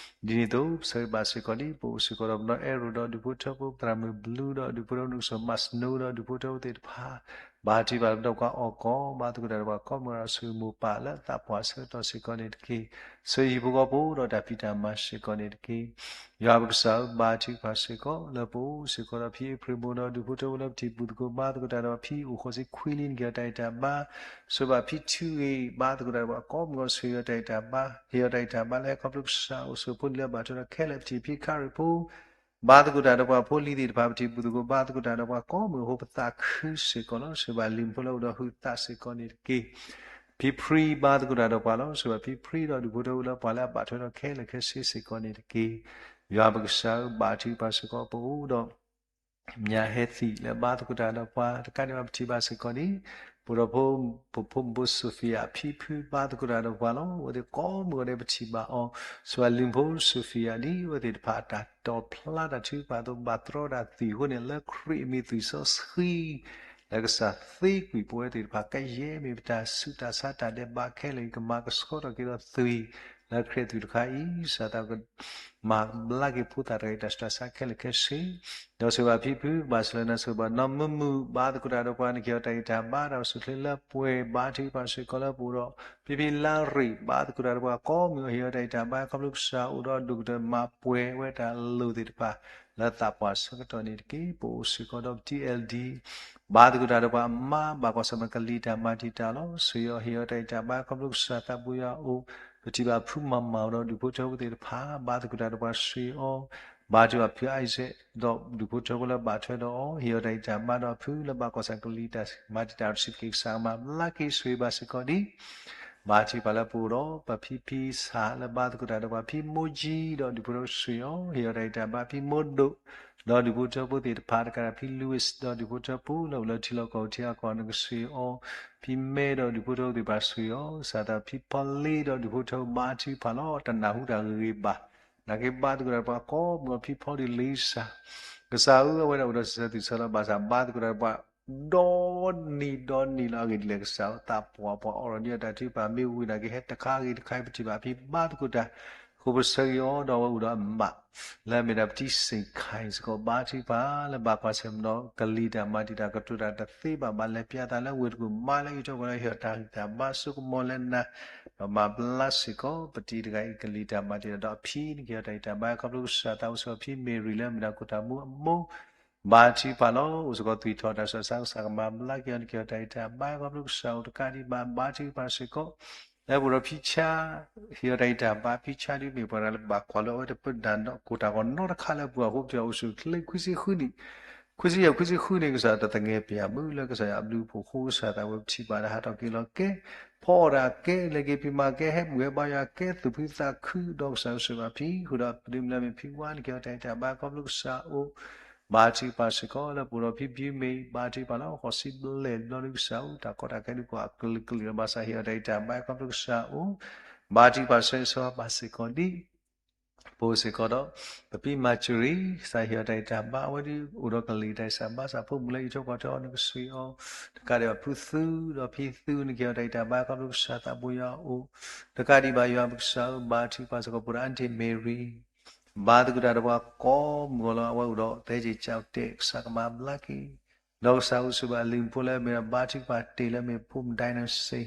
ဒ်န့ၣ်အသိး ပဆၢဂ့ၤဘၣ်စ့ၢ်ကီးဒ် ပအိၣ်စ့ၢ်ကီးဒီးပနီၢ်အဲၣ်ရိၣ်ဒီးဒူၣ်ဖိထၢဖိ ပသရၣ်မုၣ်ဘျူးဒီးဒူၣ်ဖိထၢဖိ နကဆိၣ်ဂ့ၤမးစနိ ဒီးဒူၣ်ဖိထၢဖိသ့ၣ်တဖၣ် ဘါထုကဖၣ်ဒီးပှၤအီၣ်ကီၢ် ဘါသကိးတၢ်ဒီးပှၤကိးမုၢ်ဂီၤ ဆိၣ်ဂ့ၤမိၢ်ပၢ်လၢသးပှၢ်ဆၢကတီၢ်စ့ၢ်ကီးန့ၣ်တက့ၢ်. ဆိၣ်ဂ့ၤဟံၣ်ဖိဃီဖိဒီးတၢ်ဖံးတၢ်မၤစ့ၢ်ကီးန့ၣ်တက့ၢ်. ယွၤပကစၢ်ဧၢ ဘါထုကဖၣ်စ့ၢ်ကီး လၢပအိၣ်စ့ၢ်ကီးဒီးဖံအ့ဖြ့ၣ်မိၢ်ဒီးဒူၣ်ဖိထၢဖိလၢပထံၣ်ဘူၣ်သကိးဘါသကိးတၢ်ဒီးဖံအိၣ်ဃီၤဆံခွံလံ နကဟ့ၣ်အီၤတၢ်ဂံၢ်တၢ်ဘါ ဆိၣ်ဂ့ၤဘၣ်ဖံထူဂ့ၤ ဘါသကိးတၢ်ဒီးပှၤကိးမုၢ်ဂီၤ ဆိၣ်ဂ့ၤအီၤတၢ်ဂံၢ်တၢ်ဘါ ဟ့ၣ်အီၤတၢ်ဂံၢ်တၢ်ဘါလၢဟဲခီဖျိကစၢ်အိၣ်ဆိးဖိလံၤလၢဘၣ်ထွဲဒီးခဲလၢာ် ပထံၣ်ဖံခါရံၣ်ဖိ ဘါသကိးတၢ်ဒီးပှၤဖိလံၤသ့ၣ်တဖၣ် ပထံၣ်ဘူၣ်သကိးဘါသကိးတၢ်ဒီးပှၤကိးမုၢ်ဂီၤ ပသးခုစ့ၢ်ကီးလီၤ. ဆိၣ်ဂ့ၤဘၣ်လံၤဖိလၢအိၣ်ဒီးဟုးသးစ့ၢ်ကီးန့ၣ်တက့ၢ်. ဖံဖြံ ဘါသကိးတၢ်ဒီးပှၤလီၤ. ဆိၣ်ဂ့ၤဘၣ်ဖံဖြံဒီးဒူၣ်ဖိထၢဖိလၢပှၤလၢအဘၣ်ထွဲဒီးခဲလၢာ်ခဲဆ့စ့ၢ်ကီးန့ၣ်တက့ၢ်. ယွၤပကစၢ်ဧၢ ဘါထုကဖၣ်စ့ၢ်ကီး ပအိၣ်ဒီး မၠးဟဲသံၣ်လၢဘါသကိးတၢ်ဒီးပှၤ တကးဒံးဘၣ်ပထံၣ်ဘၣ်စ့ၢ်ကီးန့ၣ် ပအိၣ်ဒီးဖိ ပဖိမုၣ်ဖိ Sophia အဖံဖု ဘါသကိးတၢ်ဒီးပှၤလီၤ. အဝဲသ့ၣ်ကိးမုၢ်ဂီၤဒဲးပထံၣ်ဘၣ်အီၤ ဆိၣ်ဂ့ၤဘၣ်လံၤဖိ Sophia ဒ်အဝဲသ့ၣ်တဖၣ်အတၢ်တီၣ်ဖျါတၢ်ထုကဖၣ်အသိး ဘၣ်တြီတၢ်သွံၣ်အဃိန့ၣ် လၢခရံာ်အမံၤသွံၣ်စီဆှံ လၢကစၢ်သ့ကွံာ်ပဝဲသ့ၣ်တဖၣ် ကယဲၢ်မ့ၢ်ပတၢ်ဆူးတၢ်ဆါတၢ်ဒဲးဘးခဲလၢာ်အံၤ ကမၤကဆှီထီၣ်က့ၤဒီးသွံၣ် လၢခရံာ်အသွံၣ်တခါအံၤ ကစၢ်သးကမၤဘျါက့ၤဖိသၣ်တဂၤအံၤ တၢ်ဆူးတၢ်ဆါခဲလၢာ်ခဲဆ့ ဒီးဆိၣ်ဂ့ၤဘၣ်ဖံဖု ဘၣ်ဆၢလၢနၤ ဆိၣ်ဂ့ၤဘၣ်နီၢ်မုာ်မုာ် ဘါသကိးတၢ်ဒီးပှၤ နကဟ့ၣ်အီၤတၢ်ဂံၢ်တၢ်ဘါ တၢ်အိၣ်ဆူၣ်အိၣ်ချ့လၢပှဲၤ ဘါထုကဖၣ်စ့ၢ်ကီးလၢပအိၣ်ဒီး ဖံဖံလါရ့ၣ် ဘါသကိးတၢ်ဒီးပှၤကိးမုၢ်ဂီၤ ဟ့ၣ်အီၤတၢ်ဂံၢ်တၢ်ဘါ ခီဖျိကစၢ်အိၣ်ဒီးဒိၣ်ကတၢၢ် မၤပှဲၤဝဲတၢ်လိၣ်သ့ၣ်တဖၣ် လၢသးပှၢ်ဆၢကတီၢ်န့ၣ်တက့ၢ်. ပအိၣ်စ့ၢ်ကီးဒီးပတံၤအဲၣ်ဒံ ဘါသကိးတၢ်ဒီးပှၤအမါ ဘၣ်ကွၢ်ဆၢၣ်မဲာ်ကလံၤတၢ်မၤတံာ်တာ်လီၤ. ဆိၣ်ဂ့ၤအီၤ ဟ့ၣ်အီၤတၢ်ဂံၢ်တၢ်ဘါ ခီဖျိကစၢ်သးပူၤယွၤအအိၣ် ပထံၣ်ဘၣ်ဖုမၤမၤအီၤဒီးဒူၣ်ဖိထၢဖိသ့ၣ်တဖၣ် ဘါသကိးတၢ်ဒီးပှၤဆိၣ်ဂ့ၤအီၤ ဘါထုကဖၣ်ဖု Isaac ဒီးဒူၣ်ဖိထၢဖိလၢဘၣ်ထွဲဒီးအီၤ ဟ့ၣ်အီၤတၢ်ဂံၢ်တၢ်ဘါဒီးအဖုလၢဘၣ်ကွၢ်ဆၢၣ်မဲာ်ကလံၤတၢ်မၤတံာ်တာ် ရစံးပက့ၤ ကစၢ်ကမၤဘျါက့ၤ ဆိၣ်ဂ့ၤဘၣ်စ့ၢ်ကီးဒ် ဘါထုကဖၣ်လၢပအိၣ်ဒီး ပဖံဖံဆၣ်လၢဘါသကိးတၢ်ဒီးပှၤ ဖံမိၢ်ကၠံဒီးဒူၣ်ဖိထၢဖိဆိၣ်ဂ့ၤအီၤ ဟ့ၣ်အီၤတၢ်ဂံၢ်တၢ်ဘါ ဖံမိၢ်ဒိၣ် ဒီးဒူၣ်ဖိထၢဖိသ့ၣ်တဖၣ် တကးဒံးဖံ Louis ဒီးဒူၣ်ဖိထၢဖိလၢအိၣ်လၢထံလီၢ်ကီၢ်ထံအကီၢ် နကဆိၣ်ဂ့ၤအီၤ ဖံမဲဒီးဒူၣ်ဖိထၢဖိသ့ၣ်တဖၣ်ဆိၣ်ဂ့ၤအီၤ ကစၢ်သး ဖံဖီလ့ဒီးဒူၣ်ဖိထၢဖိဘါထုကဖၣ်လီၤ. တနၢ်ဟူတၢ်ဂ့ၤဂ့ၤဘၣ် နာ်က့ဘါသကိးတၢ်ဒီးပှၤကိးမုၢ်ဂီၤ ဖံဖီလ့လံစၢ် ကစၢ်ဧၢ အဝဲဒၣ်အိၣ်ဒီးစံးဆၢသွံၣ်ဆၢလီၤ ဘၣ်ဆၣ်ဘါသကိးတၢ်ဒီးပှၤ ဒီနံၤဒီနံၤလီၤ အဂ့ၢ်ဒ်လဲၣ် ကစၢ်ဧၢ သးပှၢ်ပှၤအိးထီၣ်န့ၢ်အတၢ်ထုကဖၣ် မ့ၢ်ဝံၤနာ်က့ဟဲတခါဂ့ၤတခါအံၤ ပထံၣ်ဘၣ်ဖံဘါသကိးတၢ် အဃိပဆၢဂ့ၤအီၤဒီးအဝဲအိၣ်ဒီးအမး လၢအမ့ၢ်ဒၣ်ပတံၤစ့ၣ်ခါအံၤစ့ၢ်ကီး ဘါထုကဖၣ်လၢဘၣ်ကွၢ်ဆၢၣ်မဲာ်ဒီး ကလံၤတၢ်မၤတံာ်တာ် ကတိၤတၢ်တသ့ဘၣ် ဘၣ်လဲၤပျါသးလၢဝ့ၢ်တကူၣ် မါလၢအံးထွဲကွၢ်လၢ ဟ့ၣ်အီၤတၢ်ဂံၢ်တၢ်ဘါ ဆိကမိၣ်လၢနၤ ဒီးမၤဘျါစ့ၢ်ကီး ပတံၤတဂၤအံၤ ကလံၤတၢ်မၤတံာ်တာ်ဒီးအဖံ နကဟ့ၣ်အီၤတၢ်ဂံၢ်တၢ်ဘါ ခီဖျိကစၢ်သးအိၣ်စ့ၢ်ကီးဖံမ့ၢ်ရံၤလၢအမ့ၢ်ဒၣ်ခိၣ်တၢ်မူအမိၢ် ဘါထုကဖၣ်လီၤ. အိၣ်စ့ၢ်ကီးသွံၣ်ထီၣ်တၢ်ဆူးတၢ်ဆါ ကစၢ်ကမၤဘျါက့ၤအီၤ နကဟ့ၣ်အီၤတၢ်ဂံၢ်တၢ်ဘါ ခီဖျိကစၢ်အိၣ်တကးဒံးဘၣ် ဘါထုကဖၣ်စ့ၢ်ကီး လၢပအိၣ်ဒီးဖံဆါ, ဟ့ၣ်အီၤတၢ်ဂံၢ်တၢ်ဘါ ဖံဆါဒ်မ့ၢ်ပှၤတဂၤလၢဘၣ်ကွၢ်လၢအဝဲတပၢတၢ်နီၣ်ကိၢ်တၢ်ဂီၤနီတခါလၢပှၤအဃိ ပထံၣ်အိၣ်ဆူၣ်ချ့ခွံဆံဃုနံၣ်, ခွံဆံယဲၢ်ခွံဆံဃုနံၣ် ကစၢ်တသငဲၣ်ပၠးမုၢ်လၢကစၢ်ယွၤအဘျုးအဖှိၣ်အဃိ ကစၢ်သးဝဲပထံၣ်ဘၣ်တၢ်ဟးထီၣ်က့ၤလီၤကဲ, ဖီအီၣ်တၢ်ကဲ လဲၤက့ၤဖံးမၤကဲ ဟဲဘူၣ်ဟဲဘါယွၤကဲ သူၣ်ဖှံသးခု ဒီးကစၢ်ယွၤဆိၣ်ဂ့ၤဘၣ်ဖံ ဃုာ်ဒီးပဒုးမလၢမ့ၢ်ဖံဝါ နကဟ့ၣ်အီၤတၢ်ဂံၢ်တၢ်ဘါခီဖျိကစၢ်အအိၣ် ဘါထုကဖၣ်စ့ၢ်ကီး လၢပအိၣ်ဒီးဖံဘံမ့ၢ် ဘါထုကဖၣ်လီၤ ဃိးဆံဘျဲၣ်ဘျီဒုကစၢ်အိၣ် တၢ်ကီတၢ်ခဲဒုးကွၢ်အကလုာ်ကလုာ် ဘၣ်ဆၣ်ဟ့ၣ်အီၤတၢ်ဂံၢ်တၢ်ဘါခီဖျိကစၢ်အအိၣ် ဘါထုကဖၣ်ဆၢဂ့ၤဆၢဝါဘၣ်စ့ၢ်ကီးဒ် ပအိၣ်စ့ၢ်ကီးဒီး ပဖံမၤစရံ ကစၢ်ဟ့ၣ်အီၤတၢ်ဂံၢ်တၢ်ဘါ အဝဲဒၣ်အိၣ်ဒီးကလုာ်တၢ်ဂံၢ်စၢ်ဘါစၢ် ဖိမုၣ်လၢအံးထွဲကွၢ်ထွဲအီၤ နကဆှၢအီၤ တကးဒံးဘၣ်ဖုသူ ဒီးဖံသူ နကဟ့ၣ်အီၤတၢ်ဂံၢ်တၢ်ဘါခီဖျိကစၢ်သးဘိယွၤအအိၣ် တကးဒံးဘၣ်ယွၤပကစၢ်ဧၢ ဘါထုကဖၣ်စ့ၢ်ကီး ပအိၣ်ဒီးအါန့ၢ်မ့ၤရံ ဘါသကိးတၢ်ဒီးပှၤကိးမုၢ်ဂီၤလီၤ အဝဲအိၣ်ဒီးသဲက့ၤကၠီတဲာ် ကစၢ်ကမၤဘျါက့ၤ ဒီးကစၢ်အိၣ်ဆူၣ်ဘၣ်အလုၢ်အပှ့ၤလၢအမ့ၢ်ဒီးဘါထုကဖၣ်တ့ၢ်လၢမ့ၢ်ဖိမုၣ်ဒိးနစ့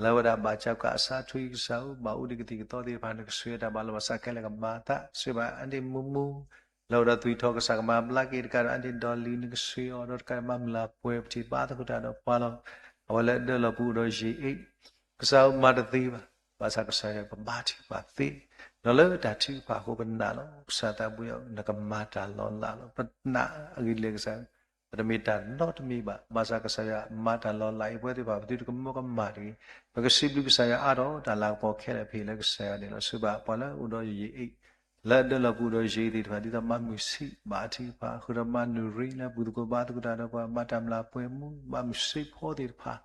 လၢအဝဲဒၣ်ဘၣ်ကၠီကးအဆါထွံကစၢ်ဧၢ ဘၣ်အိၣ်ဒံးကသံၣ်ကသီသ့ၣ်တဖၣ် နကဆှၢတၢ်ဘၣ်လီၤ ဘၣ်ဆၣ်ခဲလၢာ်ကမၤအသး ဆှၢဘၣ်အါန့ၢ်မူမူ လၢအိၣ်ဒီးသွံၣ်ထီၣ် ကစၢ်ကမၤဘျါက့ၤ တကးဒီးအါန့ၢ်ဒီးလံ နကဆှၢအီၤ ဒီးတကးဒီးမၤမုၢ်လၢ်ပှဲၤ ပထံၣ်ဘါသကိးတၢ်ဒီးပှၤလီၤ အဝဲလၢအဒၢလီၤပူၤအိၣ်ဒီးယံာ်အ့ၣ် ကစၢ်ဧၢ မၤတသ့ဘၣ် ဘၣ်ဆၣ်ကစၢ်ယွၤပဘါထုကဖၣ်သ့ ဒီးလၢတၢ်ထုကဖၣ်အဃိပနာ်လီၤ ကစၢ်သးဘိယွၤ နကမၤတၢ်လီၤလးလီၤ ပနာ်အဂ့ၢ်ဒ်လဲၣ်ကစၢ် ပတမ့ၢ်တၢ်နီတမံၤဘၣ် ဘၣ်ဆၣ်ကစၢ်ယွၤမၤတၢ်လီၤလးအံၤ ပဝဲသ့ၣ်တဖၣ် ပသုတကမၢကမၣ်တဂ့ၤ ပကစံးဘျုးကစၢ်ယွၤအါထီၣ် တၢ်လၤကပီၤခဲလၢာ်ဖဲအံၤလၢကစၢ်ယွၤန့ၣ်လီၤ ဆှၢဘၣ်ပှၤလၢအိၣ်ဒီးယံာ်အ့ၣ် လၢအဒၢလီၤပူၤဒီးယံာ်အ့ၣ်သ့ၣ်တဖၣ် ဒ်သိးမၤမုာ်ဆံး ဘါထုကဖၣ် ဃုာ်ဒီးမၤနၢၤရံ လၢဘူၣ်သကိးဘါသကိးတၢ်ဒီးပှၤ မၤတၢ်မျၢ်ပှဲၤမူ ဘါမုၢ်စ့ဖီသ့ၣ်တဖၣ်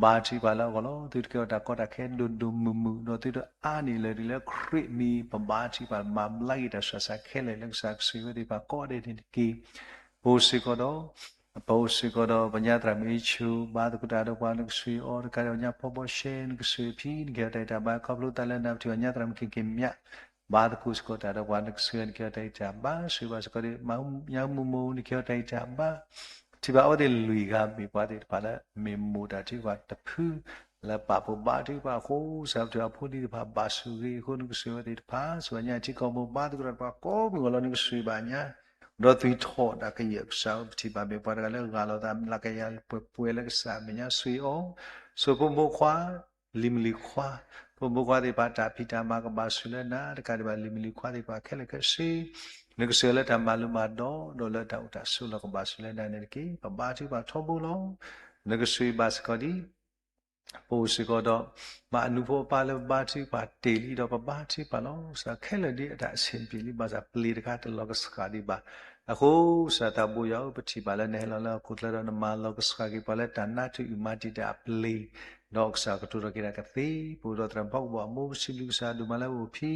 ဘါထုကဖၣ်လၢအဂီၢ်လီၤ သုတကဲထီၣ်တၢ်ကီတၢ်ခဲဒိၣ်ဒိၣ်မုၢ်မုၢ် ဒီးသုတအါန့ၢ်လၢာ်ဒ်လၢခရံာ်မံၤ ပဘါထုကဖၣ် မၤဘျါက့ၤတၢ်ဆူးတၢ်ဆါခဲလၢာ်လၢကစၢ်ကဆှၢဝဲသ့ၣ်တဖၣ်ကိးဂၤဒဲးန့ၣ်တက့ၢ် ပအိၣ်စ့ၢ်ကီးဒီး ပအိၣ်စ့ၢ်ကီးဒီးပညါသရၣ်မုၣ်အ့ၣ်ဆူ ဘါသကိးတၢ်ဒီးပှၤ နကဆှၢအီၤ တကးဒီးပညါဖီဘီရှဲ နကဆှၢအဖံ နကဟ့ၣ်အီၤတၢ်ဂံၢ်တၢ်ဘါ ခီဖျိသးလၢနၤ ပထံၣ်ဘၣ်ညါသရၣ်မုၣ်က့ၤက့ၤမး ဘါသကိးစ့ၢ်ကီးတၢ်ဒီးပှၤ နကဆှၢ နကဟ့ၣ်အီၤတၢ်ဂံၢ်တၢ်ဘါ ဆှၢဘၣ်စ့ၢ်ကီးဒီး မၤညါမူမူ နကဟ့ၣ်အီၤတၢ်ဂံၢ်တၢ်ဘါ ထံၣ်ဘၣ်အဝဲသ့ၣ်လွံၢ်ဂၤ မ့ၢ်ပှၤသ့ၣ်တဖၣ်လၢ မ့ၢ်မိၢ်တၢ်ထုကဖၣ်တဖု လၢပာ်ဖှိၣ်ဘါထုကဖၣ်အဃိ ကစၢ်ပထံၣ်ဘၣ်ဖိဒံးတဖၣ်ဘၣ်ဆိၣ်ဂ့ၤအဃိ နကဆှၢဝဲသ့ၣ်တဖၣ် ဆှၢဘၣ်ညါထံကီၢ်မိၢ် ဘါသကိးတၢ်ဒီးပှၤကိးမုၢ်ဂီၤလီၤ နကဆှၢဘၣ်ညါ ဒီးသွံၣ်ထီၣ်တၢ်ကယဲၢ်ကစၢ်ဧၢ ပထံၣ်ဘၣ်မ့ၢ်ပှၤတဂၤလၢဂၢ်လီၤသး လၢကယၤပှဲၤပှဲၤလၢကစၢ်အမဲာ်ညါ ဆှၢအီၤ ဆိၣ်ဖိမုၣ်ခွါ လံၤမုၣ်လံၤခွါ ဖိမုၣ်ခွါသ့ၣ်တဖၣ် တၢ်ဖံးတၢ်မၤကဘၣ်ဆိၣ်လၢနၤ တကးဒံးဘၣ် လံၤမုၣ်လံၤခွါသ့ၣ်တဖၣ်ခဲလၢာ်ခဲဆ့ နကဆှၢလၢတၢ်မၤလိမၤဒိး ဒီးလၢတၢ်အိၣ်တၢ်ဆိးလီၤ ကဘၣ်ဆိၣ်လၢနၤန့ၣ်တက့ၢ်. ပဘါထုကဖၣ်ထီဘိလီၤ. နကဆှၢဘၣ်စ့ၢ်ကီးဒ် ပအိၣ်စ့ၢ်ကီးဒီး မ့ၢ်အနူဖိအပၢ်လၢပဘါထုကဖၣ်တ့ၢ်လံဒီး ပဘါထုကဖၣ်လီၤ. ကစၢ်ခဲလၢာ်ဒ်အတၢ်အဆ့ၣ်ပျ့ၤလံ ဘၣ်ဆၣ်ပျ့ၤတခါတလီၤကဆှၣ်ဒံးဘၣ်. အဃိ ကစၢ်သးဘိယွၤဧၢ ပထံၣ်ဘၣ်လၢနဟဲလီၤလၢဟီၣ်ခိၣ်ချၢဒီး နမၤလီၤကဆှၣ်က့ၤပှၤလၢတၢ်နါထုးအုၣ်မၤတံာ်တာ်အပျ့ၤ ဒီးကစၢ်ကတိၤထီၣ်က့ၤတၢ်ကသ့ ပအိၣ်ဒီးသရၣ်ဖီကဘီၣ်အမိၢ် ပစံးဘျုးကစၢ်ဒိၣ်မးလၢပအိၣ်ဖဲ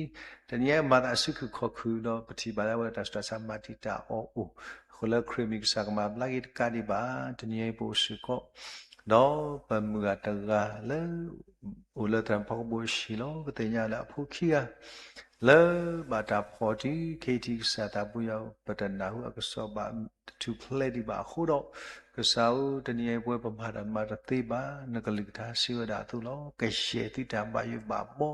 တနံၤအံၤမၤသးအစုခုၣ်ခီၣ်ခုၣ်ဒီး ပထံၣ်ဘၣ်လၢအဝဲတၢ်ဆူးတၢ်ဆါမၤတံာ်တာ်အီၤအိၣ်, အဃိလၢခရံာ်မံၤကစၢ်ကမၤဘျါက့ၤတကးဒံးဘၣ်. တနံၤအံၤပအိၣ်စ့ၢ်ကီး ဒီးပမုၢ်ဂၤတဂၤလၢ အိၣ်လၢသရၣ်ဖီကဘီၣ်အဟံၣ်လီၤ. ပသ့ၣ်ညါလၢအဖိခံဂၤ လၢဘၣ်တၢ်ဖီၣ်တုၤ ခ့ထံကစၢ်သးဘိယွၤ ပတနၢ်ဟူအကစီၣ်ဘၣ် တထူၣ်ဖျဲးဒံးဘၣ်အဃိဒီး ကစၢ်ဧၢ တနံၤအံၤပဝဲပမၤတၢ်မၤတသ့ဘၣ် နကလုၢ်ကထါစံးဝဲဒၣ်အသိးလီၤ. ကယဲၢ်သုတၢ်ဘၣ်ယိၣ်ဘၣ်ဘီ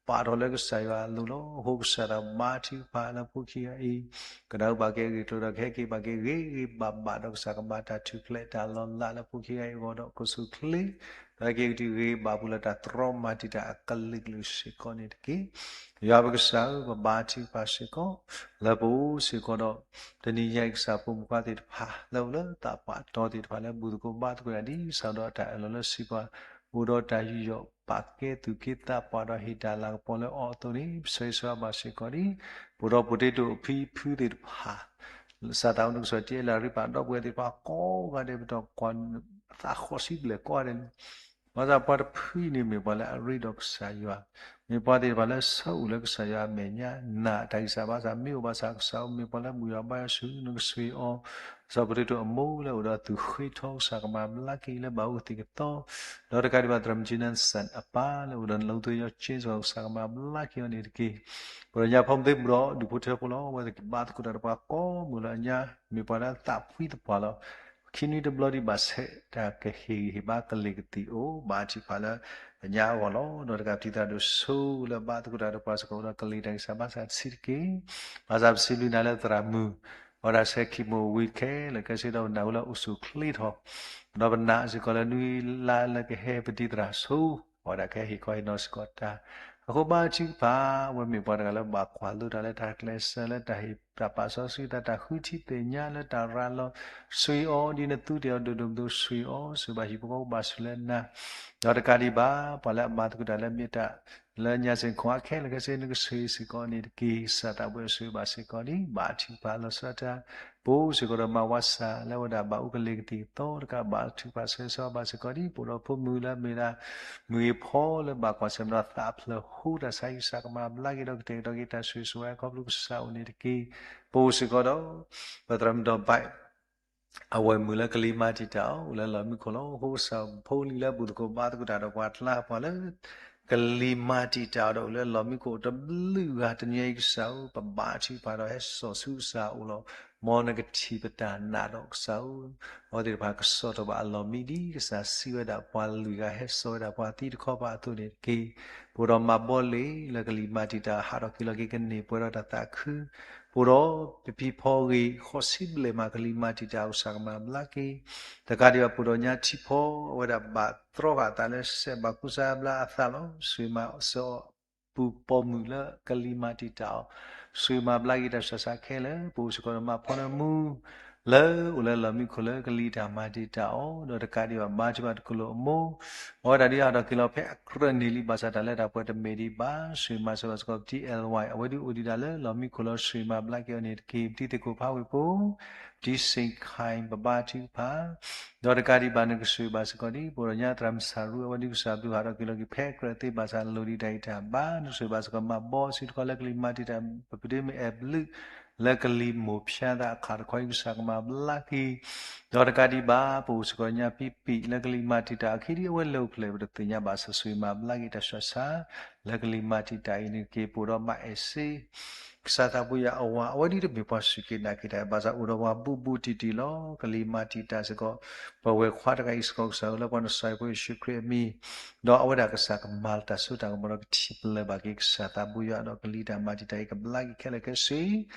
ပာ်ထီၣ်လၢကစၢ်ယွၤအလိၤလီၤ. အဃိကစၢ်သးဘိယွၤ ဘါထုကဖၣ်လၢဖိခံဂၤအံၤ ကနၢ်ဟူဘၣ်က့ၤအဂ့ၢ်အကျိၤဒီး ကဟဲက့ၤဘၣ်က့ၤဂ့ၤဂ့ၤဘၣ်ဘၣ်ဒီး ကစၢ်ကမၤတၢ်ထူၣ်ဖျဲးတၢ်လီၤလးလၢဖိခံဂၤအံၤအဂီၢ်ဒီး ကဆိၣ်ချ့ ဒီးက့ၤကတုၤဂ့ၤဘၣ်ပူၤလၢတၢ်တြီမၤတံာ်တာ်အကလုာ်ကလုာ်စ့ၢ်ကီးန့ၣ်တက့ၢ်. ယွၤပကစၢ်ဧၢ ပဘါထုကဖၣ်စ့ၢ်ကီး လၢပအိၣ်စ့ၢ်ကီးဒီး တနံၤညါအံၤကစၢ်ဖိမုၣ်ခွါသ့ၣ်တဖၣ် လၢအိၣ်လၢသးပှၢ်တီသ့ၣ်တဖၣ်လၢ ဘူၣ်သကိးဘါသကိးတၢ်ဒ်ကစၢ်ဒီးတၢ်အၢၣ်လီၤလၢစံးပှၤ အိၣ်ဒီးတၢ်ယူးယီၣ်ပာ်ကဲသူၣ်က့သးပှၢ်ဒီးဟ့ၣ်တၢ်လၤကပီၤလၢအီၤအသိးန့ၣ် ပဆၢဂ့ၤဆၢဝါဘၣ်စ့ၢ်ကီးဒ် ပအိၣ်ဒီးပှၤတ့တိာ်အဖံဖုသ့ၣ်တဖၣ် စၢ်သးအိၣ်နကစၢ်တ့လၢအရ့ပာ်ဒီပုၢ်ဝဲၢ်သ့ၣ်တဖၣ် ကိးဂၤဒဲးပတီၢ်ကွၢ် သးဃိးဆံဘျဲၣ်ကိးဂၤဒဲးန့ၣ် ဘၣ်ဆၣ်ပှၤတဖုအံၤန့ၣ် မ့ၢ်ပှၤလၢအရ့ဒီးကစၢ်ယွၤ, မ့ၢ်ပှၤသ့ၣ်တဖၣ်လၢဆၢအိၣ်လၢကစၢ်ယွၤအမဲာ်ညါ, နာ်တၢ်ဂံၢ်စၢ်ဘါစၢ် မ့ၢ်အိၣ်ဘၣ်ဆၣ်ကစၢ်ဧၢ မ့ၢ်ပှၤလၢဘူၣ်ယွၤဘါယွၤဆူၣ် နကဆှၢအီၤ, ကစၢ်ပှၤတ့တိာ်အမိၢ်လၢအိၣ်ဒီးသူၣ်ဃ့ထီ ကစၢ်ကမၤဘျါက့ၤလၢဘၣ်အိၣ်ကသံၣ်ကသီ, ဒီးတကးဒံးဘၣ်သရၣ်မုၣ်ကၠံနၣ်စၣ်အပၢ် လၢအိၣ်ဒီးနလိသ့ယီၤကၠ့စ့ၢ်ကီး ကစၢ်ကမၤဘျါက့ၤအီၤန့ၣ်တက့ၢ်. ပှၤညါဖီမသ့ၣ်ဘူးဒီးဒူၣ်ဖိထၢဖိလီၤ, အဝဲသ့ၣ်ကဘါသကိးတၢ်ဒီးပှၤကိးမုၢ်လၢအညါ, မ့ၢ်ပှၤလၢသးဖှံသပှၢ်လီၤ. ခံနွံတဘျီဒံးဘၣ်ဆဲး တၢ်ကဟ့ၣ်ဂံၢ်ဟ့ၣ်ဘါကလ့ၢ်ကသံၣ်အိၣ် ဘါထုကဖၣ်လၢအညါအဂီၢ်လီၤ. ဒီးတကးပထံၣ်သရၣ်ဒိၣ်စိလၢဘါသကိးတၢ်ဒီးပှၤစ့ၢ်ကီး အိၣ်ဒီးကလ့ၢ်တၢ်ဂံၢ်စၢ်ဘါစၢ်တဆံးတက့ၢ်. ဘၣ်ဆၣ်ပစံးဘျုးနၤလၢသရၣ်မုၣ် အဝဲဒၣ်ဆဲးခံမိၢ်ဝံၤခဲလၢာ်ခဲဆ့ဒီး ပနၢ်ဟူလၢအိၣ်ဆူၣ်ချ့ထီၣ်, ဒီးပနာ်စ့ၢ်ကီးလၢနွံလါလၢကဟဲပတံၤသရၣ်ဆိ အဝဲဒၣ်ကဟဲဟ့ၣ်ခီဟ့ၣ်နီၤစ့ၢ်ကီးတၢ် အဃိဘါထုကဖၣ် အဝဲမ့ၢ်ပှၤတဂၤလၢဘၣ်ကွၢ်လိတၢ်လၢတၢ်ကျဲးစၢးလၢတၢ်ဟ့ၣ်တၢ်ပာ်စီဆှံတၢ် တၢ်ဃုထံသ့ၣ်ညါလၢတၢ်ရၤလီၤ ဆှံအီၤ ဒ်နသူတ့ၢ်အီၤဒိၣ်ဒိၣ်မုၢ်ဒိၣ်ဆှံအီၤ ဆိၣ်ဂ့ၤဘၣ်ဟံၣ်ဖိဃီဖိဘၣ်ဆူၣ်လၢနၤ ဒီးတကးဒံးဘၣ် ပှၤလၢအမၤသကိးတၢ်လၢမ့ၢ်တၢ် လၢညါစ့ၢ်ကီးအခဲလၢာ်ခဲဆ့ နကဆိၣ်ဂ့ၤစ့ၢ်ကီးန့ၣ်တက့ၢ် ကစၢ်သးဘိယွၤဆိၣ်ဂ့ၤဘၣ်စ့ၢ်ကီးန့ၣ် ဘါထုကဖၣ်လီၤဆီဒၣ်တၢ် ပအိၣ်စ့ၢ်ကီးဒီးမၤဝါစၢ်လၢအဝဲဒၣ်ဘၣ်အိၣ်ကလ့ၤကသံၣ်ကသီတကးဘၣ်ထုကဖၣ်ဆၢဂ့ၤဆၢဝါဘၣ်စ့ၢ်ကီးဒံး ပအိၣ်ဒီးဖိမုၣ်လၢအမ့ၢ်ဒၣ် မုၢ်ဂ့ၤဖီလၢဘၣ်ကွၢ်ဆၢၣ်မဲာ်ဒီးသးဖျၢၣ်ဟူတၢ်ဆါဟံၣ် ကစၢ်ကမၤဘျါက့ၤဒီးကတဲာ်ကတီၤက့ၤတၢ်ဆိၣ်ဂ့ၤဆိၣ်ဝါခီဖျိကစၢ်အိၣ်န့ၣ်တက့ၢ် ပအိၣ်စ့ၢ်ကီးဒီး ပသရၣ်မုၣ်ဒီးဘၣ် အဝဲမုၣ်လၢကလံၤမၤတံာ်တာ်အီၤ အိၣ်လၢလီၢ်မံခိၣ်လီၤ. အဃိကစၢ်ဖိလံၤလၢအဘူၣ်သကိးဘါသကိးတၢ်ဒီးပှၤကျါ ပှၤလၢ ကလံၤမၤတံာ်တာ်အီၤဒီးအိၣ်လၢလီၢ်မံခိၣ်တဘျုးဂၤတနံၤအံၤ ကစၢ်ဧၢ ပဘါထုကဖၣ်ဒီးဟဲစိာ်ဆူကစၢ်အအိၣ်လီၤ. မ်နကထံၣ်ပတၢ်နာ်ဒီးကစၢ်ဧၢ အဝဲသ့ၣ်တဖၣ်ကစိာ်ထီၣ်ဘၣ်အလီၢ်မံဒ်ကစၢ်စံးဝဲဒၣ် ပှၤလွံၢ်ဂၤဟဲစိာ်ဝဲဒၣ်ပှၤသံတခီပၤအသိးန့ၣ်တက့ၢ်. ပအိၣ်ဒီးမၤဘီလ့ၤလၢကလံၤမၤတံာ်တာ် ဟးထီၣ်က့ၤလီၤက့ၤကန့ၢ်ပှဲၤဒီးတၢ်သးခု ပအိၣ်ဒီးပဖံဖီဂ့ၤ ဃိးဆံဘျဲၣ်မး ကလံၤမၤတံာ်တာ် ကစၢ်ကမၤဘျါက့ၤ တကးဒံးဘၣ် ပအိၣ်ဒီးညါထံဖီ အဝဲဒၣ်ဘၣ်တြီဃာ်အသးလၢစဲးဘၣ်ကူစါဘျါအသးလီၤ. ဆိၣ်ဂ့ၤမၤစၢၤအီၤ ပူၤပိာ်မုၣ်လၢကလံၤမၤတံာ်တာ်အီၤ ဆိၣ်ဂ့ၤမၤဘျါက့ၤတၢ်ဆူးတၢ်ဆါခဲလၢာ် ပအိၣ်စ့ၢ်ကီးဒီးမၤဖီနၢမူ လၢအိၣ်လၢလီၢ်မံခိၣ်လၢကလံၤတၢ်မၤတံာ်တာ်အီၤ ဒီးတကးဒံးဘၣ် ဘါထုကဖၣ်တကလုာ်အမိၢ် အဝဲဒၣ်ဒုးဟးထီၣ်က့ၤလီၤဖဲအကြၢးန့ၢ်လံ ဘၣ်ဆၣ်တၢ်လၢတၢ်ပှဲၤတမ့ၢ်ဒံးဘၣ် ဆိၣ်ဂ့ၤမၤစၢၤဘၣ်စ့ၢ်ကီး ပတံၤ L Y အဝဲဒုးအိၣ်ဒံးဒၣ်လၢလီၢ်မံခိၣ်လီၤ ဆိၣ်ဂ့ၤမၤဘျါက့ၤအီၤန့ၣ်တက့ၢ်. ပတံၤသ့ၣ်ခိၣ်ဖးဝ့ၢ်ဖိ ပတံၤစ့ၣ်ခါ ပဘါထုကဖၣ် ဒီးတကးဒံးဘၣ် နကဆိၣ်ဂ့ၤဘၣ်စ့ၢ်ကီးဒံး ပအိၣ်ဒီးညါသရၣ်မုၣ်စၣ်ရူ အဝဲဒုးကစၢ်ဘျုးဟးထီၣ်က့ၤလီၤက့ၤဖဲအကြၢးသ့ဘၣ်ဆၣ်လိၣ်ဒံးတၢ်ဂံၢ်တၢ်ဘါ နကဆိၣ်ဂ့ၤဘၣ်စ့ၢ်ကီး မၤဘီအစုတခီလၢကလံၤမၤတံာ်တာ် ပပဒ့မ့ၢ်အဲၣ်ဘျုး လၢကလံၤမိၢ်ဖၠါသးအခးတခီအံၤ ကစၢ်ကမၤဘျါက့ၤ ဒီးတကးဒံးဘၣ် ပအိၣ်စ့ၢ်ကီးညါပံပံလၢကလံၤမၤတံာ်တာ်အခံဒံး အဝဲလၢအိၣ်ဖျဲၣ်ပတသ့ၣ်ညါဘၣ် ဆိၣ်ဂ့ၤမၤဘျါက့ၤတၢ်ဆူးတၢ်ဆါ လၢကလံၤမၤတံာ်တာ်အံၤန့ၣ်တက့ၢ်. ပအိၣ်ဒီးမၤအဲၣ်စ့ ကစၢ်သးပူၤယွၤအဝၤ အဝဲဒုးတမ့ၢ်ပှၤစူၢ်က့ၤနာ်က့ၤတၢ် ဘၣ်ဆၣ်အိၣ်ဒီးပှၤဘူးဘူးတံၢ်တံၢ်လီၤ. ကလံၤမၤတံာ်တာ်စ့ၢ်ကီး ပဝဲၢ်ခွါတဂၤအံၤစ့ၢ်ကီး ကစၢ်ဧၢ လၢပှၤနစီၤအံၤဖိယ့ၣ်ၡူးခရံာ်အမံၤ ဒီးအဝဲဒၣ်ကစၢ်ကမၤလၢတၢ်စိတၢ်ကမီၤဒီးကထံၣ်ပလၢၢ်ဘၣ်က့ၤ ကစၢ်သးပူၤယွၤ ဒီးကလံၤတၢ်မၤတံာ်တာ်အံၤ ကဘျါက့ၤခဲလၢာ်ခဲဆ့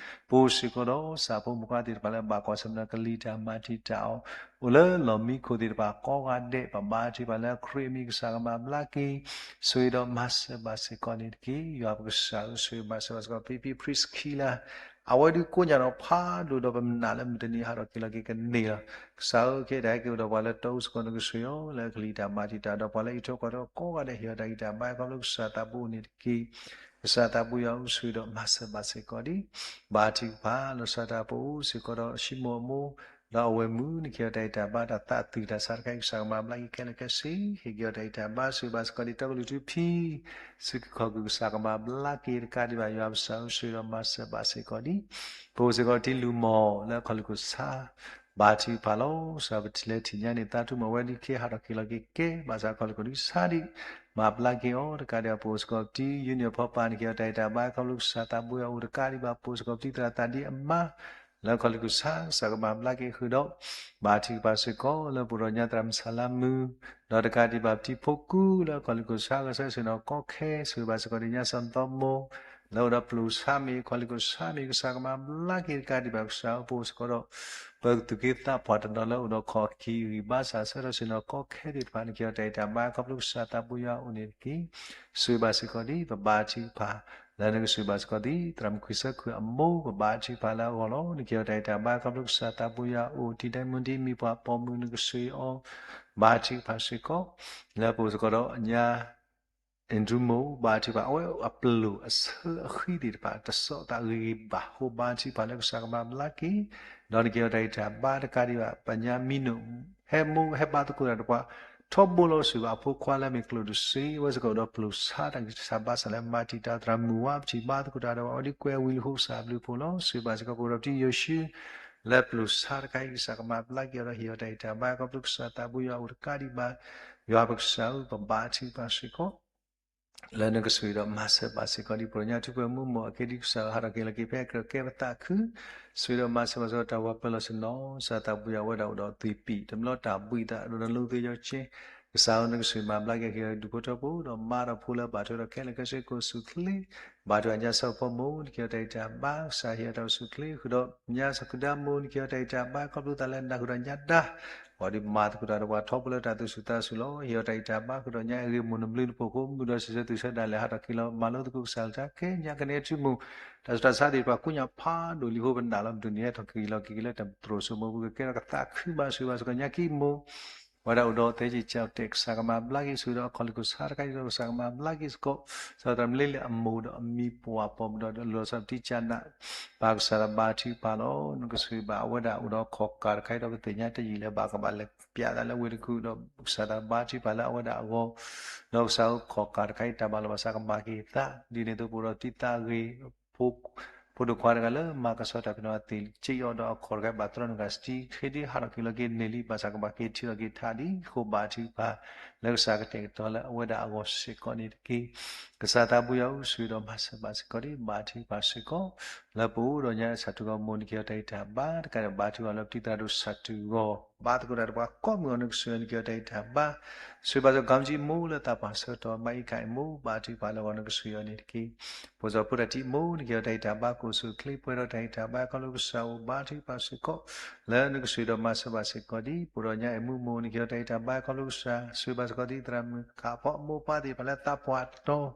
ပအိၣ်စ့ၢ်ကီးဒီး ကစၢ်ဖိမုၣ်ခွါသ့ၣ်တဖၣ်လၢဘၣ်ကွၢ်ဆၢၣ်မဲာ်ဒီးကလံၤတၢ်မၤတံာ်တာ်အီၤ အိၣ်လၢလီၢ်မံခိၣ်သ့ၣ်တဖၣ်ကိးဂၤဒဲး ပဘါထုကဖၣ်လၢခရံာ်အမံၤ ကစၢ်ကမၤဘျါက့ၤ ဆိၣ်ဂ့ၤဒီးမၤစၢၤဘၣ်စ့ၢ်ကီးန့ၣ်တက့ၢ်. ယွၤပကစၢ်ဧၢ ဆိၣ်ဂ့ၤမၤစၢၤဘၣ်စ့ၢ်ကီး ဖံဖံ Priscilla အဝဲဒုးကိးညါဒီးဖးဒိၣ်ဒီးပနာ်လၢမုၢ်တနံၤ ဟးထီၣ်က့ၤလီၤက့ၤကန့ၢ်လီၤ. ကစၢ်ဧၢ ကဲတၢ်ဟဲက့ၤအိၣ်ဒီးပှၤလၢတအိၣ်စ့ၢ်ကီး နကဆိၣ်ဂ့ၤအီၤ လၢကလံၤတၢ်မၤတံာ်တာ် ဒီးပှၤလၢအံးထွဲကွၢ်ထွဲကိးဂၤဒဲး ဟ့ၣ်အီၤတၢ်ဂံၢ်တၢ်ဘါ ခီဖျိကစၢ်သးပူၤအိၣ်န့ၣ်တက့ၢ်. ကစၢ်သးပူၤယွၤဧၢ ဆိၣ်ဂ့ၤဒီးမၤစၢၤဘၣ်စ့ၢ်ကီးဒံး ဘါထုကဖၣ် လီၤဆီဒၣ်တၢ် ပအိၣ်စ့ၢ်ကီးဒီး ဟံးမိၢ်အမိၢ် ဒီးအဝဲမုၣ် နကဟ့ၣ်အီၤတၢ်ဂံၢ်တၢ်ဘါ တၢ်သးအုးတၢ်ဆါတခါအံၤ ကစၢ်ကမၤဘျါက့ၤခဲလၢာ်ခဲဆ့ ဟ့ၣ်က့ၤအီၤတၢ်ဂံၢ်တၢ်ဘါ ဆိၣ်ဂ့ၤဘၣ်စ့ၢ်ကီးဒံး တၢ်ကလုၢ်ထူဖံ စုခီၣ်ကုၢ် ကစၢ်ကမၤဘျါက့ၤတကးဒံးဘၣ် ယွၤပကစၢ်ဧၢ ဆိၣ်ဂ့ၤဒီးမၤစၢၤဘၣ်စ့ၢ်ကီးဒံး ပအိၣ်စ့ၢ်ကီးတံၤလူၤမီၢ်လၢအခီၣ်လ့ၣ်ခိၣ်ဆါ ဘါထုကဖၣ်လီၤ. ကစၢ်ပထံၣ်လဲၤထံၣ်ညါန့ၣ် သးထူမီၢ်ဝဲဒုးက့ၤဟးထီၣ်က့ၤလီၤက့ၤကဲ ဘၣ်ဆၣ်အခီၣ်လ့ၣ်ခိၣ်ဒုးဆါဒံး မၤဘျါက့ၤအီၤတကးဒံးဘၣ် ပအိၣ်စ့ၢ်ကီးတံၤ ယူနံၣ်အဖီပာ် နကဟ့ၣ်အီၤတၢ်ဂံၢ်တၢ်ဘါ ခီဖျိကစၢ်သးပူၤယွၤအိၣ်တကးဒံးဘၣ် ပအိၣ်စ့ၢ်ကီးပတံၤသရၣ်သးဒ့အမါ လၢအခီၣ်လ့ၣ်ခိၣ်ဆါ ကစၢ်ကမၤဘျါက့ၤဃုာ်ဒီး ဘါထုကဖၣ်စ့ၢ်ကီး လၢပအိၣ်ဒီးညါသရၣ်မုၣ်ဆၣ်လါမုၢ် ဒီးတကးဒံးဘၣ်ပတံၤဖိကူလၢအခီၣ်လ့ၣ်ခိၣ်ဆါ ကစၢ်ဆ့ၣ်နီၤကီခဲ ဆိၣ်ဂ့ၤဘၣ်စ့ၢ်ကီးဒံးညါစီၤသီမိၢ် လၢအိၣ်ဒီးပျိၢ်ဆါမ့ၢ် ခီၣ်လ့ၣ်ခိၣ်ဆါမ့ၢ် ကစၢ်ကမၤဘျါက့ၤတကးဒံးဘၣ် ကစၢ်ဧၢ ပအိၣ်စ့ၢ်ကီးဒီး ပသူၣ်က့သးပှၢ်တနီၤလၢအိၣ်ဒီးခီၣ်ခံဂံၢ်ဘါစၢ်ဆၢထီၣ်ဆ့ၣ်နီၤကီခဲသ့ၣ်တဖၣ် နကဟ့ၣ်အီၤတၢ်ဂံၢ်တၢ်ဘါ ခီဖျိကစၢ်သးပူၤယွၤအိၣ်န့ၣ်တက့ၢ်. ဆိၣ်ဂ့ၤဘၣ်စ့ၢ်ကီးဒံး ပဘါထုကဖၣ် လၢနကဆိၣ်ဂ့ၤဘၣ်စ့ၢ်ကီးဒံး သရၣ်မုၣ်ခွံဆၢခုၣ်အမိၢ် ပဘါထုကဖၣ်လၢအဂီၢ်လီၤ. နကဟ့ၣ်အီၤတၢ်ဂံၢ်တၢ်ဘါ ခီဖျိကစၢ်သးပူၤယွၤအိၣ် တံၤဒဲမုၢ်တံၤမံၤပှၤပိာ်မုၣ် နကဆိၣ်ဂ့ၤအီၤ ဘါထုကဖၣ်စ့ၢ်ကီး လၢပအိၣ်စ့ၢ်ကီးဒီးညါ အ့ၣ်ဒရူမိၢ် ဘါထုကဖၣ် အဝဲအပျိၢ်အဆၢအဃံသ့ၣ်တဖၣ် တစိၤသးဂ့ၤဂ့ၤဘၣ် ဟိဘါထုကဖၣ်လၢကစၢ်ကမၤဘျါက့ၤ ဒီးနကဟ့ၣ်အီၤတၢ်ဂံၢ်တၢ်ဘါတကးဒံးဘၣ် ပညါမံနိၣ် ဟဲမိၢ်ဟဲဘါသကိးတၢ်ဒီးပှၤ ထီဘိလီၤစုာ်ဘၣ်အဖိခွါလၢအမ့ၢ်ကျိၣ်တစ့ အဝဲစ့ၢ်ကီးအိၣ်ဒီးပျိၢ်ဆါတၢ်ဂံၢ်စၢ်ဘါစၢ်လၢမၤတံာ်တာ်သရၣ်မုၣ်ဝါ ပထံၣ်ဘါသကိးတၢ်ဒီးပှၤ အဝဲဒုးကွဲးဝံၤလံဃိကစၢ်အဘျုးအဖှိၣ်လီၤ. ဆိၣ်ဂ့ၤဘၣ်စ့ၢ်ကီးပအိၣ်ဒီးပတံၤယိၤၡူ လၢပျိၢ်ဆါတခါအံၤ ကစၢ်ကမၤဘျါက့ၤအီၤဒီးဟ့ၣ်အီၤတၢ်ဂံၢ်တၢ်ဘါ ခီဖျိကစၢ်သးပူၤယွၤအိၣ်တကးဒံးဘၣ် ယွၤပကစၢ်ဧၢ ပဘါထုကဖၣ်စ့ၢ်ကီး လၢနကဆိၣ်ဂ့ၤဒီးမၤစၢၤဘၣ်စ့ၢ်ကီးဒံး ပအိၣ်ဒီးညါထူဖိမုၣ်မိၢ်အက့ဒံး ကစၢ်ဟးထီၣ်က့ၤလီၤက့ၤဖဲအကြၢးကဲပသးခု ဆိၣ်ဂ့ၤဒီးမၤစၢၤဘၣ်စ့ၢ်ကီးတၢ်ဝၤပၢၤလီၢ်ဆ့ၣ်နီၤ ကစၢ်သးပူၤယွၤဝဲဒၣ်အိၣ်ဒီးသွံၣ်ပံၣ် တမျီတၢ်ဘှံးသးဒီးနလူသ့ယီၤက့ ကစၢ်ဧၢ နကဆိၣ်ဂ့ၤမၤဘျါက့ၤက့ၤဒူၣ်ဖိထၢဖိဒီးမါဒီးဖိလၢဘၣ်ထွဲဒီးခဲလၢာ်ခဲဆ့ကိးဆူၣ်ချ့ ဘါထုကဖၣ်ညါစၢ်ဖိမုၣ် နကဟ့ၣ်အီၤတၢ်ဂံၢ်တၢ်ဘါ ကစၢ်ဟ့ၣ်အီၤတၢ်အိၣ်ဆူၣ်ချ့ဃုာ်ဒီး ညါစၢ်ခုၣ်ဒါမိၢ် နကဟ့ၣ်အီၤတၢ်ဂံၢ်တၢ်ဘါ ခီဖျိသးလၢနၢ်ဟူဒီးညါဒါ ပှၤဒုးမၤသကိးတၢ်ဒီးပှၤထီဘိလၢတၢ်သူၣ်ဆူၣ်သးဆူၣ်လီၤ. ဟ့ၣ်အီၤတၢ်ဂံၢ်တၢ်ဘါဃုာ်ဒီးညါအဂ့ၢ်မိၢ်နဘျုးနဖှိၣ်အဃိ မုၢ်ဒီးစံးဆၢသူၣ်ဆၢဒၣ်လဲာ်ဟးထီၣ်က့ၤလီၤ မၤလိသကိးကစၢ်အကလုၢ်ကထါ ကဲညါကနဲထံမိၢ် တၢ်ဆူးတၢ်ဆါသ့ၣ်တဖၣ်ကိးညါဖးဒိၣ်လံအဃိ ပနာ်လီၤ ပဒိးန့ၢ်ဟဲထီၣ်က့ၤလီၤက့ၤက့ၤလၢတၢ်သရိာ်စိမိၢ်ပူၤ ကကဲထီၣ်ကသးခုမး ဆိၣ်ဂ့ၤဘၣ်စ့ၢ်ကီးညါခံမိၢ် ဝဲဒၣ်အိၣ်ဒီးသဲက့ၤကၠီတဲာ် ကစၢ်ကမၤဘျါက့ၤ ဆိၣ်ဂ့ၤဒီးအခီၣ်လ့ၢ်ခိၣ်ဆါတခါအံၤဒီး ကစၢ်ကမၤဘျါက့ၤစ့ၢ်ကီး စးထီၣ်မ့ၢ်လၢအမိၢ်ဒီးအမံၤပှၢ်ပှၢ်မုၢ်ဒီး လီၤဆီဒၣ်တၢ်ကနၣ် ပၢ်ကစၢ်ဒီးဘါထုကဖၣ်လီၤ. နကဆိၣ်ဂ့ၤဘၣ်အဝဲဒၣ်အိၣ်ဒီးခီၣ်ကၢ်တခါအံၤဒီး ပသ့ၣ်ညါတယံာ်လၢၤဘၣ် ကဘၣ်လဲၤပျးသးလၢဝ့ၢ်တကူၣ်ဒီး ကစၢ်သးဘါထုကဖၣ်လၢအဝဲဒၣ်အဂီၢ် ဒီးကစၢ်ဧၢ ခီၣ်ကၢ်တခါအံၤ တၢ်ဘၣ်လီၤဘၣ်စးကမၤက့ၤသး ဒ်န့ၣ်အသိးပအိၣ်ဒီးတံၤသးဂ့ၤ ဖိဒိၣ်ခွါတဂၤလၢမၤကဆှီတၢ်ဖံးနီၤသ့ၣ် က့အီၤဒီးအခီၣ်တခါဘၣ်တြီနုာ်ဂၤစတံ ဃ့ဒ်ဟးထီၣ်က့ၤလီၤက့ၤန့ၢ်လံ ဘၣ်ဆၣ်ကဘၣ်က့ၤထံၣ်လီၤက့ၤထးဒ်အဃိ ဘါထုကဖၣ်လၢကစၢ်ကတဲာ်ကတီၤလၢအဝဲဒၣ်အဂီၢ်စ့ၢ်ကီးန့ၣ်တက့ၢ်. ကစၢ်သးဘိယွၤဧၢ ဆိၣ်ဂ့ၤဒီးမၤစၢၤဘၣ်စ့ၢ်ကီးဒ် ဘါထုကဖၣ်စ့ၢ်ကီး လၢပအိၣ်ဒီးညါဆၣ်ထူၣ်ဂီၢ်မိၢ် နကဟ့ၣ်အီၤတၢ်ဂံၢ်တၢ်ဘါ တကးဒံးဘါထုကဖၣ်လၢပတံၤသရၣ်ဒိၣ်ဆၣ်ထူၣ်ဂီၢ် ဘါသကိးတၢ်ဒီးပှၤကိးမုၢ်ဂီၢ် နကဆိၣ်ဂ့ၤအီၤ နကဟ့ၣ်အီၤတၢ်ဂံၢ်တၢ်ဘါ ဆိၣ်ဂ့ၤဘၣ်စ့ၢ်ကီး ကၠံၣ်မူလၢသးပှၢ်ဆၢကတီၢ် မၤအံးကၣ်အံၤမိၢ် ဘါထုကဖၣ်လၢအဂီၢ် နကဆိၣ်ဂ့ၤအီၤန့ၣ်တက့ၢ်. ဖိစီၤဖိတၢ်ထံၣ်မိၢ် နကဟ့ၣ်အီၤတၢ်ဂံၢ်တၢ်ဘါ ကိၣ်ဆူၣ်ချ့ ပှဲၤဒီးတၢ်ဂံၢ်တၢ်ဘါ ခီဖျိကစၢ်အိၣ် ဘါထုကဖၣ်စ့ၢ်ကီး လၢနကဆိၣ်ဂ့ၤဒီးမၤစၢၤဘၣ်စ့ၢ်ကီးဒ် ပအိၣ်ဒီးညါအဲၣ်မူမိၢ် နကဟ့ၣ်အီၤတၢ်ဂံၢ်တၢ်ဘါ ခီဖျိကစၢ် ဆိၣ်ဂ့ၤဘၣ်စ့ၢ်ကီးဒ်သရၣ်မုၣ်ခးဖီ မိၢ်ပၢ်သ့ၣ်တဖၣ်လၢသးပှၢ်တီ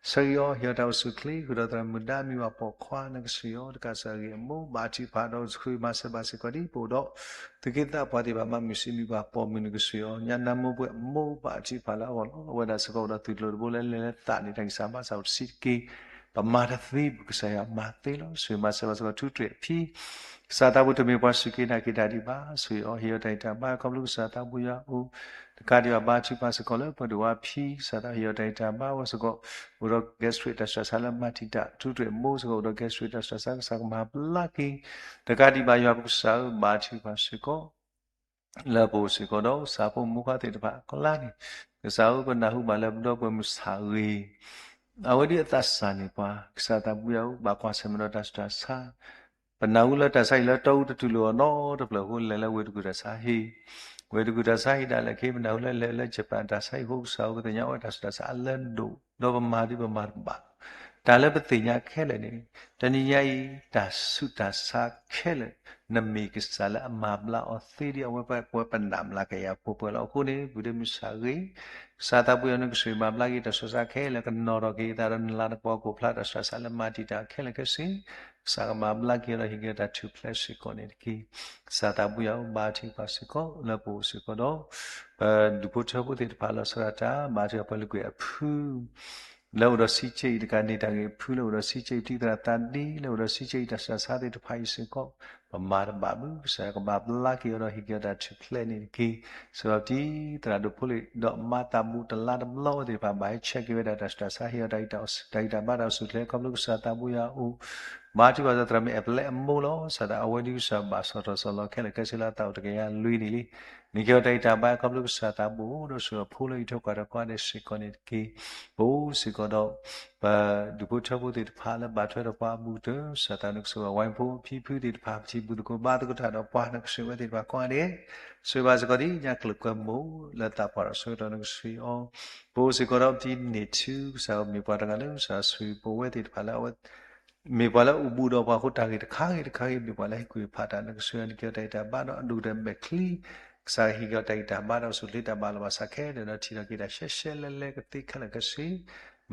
ဆၢဂ့ၤအီၤ ဟ့ၣ်အီၤတၢ်အိၣ်ဆူၣ်ချ့ ဃုာ်ဒီးသရၣ်မုၣ်ဒါမံၤဝၤပိာ်ခွါ နကဆိၣ်ဂ့ၤအီၤ တကးစၢ်ဂ့ၤအမိၢ် ဘါထုကဖၣ်ဒီးဆိၣ်ဂ့ၤမၤစၢၤဘၣ်စ့ၢ်ကီးဒ် ပအိၣ်ဒီး သုးက့သးပှၢ်သ့ၣ်တဖၣ် မၤမုာ်စံးမုာ်ပှၤပိာ်မုၣ် နကဆိၣ်ဂ့ၤအီၤ ညါနါမိၢ်ပှဲၤအမိၢ် ဘါထုကဖၣ်လၢအဂီၢ်လီၤ. အဝဲဒၣ်စ့ၢ်ကီးအိၣ်ဒီးသုးကျိၤတဘိလၢလဲၤလၢသးန့ၣ် တၢ်ဂံၢ်စၢ်ဘါစၢ်အိၣ်တဆံးတက့ၢ်. ပမၤတသ့ ကစၢ်ယွၤမၤသ့လီၤ. ဆိၣ်ဂ့ၤမၤစၢၤဘၣ်စ့ၢ်ကီး ထူးတြဲၤအဖံ ကစၢ်သးဘိတမ့ၢ်ပှၤစူၢ်က့ၤနာ်က့ၤတၢ်ဒံးဘၣ် ဆိၣ်ဂ့ၤအီၤ ဟ့ၣ်အီၤတၢ်ဂံၢ်တၢ်ဘါ ခီဖျိကစၢ်သးဘိယွၤအအိၣ် တကးဒံးဘၣ် ဘါထုကဖၣ်စ့ၢ်ကီးလၢပှၤဒိၣ်ဝါဖံ ကစၢ်သးဟ့ၣ်အီၤတၢ်ဂံၢ်တၢ်ဘါ အဝဲစ့ၢ်ကီး အိၣ်ဒီး gastric တၢ်ဆူးတၢ်ဆါလၢမၤတံာ်တာ် ထူးတြဲၤမိၢ်စ့ၢ်ကီး အိၣ်ဒီး gastric တၢ်ဆူးတၢ်ဆါ ကစၢ်ကမၤဘျါက့ၤ တကးဒံးဘၣ် ယွၤပကစၢ်ဧၢ ဘါထုကဖၣ်စ့ၢ်ကီး လၢပအိၣ်စ့ၢ်ကီးဒီး ကစၢ်ဖိမုၣ်ဖိခွါသ့ၣ်တဖၣ်အကျါန့ၣ် ကစၢ်ဧၢ ပနၢ်ဟူဘၣ်လၢပဒီပုၢ်ဝဲၢ်မုၣ်ဆၣ်ဂ့ၤ အဝဲဒ်အသးစၢ်န့ၢ်ပှၤ ကစၢ်သးဘိယွၤဧၢ ဘၣ်ကွၢ်ဆၢၣ်မဲာ်ဒီးတၢ်ဆူးတၢ်ဆါ ပနၢ်ဟူလၢတၢ်ဆါဟံၣ်လၢတီအူတတူၢ်လိာ်အီၤနီတဖျၢၣ်အဃိ လဲၤလၢဝ့ၢ်တကူၣ်တၢ်ဆါဟံၣ် ဝ့ၢ်တကူၣ်တၢ်ဆါဟံၣ်ဒၣ်လဲာ်ခဲ ပနၢ်ဟူလၢလဲၤလၢ Japan တၢ်ဆါဟံၣ်အဃိ ကစၢ်ဧၢ ပသ့ၣ်ညါအိၣ်ဝဲတၢ်ဆူးတၢ်ဆါအလၢဒိၣ် ဒီးပမၤဒ်ပမၤတဘၣ် တၢ်လၢပသ့ၣ်ညါခဲလၢာ်န့ၣ် တနံၤညါအံၤ တၢ်ဆူးတၢ်ဆါခဲလၢာ် နမ့ၢ်ကစၢ်လၢအမၤဘျါအီၤသ့ဒ်အဝဲပှၤပနၢ်မျးကယၤပှဲၤပှဲၤလီၤ. အဃိန့ၣ် ပုၢ်ဒ့မုၣ်ဆၣ်ဂ့ၤ ကစၢ်သးဘိယွၤ နကဆိၣ်ဂ့ၤမၤဘျါက့ၤ တၢ်ဆူးတၢ်ဆါခဲလၢာ် ကနီၣ်ထီၣ်က့ၤသးဒီးနလၤနကပီၤ ကိးဖျါတၢ်ဆူးတၢ်ဆါလၢမၤတံာ်တာ်ခဲလၢာ်ခဲဆ့ ကစၢ်ကမၤဘျါက့ၤဒီးဟ့ၣ်က့ၤတၢ်ထူၣ်ဖျဲးစ့ၢ်ကီးန့ၣ်တက့ၢ်. ကစၢ်သးဘိယွၤဧၢ ဘါထုကဖၣ်စ့ၢ်ကီး လၢပအိၣ်စ့ၢ်ကီးဒီး ပဒူၣ်ဖိထၢဖိသ့ၣ်တဖၣ်လီၤဆီဒၣ်တၢ် ဘါထုကဖၣ်ပှၤလုၢ်ကွံာ်အဖု လၢအိၣ်ဒီးဆံးက့အံၤတကးန့ၣ် တၢ်ဂ့ၢ်အဖုလၢအိၣ်ဒီးဆံးက့အံၤ တံၤသရၣ်သးဒ့ လၢအိၣ်ဒီးဆံးက့အံၤ တၢ်ဆူးတၢ်ဆါသ့ၣ်တဖၣ်အံၤစ့ၢ်ကီး ပမၤတဘၣ်ဘၣ် ကစၢ်ယွၤကဘၣ်ဘျါက့ၤအီၤဒီးဟ့ၣ်က့ၤအီၤတၢ်ထူၣ်ဖျဲးန့ၣ်တက့ၢ်. စ့ၢ်ကီးတံၤသရၣ်ဒိၣ်ဖိလံၤဒီးမါသးဘူးတလါတဘျီဝဲသ့ၣ်တဖၣ် ဘၣ်ဟဲဆဲးက့ၤဝဲဒၣ်တၢ်ဆူးတၢ်ဆါ ဟ့ၣ်အီၤတၢ်ဂံၢ်တၢ်ဘါတၢ်အိၣ်ဆူၣ်ချ့ ခီဖျိကစၢ်သးဘိယွၤအအိၣ် ဘါထုကဖၣ်စ့ၢ်ကီး သရၣ်မုၣ်အဲၣ်ပလဲအမိၢ်လီၤဆီဒၣ်တၢ် အဝဲဒ်ကစၢ်ဘၣ်ဆီၣ်ထွဲဆီၣ်လီၤခဲလၢာ်ခဲဆ့လၢအသးအိၣ်တကယၤလွံၢ်နံၣ်လံ နကဟ့ၣ်အီၤတၢ်ဂံၢ်တၢ်ဘါ ခီဖျိကစၢ်သးဘိအိၣ်ဒီးဆိၣ်ဂ့ၤအဖိလၢဟံၣ်ထိးဃာ်ဒီးကိးဂၤဒဲးစ့ၢ်ကီးန့ၣ်တက့ၢ်. ပအိၣ်စ့ၢ်ကီးဒီး ပဒူၣ်ဖိထၢဖိသ့ၣ်တဖၣ်လၢဘၣ်ထွဲဒီးပှၤအဘူးကတၢၢ် ကစၢ်သးနကဆိၣ်ဂ့ၤဝဲ ဝဲၢ်ဖိဖံဖုသ့ၣ်တဖၣ် ပထံၣ်ဘူးသကိးဘါသကိးတၢ်ဒီးပှၤ နကဆိၣ်ဂ့ၤဝဲသ့ၣ်တဖၣ်ကိးဂၤဒဲး ဆိၣ်ဂ့ၤဘၣ်စ့ၢ်ကီးဒ်ညါကျၢၤကွဲမိၢ် လၢသးပှၢ်ဒီးဆၢကတီၢ် နကဆိၣ်ဂ့ၤအီၤ ပအိၣ်စ့ၢ်ကီးဒီးပတံၤန့ၢ်ထူ ကစၢ်ဧၢ မ့ၢ်ပှၤတဂၤလၢကစၢ်ဆိၣ်ဂ့ၤပဝဲသ့ၣ်တဖၣ်လၢအဝဲ မ့ၢ်ပှၤလၢအိၣ်ဘူးဒီးပှၤအဃိ တၢ်ဂ့ၢ်တခါဂ့ၤတခါဂ့ၤ မ့ၢ်ပှၤလၢဟ့ၣ်ကူၣ်ဟ့ၣ်ဖးတၢ် နကဆိၣ်ဂ့ၤအီၤ နကဟ့ၣ်အီၤတၢ်ဂံၢ်တၢ်ဘါဒီးအဒိၣ်ကတၢၢ်မဲာ်ချံ ကစၢ်ဟ့ၣ်က့ၤအီၤတၢ်ဂံၢ်တၢ်ဘါဒီးအိၣ်ဆူၣ်ချ့တၢ်ဘၣ်လီၤဘၣ်စးခဲလၢာ်ဒီး ထံၣ်ထီၣ်က့ၤတၢ်ရှဲရှဲလဲၣ်လဲၣ်ကသ့ခဲလၢာ်ခဲဆ့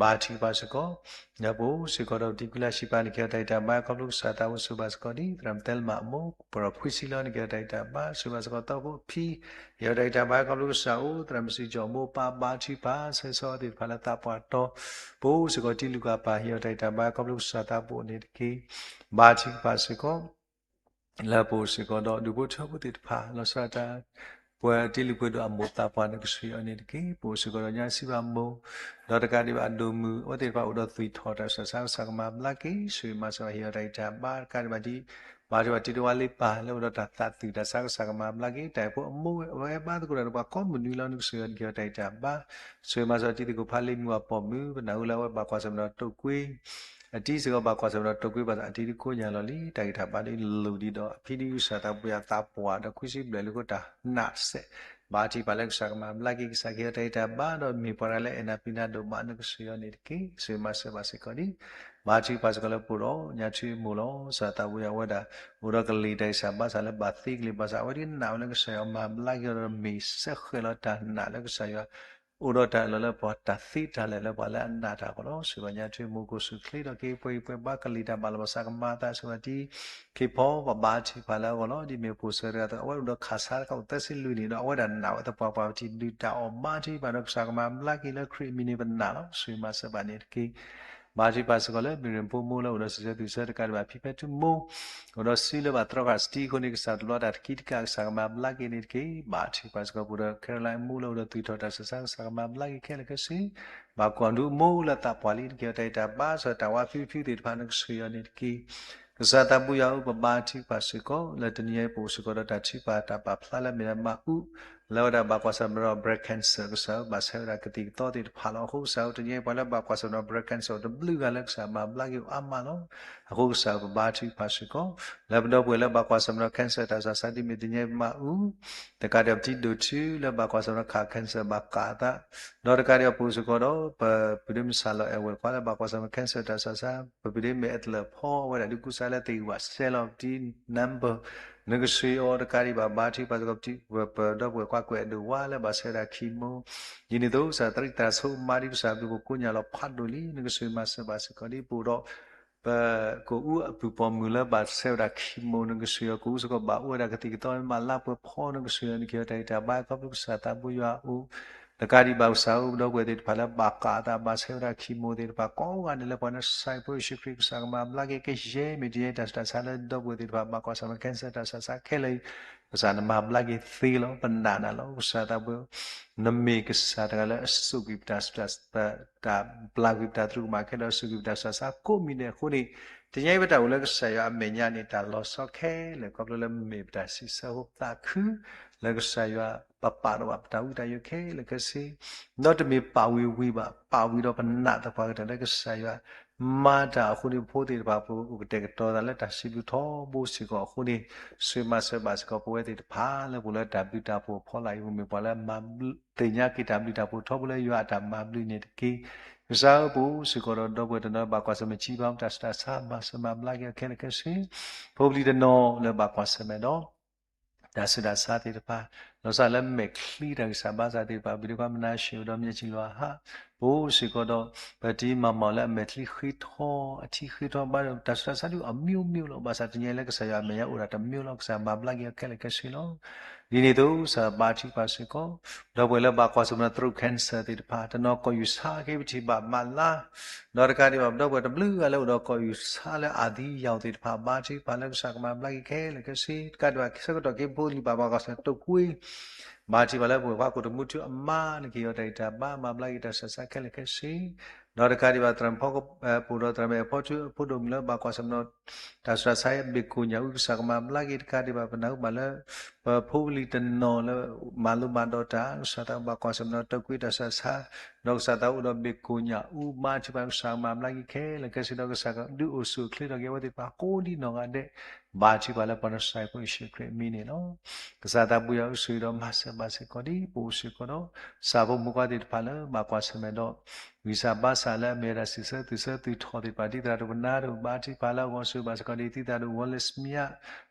ဘါထုကဖၣ်စ့ၢ်ကီး ဒီးပအိၣ်စ့ၢ်ကီးဒီးပတံၤကွံလၢဆံးပၤ နကဟ့ၣ်အီၤတၢ်ဂံၢ်တၢ်ဘါ ခီဖျိကစၢ်သးဘိ ဆိၣ်ဂ့ၤဘၣ်စ့ၢ်ကီးဒ် သရၣ်မုၣ်သဲလမၣ်အမိၢ် ပရၢဖှံစံလီၤ နကဟ့ၣ်အီၤတၢ်ဂံၢ်တၢ်ဘါ ဆိၣ်ဂ့ၤဘၣ်စ့ၢ်ကီးသီဖိဖံ ဟ့ၣ်အီၤတၢ်ဂံၢ်တၢ်ဘါ ခီဖျိကစၢ်အိၣ် သရၣ်မုၣ်စံကၠီၣ်မိၢ်ပၢ် ဘါထုကဖၣ် ဆၢဂ့ၤဆၢဝါသ့ၣ်တဖၣ်လၢသးပှၢ်တီ ပအိၣ်စ့ၢ်ကီးတံၤလူၤကၣ်ပၢ် ဟ့ၣ်အီၤတၢ်ဂံၢ်တၢ်ဘါ ခီဖျိကစၢ်သးဘိန့ၣ်တက့ၢ်. ဘါထုကဖၣ်စ့ၢ်ကီး လၢပအိၣ်စ့ၢ်ကီးဒီးဒူၣ်ဖိထၢဖိသ့ၣ်တဖၣ် လီၤဆီဒၣ်တၢ် ပှၤတ့လွံၢ်ပှဲၤဒိၣ်အမိၢ်သးပှၢ် နကဆိၣ်ဂ့ၤအီၤန့ၣ်တက့ၢ်. ပအိၣ်စ့ၢ်ကီးဒီးညါစံးဘၣ်မိၢ် ဒီးတကးဒံးဘၣ်အဒိၣ်မုၣ် အဝဲသ့ၣ်တဖၣ်အိၣ်ဒီးသွံၣ်ထီၣ်တၢ်ဆူးတၢ်ဆါ ကစၢ်ကမၤဘျါက့ၤ ဆိၣ်ဂ့ၤမၤစၢၤဘၣ် ဟ့ၣ်အီၤတၢ်ဂံၢ်တၢ်ဘါ တကးဒံးဘၣ်ဒ် ဘါထုကဖၣ်တံၤတဝါလ့ပၢ် လၢအိၣ်ဒီးတၢ်သးသွံၣ်တၢ်ဆါ ကစၢ်ကမၤဘျါက့ၤ တၢ်အံၤဖိအမိၢ်ဝဲဘါသကိးတၢ်ဒီးပှၤကိးမုၢ်နွံလီၤ နကဆိၣ်ဂ့ၤအီၤ နကဟ့ၣ်အီၤတၢ်ဂံၢ်တၢ်ဘါ ဆိၣ်ဂ့ၤမၤစၢၤတံၤသကိးဖးလံာ်မုၢ်အပိာ်မုၣ် ပနၢ်ဟူလၢအဝဲဘၣ်ကွၢ်ဆၢၣ်မဲာ်ဒီးတိာ်ကွံ အတံၤစ့ၢ်ကီးဘၣ်ကွၢ်ဆၢၣ်မဲာ်ဒီးတိာ်ကွံ ဘၣ်ဆၣ်အတံၤတခိၣ်ညါလီၤလံ တၢ်ဂံၢ်တၢ်ဘါဒ်လိၣ်ဒံးဒီး အဖံဒ်ကစၢ်သးပှၢ်ယွၤသးပှၢ်ဒီးခွံဆံဘျဲၣ်လၢခိၣ်တၢ်နးတစဲး ဘါထုကဖၣ်လၢကစၢ်ကမၤဘျါက့ၤ ကစၢ်ကဟ့ၣ်အီၤတၢ်ဂံၢ်တၢ်ဘါ ဒီးမ့ၢ်ပှၤတဂၤလၢအဲၣ်နၤပျံၤနၤဒိၣ်မး နကဆိၣ်ဂ့ၤအီၤန့ၣ်တက့ၢ်. ဆိၣ်ဂ့ၤမၤစၢၤဘၣ်စ့ၢ်ကီးဒ် ဘါထုကဖၣ်စ့ၢ်ကီးလၢပအိၣ်ဒီးညါထူအမိၢ်လီၤ. ကစၢ်သးဘိယွၤအဝဲဒၣ် အိၣ်ဒီးကလံၤတၢ်ဂံၢ်စၢ်ဘါစၢ်လၢဘၣ်သ့ကလံၤဘၣ်ဆၣ် အဝဲဒၣ်နာ်ဝဲလၢကစၢ်ယွၤမၤဘျါက့ၤအီၤဒီး မ့ၢ်စဲဃဲးလီၤတၢ်နာ်လၢကစၢ်ယွၤ အိၣ်ဒီးတၢ်အၢၣ်လီၤလၢပှၤ တၢ်သ့တၢ်လၢာ်လၢပှၤလၢအနာ်တၢ်အဂီၢ်လီၤ. စံးဘၣ်ညါထူအမိၢ် ကိးဆူၣ်ချ့ထီၣ်က့ၤ ပှဲၤဂံၢ်ပှဲၤဘါ ကလံၤတၢ်ဘၣ်လီၤဘၣ်ဆၣ်ကမၤအသး စံးဘၣ်တံၤ ခ့ဖီ ပဘါထုကဖၣ်လၢအဂီၢ်လီၤ. ဒ်မ့ၢ်ပိာ်စၢၤတဂၤအသိး အဝဲအိၣ်ဒီးခးဆါတခါအိၣ်သၢဆံလွံၢ်နံၣ်ဒီး အဝဲဒၣ်နာ်ဝဲသပှၢ်ပှၢ်ပထံၣ်ဒုၣ်တၢ်အီၣ်ဘါထုကဖၣ်ဒီးကစၢ်ကမၤဘျါက့ၤလၢခရံာ်အမံၤန့ၣ် ပနာ်လီၤ. ကစၢ်ယွၤမၤစၢၤဘၣ်န့ၣ်တက့ၢ်. ဘါထုကဖၣ်စ့ၢ်ကီးလၢ ဘံၣ်ရ့ၣ်ဖိမိၢ်လၢအိၣ်ဒီးစံးဆၢသုးဆၢတကးဒံးဘၣ် ဖံဖဲထူမိၢ် အိၣ်ဒီးစုလၢဘၣ်သြီဃာ်စတံအဃိန့ၣ် ကစၢ်တဘျီတၢ်တကံတကး ကစၢ်ကမၤဘျါက့ၤန့ၣ်တက့ၢ်. ဘါထုကဖၣ်စ့ၢ်ကီးပအိၣ်ဒီး Caroline အမိၢ်လၢအိၣ်ဒီးသွံၣ်ထီၣ်တၢ်စၢ်ဆါ ကစၢ်ကမၤဘျါက့ၤခဲလၢာ်ခဲဆ့ ဘၣ်ကွၢ်ဒူအမိၢ်လၢသးပှၢ်လံန့ၣ်တက့ၢ်. တၢ်အံၤတၢ်ဘါစၢၤတၢ်ဝါဖံဖုသ့ၣ်တဖၣ်န့ၣ် ကဆှၢအီၤန့ၣ်တက့ၢ်. ကစၢ်သးဘိယွၤဧၢ ပဘါထုကဖၣ်စ့ၢ်ကီး လၢတနံၤအံၤပအိၣ်စ့ၢ်ကီးဒီးတၢ်ထုကဖၣ်တၢ်ပာ်ဖျါလၢမ့ၢ်ဒၣ်မးအူ လၢဝဲဒၣ်ဘၣ်ကွၢ်ဆၢၣ်မဲာ်ဒီး breast cancer ကစၢ်ဧၢ ဘၣ်ဆဲဝဲဒၣ်ကသံၣ်ကသီသ့ၣ်တဖၣ်လီၤ. အဃိကစၢ်ဧၢ တနံၤအံၤပှၤလၢဘၣ်ကွၢ်ဆၢၣ်မဲာ်ဒီး breast cancer တဘျုးဂၤလၢကစၢ်မၤဘျါက့ၤအီၤအါမးလီၤ. အဃိကစၢ်ဧၢ ပဘါထုကဖၣ်စ့ၢ်ကီး လၢပဒီပုၢ်ဝဲၢ်လၢဘၣ်ကွၢ်ဆၢၣ်မဲာ်ဒီး cancer တၢ်စၢ်ဆါဒ်မ့ၢ်တနံၤအံၤမးအူ တကးဒံးပထံၣ်ဒိၣ်ထူလၢဘၣ်ကွၢ်ဆၢၣ်မဲာ်ဒီးခး cancer ဘၣ်ကးအသး ဒီးတကးဒံးပအိၣ်စ့ၢ်ကီးဒီး ပပုၢ်ဒ့မုၣ်စၢ်လီၤအဲၣ်ဝဲၢ်ခွါလၢဘၣ်ကွၢ်ဆၢၣ်မဲာ် cancer တၢ်စၢ်ဆါ ပပုၢ်ဒ့မ့ၢ်အဲၣ်တလၢၢ်ဖီအဝဲဒၣ်ဒုးကူစါလၢသ့ၣ်ဂံၢ်ဝၣ်စဲလီၤပထံၣ် number နကဆှၢအီၤတကးဒံးဘၣ် ဘါထုကဖၣ်စ့ၢ်ကီးပဒီပုၢ်ဝဲၢ်ခွါကွဲးဒိၣ်ဝါလၢဘၣ်ဆဲဝဲဒၣ် chemo ဒ်န့ၣ်အသိး ကစၢ်သရံးတၢ်ဆိကမးဒ်ကစၢ်ဘျုးပကိညၢ်လီၤဖးဒိၣ်လံ နကဆှၢမၤစၢၤဘၣ်စ့ၢ်ကီးဒ်ပအိၣ်ဒီး ပကအိၣ်အပုၢ်ပိာ်မုၣ်လၢဘၣ်ဆဲဝဲဒၣ် chemo နကဆှၢအီၤ ကအိၣ်စ့ၢ်ကီးဘၣ်အိၣ်ဝဲဒၣ်ကသံၣ်ကသီမးလါပှဲၤဖီ နကဆှၢအီၤ နကဟ့ၣ်အီၤတၢ်ဂံၢ်တၢ်ဘါခီဖျိကစၢ်သးဘိယွၤအအိၣ် တကးဒံးဘၣ်ကစၢ်ဧၢ ပဒီပုၢ်ဝဲၢ်သ့ၣ်တဖၣ်လၢဘၣ်ကးအသးဘၣ်ဆဲဝဲဒၣ် chemo သ့ၣ်တဖၣ်ကိးဂၤဒဲးလၢပှၤနဆှၢဖိယ့ၣ်ၡူးခရံာ်ကစၢ်ကမၤဘျါက့ၤကယဲၢ်မ့ၢ်တယဲၢ်တၢ်ဆူးတၢ်ဆါလၢဒီပုၢ်ဝဲၢ်သ့ၣ်တဖၣ်ဘၣ်ကွၢ်ဆၢၣ်မဲာ် cancer တၢ်ဆူးတၢ်ဆါခဲလၢာ် ကစၢ်နမၤဘျါက့ၤသ့လီၤ ပနာ်နၤလီၤ ကစၢ်သးဘိ နမ့ၢ်ကစၢ်တဂၤလၢအစိာ်ကွံာ်ပတၢ်ဆူးတၢ်ဆါ တၢ်ဘျါကွံာ်ပတၢ်သရူးကမၣ်ခဲလၢာ်အစိာ်ကွံာ်ပတၢ်ဆူးတၢ်ဆါကိးမံၤဒဲးအဃိန့ၣ် တနံၤအံၤပတၢ်အိၣ်လၢကစၢ်ယွၤအမဲာ်ညါန့ၣ် တၢ်လီၤဆီခဲလၢာ်ခီဖျိလၢမ့ၢ်ပတၢ်စံးဆၢအဃိ ပသးခု လၢကစၢ်ယွၤပပာ်ဒီးဘၣ်ပတၢ်ဝံတၢ်ယိးခဲလၢာ်ခဲဆ့ ဒီးတမ့ၢ်ပာ်ဝံၤဝံၤဘၣ် ပာ်ဝံၤဒီးပနာ်သပှၢ်ကတၢၢ်လၢကစၢ်ယွၤ မၤတၢ်အဃိန့ၣ် ပဖိသ့ၣ်တဖၣ်ပအိၣ်ကတဲာ်ကတီၤသးလၢတၢ်စံးဘျုးထီဘိစ့ၢ်ကီးအဃိန့ၣ် ဆှၢမၤစၢၤဘၣ်စ့ၢ်ကီးပဝဲသ့ၣ်တဖၣ်လၢပအိၣ်လၢတၢ်ဘျုးတၢ်ဖှိၣ်အဖီလာ်အံၤ ပမ့ၢ်ပှၤလၢမၤဘျုး သ့ၣ်ညါက့ၤတၢ်ဘျုးတၢ်ဖှိၣ်ထီဘိလၢယွၤအတၢ်မၤဘျုးန့ၣ်တက့ၢ်. ကစၢ်ဧၢ ပအိၣ်စ့ၢ်ကီးဒီး ဒီပုၢ်ဝဲၢ်တနီၤဘၣ်ကွၢ်ဆၢၣ်မဲာ် ထံဘါ တၢ်ဆူးတၢ်ဆါ မၤစၢၤမၤဘျါက့ၤအီၤခဲလၢာ်ခဲဆ့ ဖိပလံၤတနီၤလၢဘၣ်ကွၢ်ဆၢၣ်မဲာ်ဒီး တၢ်ဆူးတၢ်ဆါသ့ၣ်တဖၣ် လီၤဆီလၢမဲာ်ချံတၢ်ဂံၢ်စၢ်ဘါစၢ်သ့ၣ်တဖၣ် ဘုဒိၣ်ခွါမနၤၡ့ ဒီးမၠဲၣ်ဆံလွၤဟး ပအိၣ်စ့ၢ်ကီးဒီး ပတံၤမၤမီၢ်လၢအမဲာ်ချံဃ့ထီ အထံဃ့ထီဘၣ်ဒီး တၢ်ဆူးတၢ်ဆါဒုးအီၤမံၤမံၤလီၤ. ဘၣ်ဆၣ်တနံၤအံၤလၢကစၢ်ယွၤအမဲာ်ညါအိၣ်ဒၣ်တမံၤလီၤ. ကစၢ်မၤဘျါက့ၤအီၤခဲလၢာ်ခဲဆ့လီၤ. ဒ်န့ၣ်အသိး ကစၢ်ဘါထုကဖၣ်စ့ၢ်ကီး ဒီပုၢ်ဝဲၢ်လၢဘၣ်ကွၢ်ဆၢၣ်မဲာ် throat cancer သ့ၣ်တဖၣ် တနီၤကီၢ်ယူၢ်ဆါက့ၤပထံၣ်ဘၣ်မးလါ ဒီးတကးဒံးဘၣ် ပဒီပုၢ်ဝဲၢ်တဘျုးဂၤလၢအိၣ်ဒီးကီၢ်ယူၢ်ဆါလၢအသံယၢ်သ့ၣ်တဖၣ် ဘါထုကဖၣ်လၢကစၢ်ကမၤဘျါက့ၤခဲလၢာ်ခဲဆ့ တကးဒံးဘၣ် ဆၢကတီၢ်က့ၤဖိလံၤဘၣ်ဘၣ်ကွၢ်ဆၢၣ်မဲာ် တုပ်ကွေး ဘါထုကဖၣ်လၢပဝဲၢ်ခွါကိၣ်တမူထူအမါ နကဟ့ၣ်အီၤတၢ်ဂံၢ်တၢ်ဘါ မၤဘျါက့ၤတၢ်ဆူးတၢ်ဆါခဲလၢာ်ခဲဆ့ ဒီးတကးဒံးဘၣ် သရၣ်မုၣ်ဖီ ပအိၣ်ဒီးသရၣ်မုၣ်အဲၣ်ဖီထူ ဖိဒိၣ်မုၣ်လၢဘၣ်ကွၢ်ဆၢၣ်မဲာ် တၢ်ဆူးတၢ်ဆါ ဘ့ၣ်ကိၣ်ညၣ်အူ ကစၢ်ကမၤဘျါက့ၤ တကးဒံးဘၣ် ပနၢ်ဟူဘၣ်လၢ ပဖိပလံၤတနီၤလၢ မၤလိမၤဒိးတၢ် ကစၢ်သးဘၣ်ကွၢ်ဆၢၣ်မဲာ်ဒီး တုပ်ကွေး တၢ်ဆူးတၢ်ဆါ ဒီးကစၢ်သးအိၣ်ဒီးဘ့ၣ်ကိၣ်ညၣ်အူ ဘါထုကဖၣ် ကစၢ်ကမၤဘျါက့ၤခဲလၢာ်ခဲဆ့ ဒီးကစၢ်ဒုးအိၣ်ဆူၣ်အိၣ်ချ့ထီၣ်က့ၤအဝဲသ့ၣ်တဖၣ်ကိးဒ်နီၢ်ဂၤဒဲး ဘါထုကဖၣ်လၢပှၤနဆှၢဖိယ့ၣ်ၡူးခရံာ်အမံၤန့ၣ်လီၤ. ကစၢ်သးဘိယွၤအိၣ်ဆိၣ်ဂ့ၤဒီးမၤစၢၤဘၣ်စ့ၢ်ကီးဒ် ပအိၣ်စ့ၢ်ကီးဒီး ဆၣ်ဖိမုၣ်ဖိခွါသ့ၣ်တဖၣ်လၢ ဘၣ်ကွၢ်ဆၢၣ်မဲာ်ဒီး ဂံၢ်စၢ်ဘါစၢ်လၢအမ့ၢ်ဝဲဒၣ် စံးဆၢသုးဆၢသုးထီၣ်သ့ၣ်တဖၣ် ဒ်သရၣ်ဒိၣ်ပနါဒိၣ် ဘါထုကဖၣ်လၢအဂီၢ် ဆိၣ်ဂ့ၤဘၣ်စ့ၢ်ကီးဒ် ဒ်သရၣ်ဒိၣ် Wallace မၠး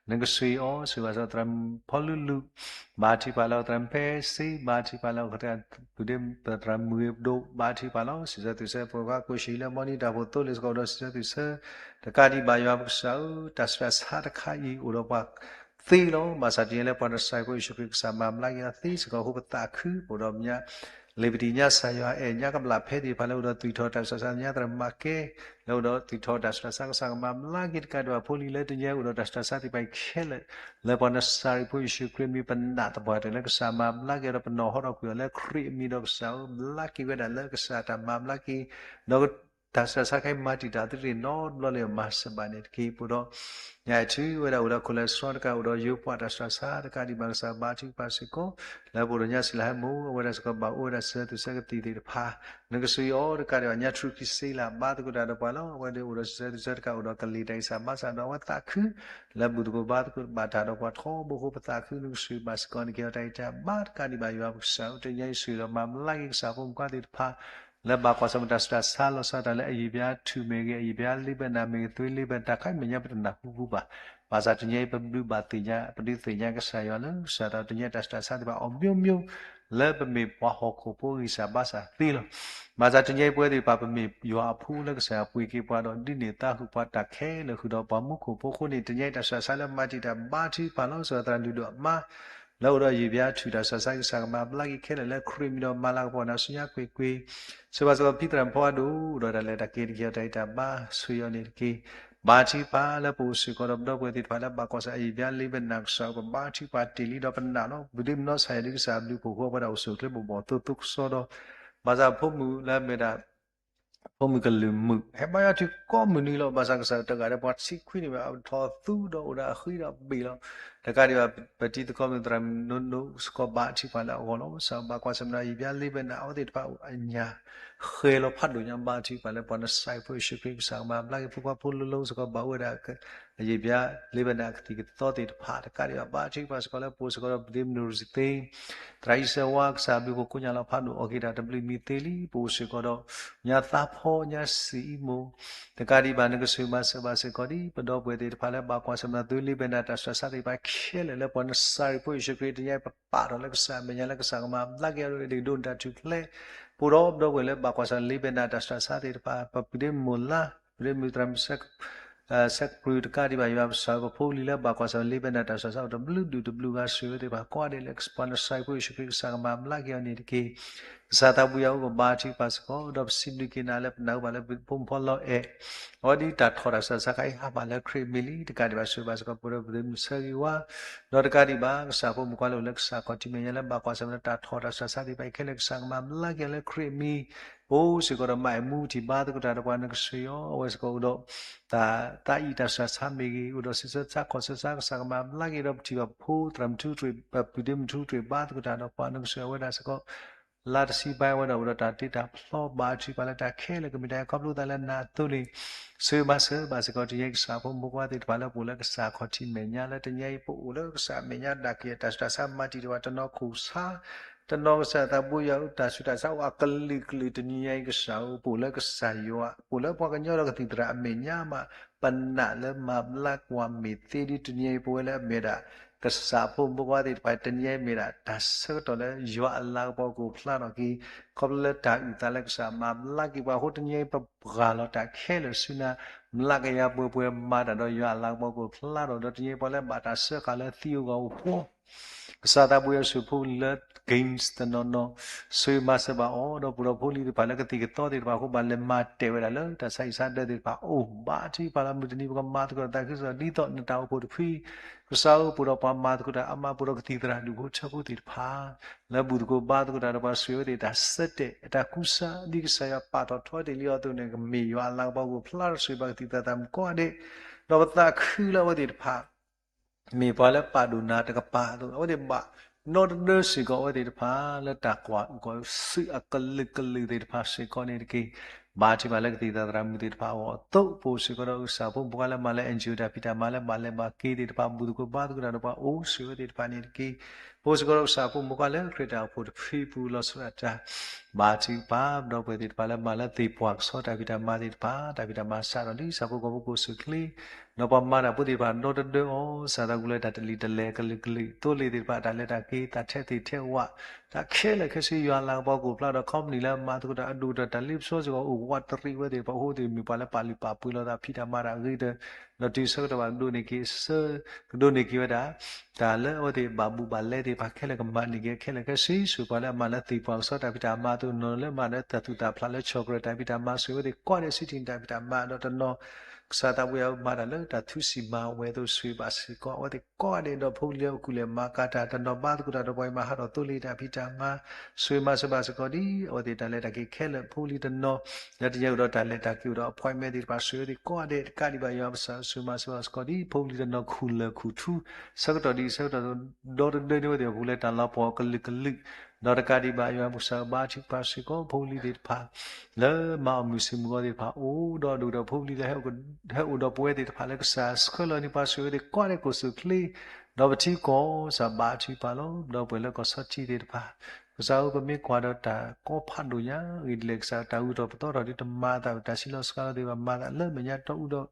နကဆိၣ်ဂ့ၤအီၤ ဆိၣ်ဂ့ၤဘၣ်စ့ၢ်ကီးသရၣ်ဖီလူလူ ဘါထုကဖၣ်လၢသရၣ်ဖဲစ့ ဘါထုကဖၣ်လၢသရၣ်မုၣ်ဂ့ၤပဒိၣ် ဘါထုကဖၣ်လီၤ. စံးဆၢသုးဆၢဖိခွါ ကိၣ်ဆံးလၢမီနံ တၢ်ဖိသိလ့ၣ်စ့ၢ်ကီး ဒီးစံးဆၢသုးဆၢ တကးဒံးဘၣ်ယွၤပကစၢ်ဧၢ တၢ်ဆူးတၢ်ဆါတခါအံၤ အိၣ်ဒီးပှၤသ့လီၤ. ဘၣ်ဆၣ်တနံၤအံၤလၢပှၤနဆှၢဖိယ့ၣ်ၡူးခရံာ် ကစၢ်မၤဘျါက့ၤအီၤသ့စ့ၢ်ကီးအဃိ ပသးခု ပအိၣ်ဒီးမၠး လံာ်ပတံၢ်ညါ ကစၢ်ယွၤအဲၣ်ညါကဘျၣ်ဖဲသ့ၣ်တဖၣ်လၢအိၣ်ဒီးသွံၣ်ထီၣ်တၢ်ဆူးတၢ်ဆါ ညါသရၣ်မၤကဲ လၢအိၣ်ဒီးသွံၣ်ထီၣ်တၢ်ဆူးတၢ်ဆါ ကစၢ်ကမၤဘျါက့ၤ တကးဒံးဘၣ်ဖိလံၤလၢတနံၤအံၤအိၣ်ဒီးတၢ်ဆူးတၢ်ဆါသ့ၣ်တဖၣ်ခဲလၢာ် လၢပှၤနစၤရ့းဖိယ့ၣ်ၡူးခရံာ်အမံၤ ပနာ်သပှၢ်တၢၢ်လၢကစၢ်မၤဘျါက့ၤအီၤဒီး ပနီၤဟီထီၣ်ကွံာ်အီၤလၢခရံာ်အမံၤဒီး ကစၢ်ဧၢ ဘျါက့ၤဝဲဒၣ်လၢကစၢ်တၢ်မၤဘျါက့ၤ ဒီး တၢ်ဆူးတၢ်ဆါခဲအံၤမၤတံာ်တာ်သုတဂ့ၤနီတဘျီလၢ် မၤစၢၤဘၣ်န့ၣ်တက့ၢ်. ပအိၣ်ဒီး ညါအံၤထုဝဲဒၣ်အိၣ်ဒီးခိၣ်လဲၤဆှီတကး အိၣ်ဒီးယိၤပှၤတၢ်ဆူးတၢ်ဆါတကးဒံးဘၣ် ကစၢ်ဘါထုကဖၣ်စ့ၢ်ကီး လၢပအိၣ်ဒီးညါစံးလၢဟဲမိၢ် အဝဲဒၣ်စ့ၢ်ကီးဘၣ်အိၣ်ဝဲဒၣ်စံးဆၢသုးဆၢကသံၣ်သ့ၣ်တဖၣ် နကဆိၣ်ဂ့ၤအီၤတကးဒံးဘၣ် ညါထရူၢ်ခံစ့လၢ်ဘါသကိးတၢ်ဒီးပှၤလီၤ. အဝဲဒၣ်အိၣ်ဒီးစံးဆၢသုးဆၢတကး အိၣ်ဒီးကလံၤတၢ်ဂံၢ်စၢ်ဘါစၢ်ဒီး အဝဲသးခု လၢဘူၣ်သကိးဘါသကိးဘၣ်တၢ်ဒီးပှၤထီဘိအဃိ ပသးခု နကဆိၣ်ဂ့ၤဘၣ်စ့ၢ်ကီး နကဟ့ၣ်အီၤတၢ်ဂံၢ်တၢ်ဘါတကးဒံးဘၣ် ယွၤပကစၢ်ဧၢ တနံၤအံၤဆိၣ်ဂ့ၤဒီးမၤဘျါက့ၤကစၢ်ဖိမုၣ်ခွါသ့ၣ်တဖၣ် လၢဘၣ်ကွၢ်ဆၢၣ်မဲာ်တၢ်ဆူးတၢ်ဆါလီၤဆီဒၣ်တၢ်လၢအယံာ်ဘၣ်ထူၣ်မ့ၢ်ဂ့ၤ, အယံာ်ဘၣ်လ့ဘဲနၢ်မ့ၢ်ဂ့ၤ, သွ့လ့ဘဲနၢ်တၢ်ခါအံၤမဲာ်ညါပတနၢ်ဟူပူၤဘၣ်. ဘၣ်ဆၣ်တနံၤအံၤပဒုးဘၣ်သ့ၣ်ညါ, ပဒုးသ့ၣ်ညါကစၢ်ယွၤလၢကစၢ်ယွၤတနံၤအံၤတၢ်ဆူးတၢ်ဆါသ့ၣ်တဖၣ်အီၤမိမိ လၢပမ့ၢ်ပှၤဟီၣ်ခိၣ်ဖိအဂံၢ်စၢ်ဘါစၢ်သ့လီၤ. ဘၣ်ဆၣ်တနံၤအံၤပဝဲသ့ၣ်တဖၣ် ပမ့ၢ်ယွၤအဖိလၢကစၢ်ယွၤပှ့ၤက့ၤပှၤဒီး ဒုးနဲၣ်သးဃုာ်ပှၤတၢ်ခဲလၢာ်ဃုာ်ဒီးပှၤမူခိၣ်ဖိအဃိန့ၣ် တနံၤအံၤတၢ်ဆူးတၢ်ဆါလၢမၤတံာ်တာ်ဘါထုကဖၣ်လီၤ. စၢၤသရၣ်လုၢ်ဒိၣ်အမါ လၢအိၣ်ဒီးယံာ်ဘၣ်ထူၣ်တၢ်ဆူးတၢ်ဆါ ကစၢ်ကမၤဘျါက့ၤခဲလၢာ်လၢခရံာ်အမံၤဒီး မၤလၤကပီၤနၤဆူညါကွ့ၢ်ကွ့ၢ်, ဆိၣ်ဂ့ၤဘၣ်စ့ၢ်ကီးဖံသရၣ်ဖီအဒိၣ် ဒီးတၢ်လဲၤတၢ်က့ၤတက့ၢ်အီၤတၢ်ဂံၢ်တၢ်ဘါဆိၣ်ဂ့ၤအီၤန့ၣ်တက့ၢ်. ဘါထုကဖၣ်လၢပအိၣ်စ့ၢ်ကီးဒီးပဒီပုၢ်ဝဲၢ်သ့ၣ်တဖၣ်လၢဘၣ်ကွၢ်ဆၢၣ်မဲာ်အယံာ်ဘၣ်လ့ဘဲနၢ်ကစၢ် ပဘါထုကဖၣ်တ့ၢ်လံဒီးပနာ်လီၤ. ပဒုးမနီၤဆၣ်ယၤဒ်ကစၢ်အဘျုးဖှိၣ်ဃိ ပဝဲဒၣ်အိၣ်ဆူၣ်အိၣ်ချ့ဘီၣ်ဘီၣ်သိသိကစီဒီး ဘၣ်ဆၣ်ဖိမုၣ်လၢအမ့ၢ်ဒၣ် ဖိမုၣ်ကလုာ်မုာ် ဟဲဘါယွၤထံကိးမုၢ်နံၤလီၤ. ဘၣ်ဆၣ်ကစၢ်တဂၤဒီးပှၤဆံခွံန့ၣ်ဘၣ် အထီၣ်သူဒီးအိၣ်ဒီးအဃံဒီးအဘ့ၣ်လီၤ. တကးဒံးဘၣ် ပတံၤသကိးမုၣ်သရၣ်မုၣ်နိနိစ့ၢ်ကီးဘါထုကဖၣ်လၢအဂီၢ်လီၤ. ဘၣ်ဆၣ်ဘၣ်ကွၢ်ဆၢၣ်မဲာ်ဒီးယံာ်ဘၣ်လ့ဘဲနၢ် အဝဲသ့ၣ်တဖၣ်အိၣ်အညၣ် ဃဲၤလီၤဖးဒိၣ်ညါ ဘါထုကဖၣ်လၢပှၤနစၤရ့းဖိယ့ၣ်ၡူးခရံာ်ကစၢ်ကမၤဘျါက့ၤ ဖိခွါဖိလၢလၢစ့ၢ်ကီးဘၣ်အိၣ်ဝဲဒၣ် အယံာ်ဘၣ်လ့ဘဲနၢ်အကသံၣ်ကသီသ့ၣ်တဖၣ် တကးဒံးဘၣ် ဘါထုကဖၣ်စ့ၢ်ကီးလၢပအိၣ်စ့ၢ်ကီးဒီးပဒ့မနုၤရစသ့ သရၣ်အံၤစဲဝါ ကစၢ်အဘျုးဖှိၣ်ကိးညါလီၤဖးဒိၣ်အီၤက့ၤတၢ်တဘျုးမံၤသ့လံ ပအိၣ်စ့ၢ်ကီးဒီး ညါသးဖီညါစံၣ်အံမူ တကးဒံးဘၣ် နကဆိၣ်ဂ့ၤမၤစၢၤဘၣ်စ့ၢ်ကီးဒ် ပဒီပုၢ်ဝဲၢ်သ့ၣ်တဖၣ်လၢဘၣ်ကွၢ်ဆၢၣ်မဲာ်သွ့လ့ဘဲနၢ်တၢ်ဆူးတၢ်ဆါသ့ၣ်တဖၣ်ခဲလၢာ်လၢပှၤနစၤရ့းဖိယ့ၣ်ၡူးခရံာ်တနံၤအံၤ ပပာ်ထီၣ်လၢကစၢ်အမဲာ်ညါလၢကစၢ်ကမၤဘျါက့ၤအီၤဒီး ဒိၣ်နတၢ်ထူၣ်ဖျဲး ပအိၣ်ဒီးပဒီပုၢ်ဝဲၢ်လၢဘၣ်ကွၢ်ဆၢၣ်လ့ဘဲနၢ်တၢ်ဆူးတၢ်ဆါသ့ၣ်တဖၣ် ပပဒ့မုၣ်လါ ပဒ့မုၣ်သရၣ်မုၣ် စဲးကပြုၢ်တကးဒံးဘၣ် ယွၤပစၢ်ပဖိလံၤလၢဘၣ်ကွၢ်ဆၢၣ်လ့ဘဲနၢ်တၢ်ဆူးတၢ်ဆါအိၣ်တဘျုးဒူၣ်တဘျုးဂၤ ဆိၣ်ဂ့ၤဝဲသ့ၣ်တဖၣ်ကိးဂၤဒဲးလၢပှၤနစၤရ့းဖိယ့ၣ်ၡူးခရံာ်ကစၢ်ကမၤဘျါက့ၤအီၤန့ၣ်တက့ၢ်. ကစၢ်သးဘိယွၤအိၣ်ကဘါထုကဖၣ်စ့ၢ်ကီး ဒီးပစံးဘျုးက့ၤနၤလၢပနၢ်ဟူဘၣ်လၢဖိမုၣ်ဖီလီၤအဲၣ် အဝဲဒ်တၢ်ထီၣ်တၢ်ဆူးတၢ်ဆါခါအံၤဟးဘၣ်လၢခရံာ်အမံၤလံ တကးဒံးဘၣ် ဆိၣ်ဂ့ၤဘၣ်စ့ၢ်ကီး ပဒီပုၢ်ဝဲၢ်သ့ၣ်မုၣ်ဆၢဂ့ၤဝါ ဒီးတကးဒံးဘၣ် ကစၢ်ဖိမုၣ်ခွါလၢအိၣ်လၢကစၢ်ခီၣ်ထံးမဲာ်ညါလၢဘၣ်ကွၢ်ဆၢၣ်မဲာ်တၢ်ထီၣ်တၢ်ဆူးတၢ်ဆါသ့ၣ်တဖၣ်အံၤခဲလၢာ် ကစၢ်ကမၤဘျါက့ၤအီၤလၢခရံာ်အမံၤ အိၣ်စ့ၢ်ကီးဒီးမၤအဲၣ်မူထံၣ်ဘါသကိးတၢ်ဒီးပှၤနကစၢ်ယွၤ အဝဲစ့ၢ်ကီးအိၣ်ဒီး တၢ်သးအံၣ်တၢ်ဆူးတၢ်ဆါမ့ၢ်ဂ့ၤ အိၣ်ဒီးဆံးဆၢဆါခီၣ်ဆၢဆါ ကစၢ်ကမၤဘျါက့ၤဒီးပထံၣ်ဘၣ်ပဖိသရၣ်မုၣ်ထူတရံး ပပုၢ်ဒ့မုၣ်ထူတရံးဘါသကိးတၢ်ဒီးပှၤနကစၢ်ယွၤ အဝဲဒၣ်စ့ၢ်ကီး လါတဆံဘါဝဲဒီး အိၣ်ဒီးတၢ်တ့တၢ်ဖျီဘါထုကဖၣ်လၢတၢ်ခဲလၢာ်ကမ့ၢ်တၢ်ခီဖျိသးလၢနၤအသိးန့ၣ် ဆိၣ်ဂ့ၤမၤစၢၤဘၣ်စ့ၢ်ကီး တနံၤအံၤကစၢ်ဖိမုၣ်ဖိခွါသ့ၣ်တဖၣ်လၢပအိၣ်လၢကစၢ်ခီၣ်ထံးမဲာ်ညါလၢတနံၤအံၤ ပအိၣ်လၢကစၢ်မဲာ်ညါဒၣ်က့ၤ တၢ်ဆူးတၢ်ဆါမၤတံာ်တဝၣ်တနီၤခိၣ်ဆါ တနီၤကစၢ်သးဘိယွၤအတၢ်ဆူးတၢ်ဆါအိၣ်အကလုာ်ကလုာ် တနံၤအံၤကစၢ်ဧၢ ပအိၣ်လၢကစၢ်ယွၤ ပအိၣ်လၢပှၤကညီဒီးကသံၣ်သရၣ်အမဲာ်ညါမး ပနာ်လၢမၤဘျါကွၢ်မ့ၢ်သ့ဒ်တနံၤအံၤ ပဝဲလၢအမ့ၢ်ဒၣ် ကစၢ်ဖိမုၣ်ဖိခွါသ့ၣ်တဖၣ် တနံၤအံၤမ့ၢ်ဒၣ်တၢ်ဆၢကတီၢ်လၢယွၤအလၤကပီၤကအိၣ်ဖျါထီၣ်က့ၤ ခီဖျိလၢတၢ်အုၣ်သးလၢကစၢ်မၤဘျါက့ၤပှၤအဃိ တနံၤအံၤပပှၤလီၤတၢ်ခဲလၢာ်ဆူနၤ မျးကယၤပှဲၤပှဲၤမၤတၢ်ဒီးယွၤအလၤကပီၤကအိၣ်ဖျါထီၣ်ဒီး တနံၤအံၤပှၤလၢဘၣ်တၢ်စၢဃာ်လၢသံအဂီၢ်အိၣ်ဃိ ကစၢ်သးဘိယွၤဆိၣ်ဖိလၢ games တနီၤနီၤ ဆိၣ်ဂ့ၤမၤစၢၤဘၣ်အီၤ ဒီးပဒီပုၢ်ဝဲၢ်ဖိလံၤသ့ၣ်တဖၣ်လၢကသံၣ်ကသီသ့ၣ်တဖၣ်အဃိ ဘၣ်လဲၤမၤတဲာ်ဝဲဒၣ်လၢတၢ်ဆါဟံၣ်ဆါဒၢသ့ၣ်တဖၣ် အိၣ်ဘါထုကဖၣ်လၢမုၢ်တနံၤ ပကမၤသကိးတၢ်သးခုကစီၣ်ဒ်သိးနတၢ်အိၣ်ဖှိၣ်တဖု ကစၢ်ဧၢ ပအိၣ်ဒီးပှၤမၤသကိးတၢ်အါမး ပအိၣ်ဒီးကသံၣ်သရၣ်ဒူၣ်ဖိထၢဖိသ့ၣ်တဖၣ် လၢဘူၣ်သကိးဘါသကိးတၢ်ဒီးပှၤဆိၣ်ဂ့ၤဝဲသ့ၣ်တၢ်ဆၢတဲာ် တၢ်ကူစါ ဒ်ကစၢ်ယွၤပာ်ထီၣ်ထီတ့ၢ်လံအီၤအသိးန့ၣ် ကမ့ၢ်ယွၤအလၤကပီၤကအိၣ်ဖျါထီၣ်ဆိၣ်ဂ့ၤဘၣ်ကသံၣ်သရၣ်သးမုၣ်ကိးဂၤဒဲး ဒီးပသးခုလၢအဝဲသ့ၣ်တဖၣ် မ့ၢ်ပှၤလၢပာ်ဒိၣ်နၤတကပၤအသိး အဝဲသ့ၣ်ဘၣ်နီတဒၢစ့ၢ်ကီးအဝဲသ့ၣ်တဖၣ် လၢတၢ်ကွၢ်အုၣ်ကီၤစုအကလုာ်ကလုာ်သ့ၣ်တဖၣ်စ့ၢ်ကီးန့ၣ်တက့ၢ်. ဘါထုကဖၣ်လၢကသံၣ်သရၣ်သးမုၣ်သ့ၣ်တဖၣ်အဂီၢ်အသိး ပအိၣ်စ့ၢ်ကီးဒီးကစၢ်ဖိမုၣ်ဖိခွါလၢမၤလၢ NGO တၢ်ဖံးတၢ်မၤလၢဘၣ်လဲၤဘၣ်က့ၤသ့ၣ်တဖၣ် ဘူၣ်သကိးဘါသကိးတၢ်ဒီးပှၤအိၣ်ဆိၣ်ဂ့ၤဝဲသ့ၣ်တဖၣ်န့ၣ်တက့ၢ်. ပအိၣ်စ့ၢ်ကီးဒီးကစၢ်ဖိမုၣ်ဖိခွါလၢခရံာ်တၢ်အိၣ်ဖှိၣ်တဖုပူၤလီၤဆီဒၣ်တၢ် ဘါထုကဖၣ် ပဒီပုၢ်ဝဲၢ်သ့ၣ်တဖၣ်လၢမၤလၢသ့ၣ်ပှၢ်ကဆီတၢ်ဖံးတၢ်မၤသ့ၣ်တဖၣ် တၢ်ဖံးတၢ်မၤစးထီၣ်လံ ကစၢ်ဖိကီၢ်ဖိကအိၣ်ဆူၣ်အိၣ်ချ့ ဒီးပှၤမၤတၢ်ဖိသ့ၣ်တဖၣ်နီတဒၢအီၤ ကစၢ်သးကူလၢတၢ်တလံၤတလဲၤကလုာ်ကလုာ် သိလ့ၣ်သ့ၣ်တဖၣ် တၢ်လဲၤတၢ်က့ၤ တၢ်ထဲသ့ၣ်ထဲဝၣ် တၢ်ခဲလၢာ်ခဲဆ့ယွၤအလၤကပီၤကအိၣ်ဖျါဒီး company လၢမၤသကိးတၢ်အဒိၣ်ဒီးတၢ်လ့ပစီစ့ၢ်ကီးအိၣ်ဝးတရံးဝဲသ့ၣ်တဖၣ်အဃိသ့ၣ် မ့ၢ်ပှၤလၢပာ်လုၢ်ပာ်ပှ့ၤလိာ်သးဖံးတၢ်မၤတၢ်အဂ့ၤဒီး ဒီးတုၤဆၢကတီၢ်ဘၣ်ကဒိးန့ၢ်က့ၤဆၢ ကဒိးန့ၢ်က့ၤဝဲဒၣ် တၢ်လၢအဝဲသ့ၣ်ဘၣ်ဘူၣ်ဘၣ်လဲသ့ၣ်တဖၣ်ခဲလၢာ်ကမၤန့ၢ်က့ၤခဲလၢာ်ခဲဆ့ ဆိၣ်ပှၤလၢအမၤလၢသ့ၣ်ပှၢ်ကဆီတၢ်ဖံးတၢ်မၤအသိး နီၢ်လၢမၤလၢတၢ်သူၣ်တၢ်ဖျးလၢဆီၣ်ကရၢၢ်တၢ်ဖံးတၢ်မၤ ဆိၣ်ဝဲသ့ၣ်ကိးဂၤဒဲး စံးထံၣ်တၢ်ဖံးတၢ်မၤ ဒီးတနီၤ ကစၢ်သးပူၤယွၤမၤတၢ်လၢတၢ်ထူစံၣ်မၤဝဲအသိး ဆိၣ်ဂ့ၤဘၣ်စ့ၢ်ကီး အဝဲသ့ၣ်ကိးဂၤဒဲး ဒီးဖိလံၤလၢအကူၣ်လဲၤမၤကၤတၢ် တနီၤဘါသကိးတၢ်ဒီးပှၤအံၤမၤဟးထီၣ်သိလ့ၣ်တၢ်ဖံးတၢ်မၤ ဆိၣ်ဂ့ၤမၤစၢၤဘၣ်စ့ၢ်ကီးဒ် အဝဲသ့ၣ်တၢ်လဲၤတၢ်က့ၤခဲလၢာ် ဖိလံၤတနီၤ လၢတယဲၢ်အိၣ်ဒီးတၢ်လဲၤတၢ်က့ၤအိၣ်ဒီး appointment သ့ၣ်တဖၣ် ဆိၣ်ဂ့ၤဝဲသ့ၣ်ကိးဂၤဒဲး တကးဒံးဘၣ်ယွၤပစၢ် ဆိၣ်ဂ့ၤမၤစၢၤဘၣ်စ့ၢ်ကီးဒ် ဖိလံၤတနီၤခူၣ်လၢာ်ခူၣ်ထူ ဆၢကတီၢ်ဒ်အံၤ ဆၢကတီၢ်ဒီတဒၢန့ၣ် အဝဲသ့ၣ်အပူၤလၢတၢ်လီၤပှီၢ်ကလုာ်ကလုာ် ဒီးတကးဒံးဘၣ်ယွၤပစၢ်ဘါထုကဖၣ်စ့ၢ်ကီး ဖိလံၤသ့ၣ်တဖၣ် လၢမၤအီၣ်မုၢ်ဆ့ၣ်မုၢ်ဂီၤသ့ၣ်တဖၣ် အိၣ်ဒီးအဒိၣ်ဒီးဖိလံၤလၢ ဟဲအိၣ်ဒီးပဝဲသ့ၣ်တဖၣ်လၢကစၢ်ဆှၢလီၤန့ၢ်ပှၤ ဆိၣ်ဂ့ၤဝဲသ့ၣ်ကိးဂၤဒဲး ကအိၣ်ဆူၣ်အိၣ်ချ့ ဒီးပထံကီၢ် ကစၢ်ဘါထုကဖၣ်လီၤ ဒီပုၢ်ဝဲၢ်လၢကီၢ်ဆီထံးသ့ၣ်တဖၣ် ကစၢ်ဧၢ ပမ့ၢ်ကွၢ်ဒီးတၢ်ကီဖးဒိၣ်ညါ အဂ့ၢ်ဒ်လဲၣ် ကစၢ်ဧၢ တၢ်ဂုၤထီၣ်ပသီထီၣ်ဒီး တမၤအသး တၢ်ဆံးလီၤစှၤလီၤသ့ၣ်တဖၣ် မၤသးလၢမဲာ်ညါတီအူဒီး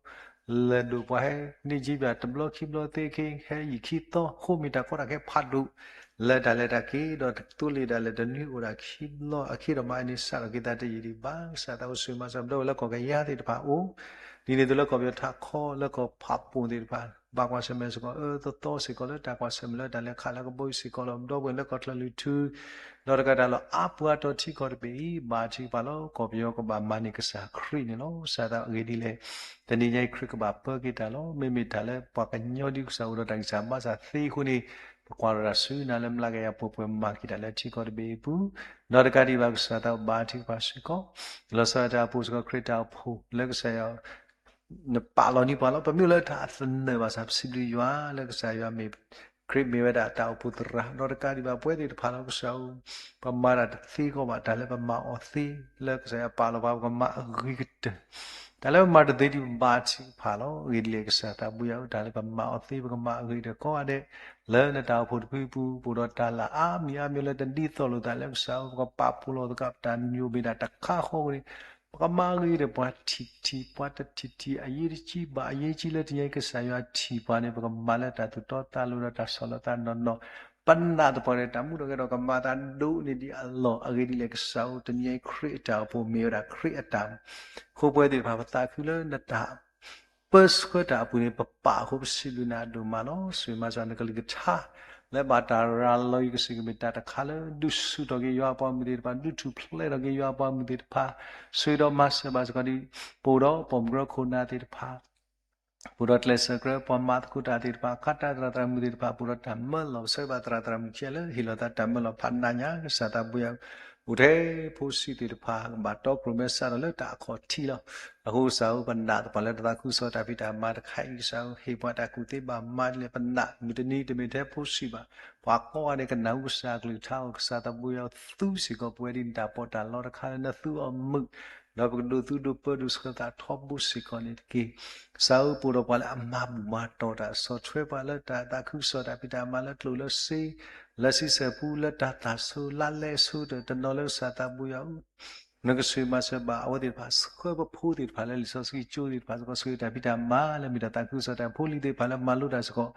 လဲၤဒိၣ်ပှၤဟဲန့ၢ်က့ၤပၠး တဘျီခံဘျီသ့ၣ်ခ့ ဟဲယံာ်ခံသီ ဃိမ့ၢ်တၢ်ကီတၢ်ခဲဖးဒိၣ် လၢတၢ်လဲၤတၢ်က့ၤ ဒီးတသိလ့ၣ်ဒၣ်လဲာ် တနွံအိၣ်ဒၣ်ခံဘျီ အခံဒီးမၤအန့ၣ် စးထီၣ်က့ၤသးတယံာ်ဒံးဘၣ် ကစၢ်သးအိၣ်ဆိၣ်ဂ့ၤမၤစၢၤ ဒီးဝဲလၢကီၢ်ကယၤသ့ၣ်တဖၣ်အိၣ် ဒ်န့ၣ်အသိးလၢကီၢ်ပယီၤထးခိၣ် လၢကီၢ်ဖးပိၢ်သ့ၣ်တဖၣ် ဘၣ်ကွၢ်ဆၢၣ်မဲာ်စ့ၢ်ကီး အၢသီသီစ့ၢ်ကီးလၢတၢ်ကွၢ်ဆၢၣ်မဲာ်လၢတၢ်လဲၤခးလၢကဘီယူၤစ့ၢ်ကီးလီၤ. ဒီပုၢ်ဝဲၢ်လၢကီၢ်ချၢလုၢ်ထူ ဒီးတကးတၢ်လီၢ်အါပူၤအါတီၤထံကီၢ်တဘ့ၣ်အံၤ ဘါထုကဖၣ်လီၤ. ကီၢ်ပယီၤကဘၣ်မၤန့ၢ်ကစၢ်ခရံာ်န့ၣ်လီၤ. ကစၢ်သးအဂ့ၢ်ဒ်လဲၣ် တနံၤညါအံၤခရံာ်ကဘၣ်ပၢက့ၤတၢ်လီၤ. မ့မ့ၢ်တၢ်လၢပှၤကညီဒ်ကစၢ်အိၣ်ဒီးတၢ်ဂံၢ်စၢ်ဘါစၢ်သ့အဃိန့ၣ် ပကွၢ်ထီၣ်တၢ်ဆူနၤလၢမျးကယၤပှဲၤပှဲၤမၤက့ၤတၢ်လၢထံကီၢ်တဘ့ၣ်အံၤအပူၤ ဒီးတကးဒံးဘၣ် ကစၢ်သးဘါထုကဖၣ်စ့ၢ်ကီး လီၤဆီဒၣ်တၢ်အိၣ်ဖှိၣ်စ့ၢ်ကီး ခရံာ်တၢ်အိၣ်ဖှိၣ်လၢကစၢ်ယွၤ နပာ်လီၤန့ၢ်ပှၤလီၤ. ပမ့ၢ်လၢတၢ်သနၢၣ်ဘၣ်ဆၣ် ပစံးဘျုးယွၤလၢကစၢ်ယွၤမ့ၢ် ခရံာ်မ့ၢ်ဝဲဒၣ်တၢ်အိၣ်ဖှိၣ်သရၣ် ဒီးတကးဒံးဘၣ်ပဝဲသ့ၣ်တဖၣ်လီၤ. ကစၢ်ဧၢ ပမၤတၢ်တသ့ကီးဘၣ် တၢ်လၢပမၤအီၤသ့ လၢကစၢ်ယွၤပာ်လီၤပှၤ ပကမၤအဂ့ၤကတၢၢ် တၢ်လၢပမၤတသ့ဒံးဘါထုကဖၣ်လီၤ. အဂ့ၢ်ဒ်လဲၣ် ကစၢ်သးဘိယွၤဧၢ တၢ်လၢပမၤအီၤသ့ ပကမၤအဂ့ၤဒီးကိးဂၤဒဲး လၢနတၢ်အိၣ်ဖှိၣ်တဖုအပူၤ ပအိၣ်ဒီးတၢ်လၢအါမံၤအါမံၤလၢတဒ်သိးလိာ်သးလၢကစၢ်ဧၢ ပကပာ်ဖှိၣ်လီၤသကိး ပတၢ်ညိၣ်ဘ့ၣ်ဒၣ်တခါဃီအဃိန့ၣ် ပကမၤအဂ့ၤဒီးပှၤထံၣ်ထံၣ် ပှၤတထံၣ်ထံၣ် အရေးတကြီးဘၣ် အရေးကြီးလၢတနံၤညါအံၤ ကစၢ်ယွၤထံၣ်ပှၤန့ၣ် ပကမၤလၢတၢ်သူၣ်တီသးလိၤဒီးတၢ်ဆီၣ်လီၤသးနီၢ်နီၢ် ပနာ်သပှၢ်ဒီး တၢ်မူထီၣ်ဂဲၤထီၣ်ကမၤသးဒိၣ်န့ၢ်ဒံးအလီၢ် အဂ့ၢ်ဒ်လဲၣ် ကစၢ်ဧၢ တနံၤညါအံၤခရံာ်အတၢ်အိၣ်ဖှိၣ်မ့ၢ်ဝဲဒၣ်ခရံာ်အတၢ်အိၣ်ဖှိၣ် အဃိပဝဲသ့ၣ်တဖၣ် ပသးခုလၢနတၢ် ပၢဆှၢတၢ်အပူၤန့ၣ် ပပာ်အဃိ ပစံးဘျုးနၤဒိၣ်မးလီၤ. ဆိၣ်ဂ့ၤမၤစၢၤနကလုၢ်ကထါ လၢဘၣ်တၢ်ရၤလီၤအံၤ ကစၢ်ကမ့ၢ်တၢ်တခါလၢ ဒုးဆူၣ်ထီၣ်က့ၤယွၤအပှၤမုၣ်သ့ၣ်တဖၣ် ဒုးထူၣ်ဖျဲးထီၣ်က့ၤယွၤအပှၤမုၣ်သ့ၣ်တဖၣ် ဆိၣ်ဂ့ၤဒီးမၤစၢၤဘၣ်စ့ၢ်ကီးဒ် ပအိၣ်ဒီးပိာ်မုၣ်ကရၢခိၣ်နၢ်သ့ၣ်တဖၣ် ပအိၣ်ဒီးကျဲးစၢးကြၢး ပှၤမၤသကိးတၢ်သ့ၣ်တဖၣ် ခါတၢ်သရၣ်သရၣ်မုၣ်သ့ၣ်တဖၣ် ပအိၣ်ဒီးတၢ်မၢလီၤ ပဆၢဘၣ်သရၣ်သရၣ်မုၣ်ခံဂၤလၢ ဟ့ၣ်လီၤသးတၢ်မၢလီၤဖးနးညါ ကစၢ်သးဘိယွၤ အိၣ်ထဲဖိဆံးသ့ၣ်တဖၣ် ကဘၣ်တီခိၣ်ရိၣ်မဲစးထီၣ်လၢတၢ်အခီၣ်ထံးလီၤ. အဃိကစၢ်ဧၢ ပနာ်သပှၢ်လၢတၢ်သးခုကစီၣ်တၢ်ဖံးတၢ်မၤတခါအံၤ ကစၢ်ဧၢ ဟ့ၣ်ပှၤတၢ်ကူၣ်သ့ဘၣ်မၤဒ်လဲၣ် ပနာ်မုၢ်တနံၤ တမ့ၢ်ထဲဖိဆံးဘၣ် ပှၤကိးဂၤဒဲးကနၢ်ဟူကစၢ်အကလုၢ်ကထါအီၤ ကစၢ်သးဘိယွၤသူစ့ၢ်ကီးပဝဲဒ်န့ၣ် တၢ်ပီးတၢ်လီတခါလၢနသူအီၤမုာ် ဒီးပကဒိးသူဒိးပၢဒိးဆှၢသးထီဘိစ့ၢ်ကီးန့ၣ်တက့ၢ်. ကစၢ်ဧၢ ပအိၣ်ဒီးပှၤလၢအမၤဘူၣ်မၤတီၢ်တၢ် ဆီၣ်ထွဲပှၤလၢတၢ်သးခုကစီၣ်တၢ်ဖံးတၢ်မၤလၢကျိၣ်လၢစ့ လၢစံးဆၢပူ လၢတၢ်သၣ်ဆိ လါလဲအဆိ တနီၤလၢကစၢ်သးဘိယွၤဧၢ နကဆိၣ်ဂ့ၤမၤစၢၤဘၣ်အဝဲသ့ၣ်တဖၣ် ဆှၢပဖိသ့ၣ်တဖၣ်လၢလံာ်စီဆှံကၠိသ့ၣ်တဖၣ်စ့ၢ်ကီး ဆိၣ်ဂ့ၤတၢ်ဖံးတၢ်မၤလၢမ့ၢ်တၢ်သးခုကစီၣ်တၢ် ဖိလံၤသ့ၣ်တဖၣ်လၢမၤလိတၢ်စ့ၢ်ကီး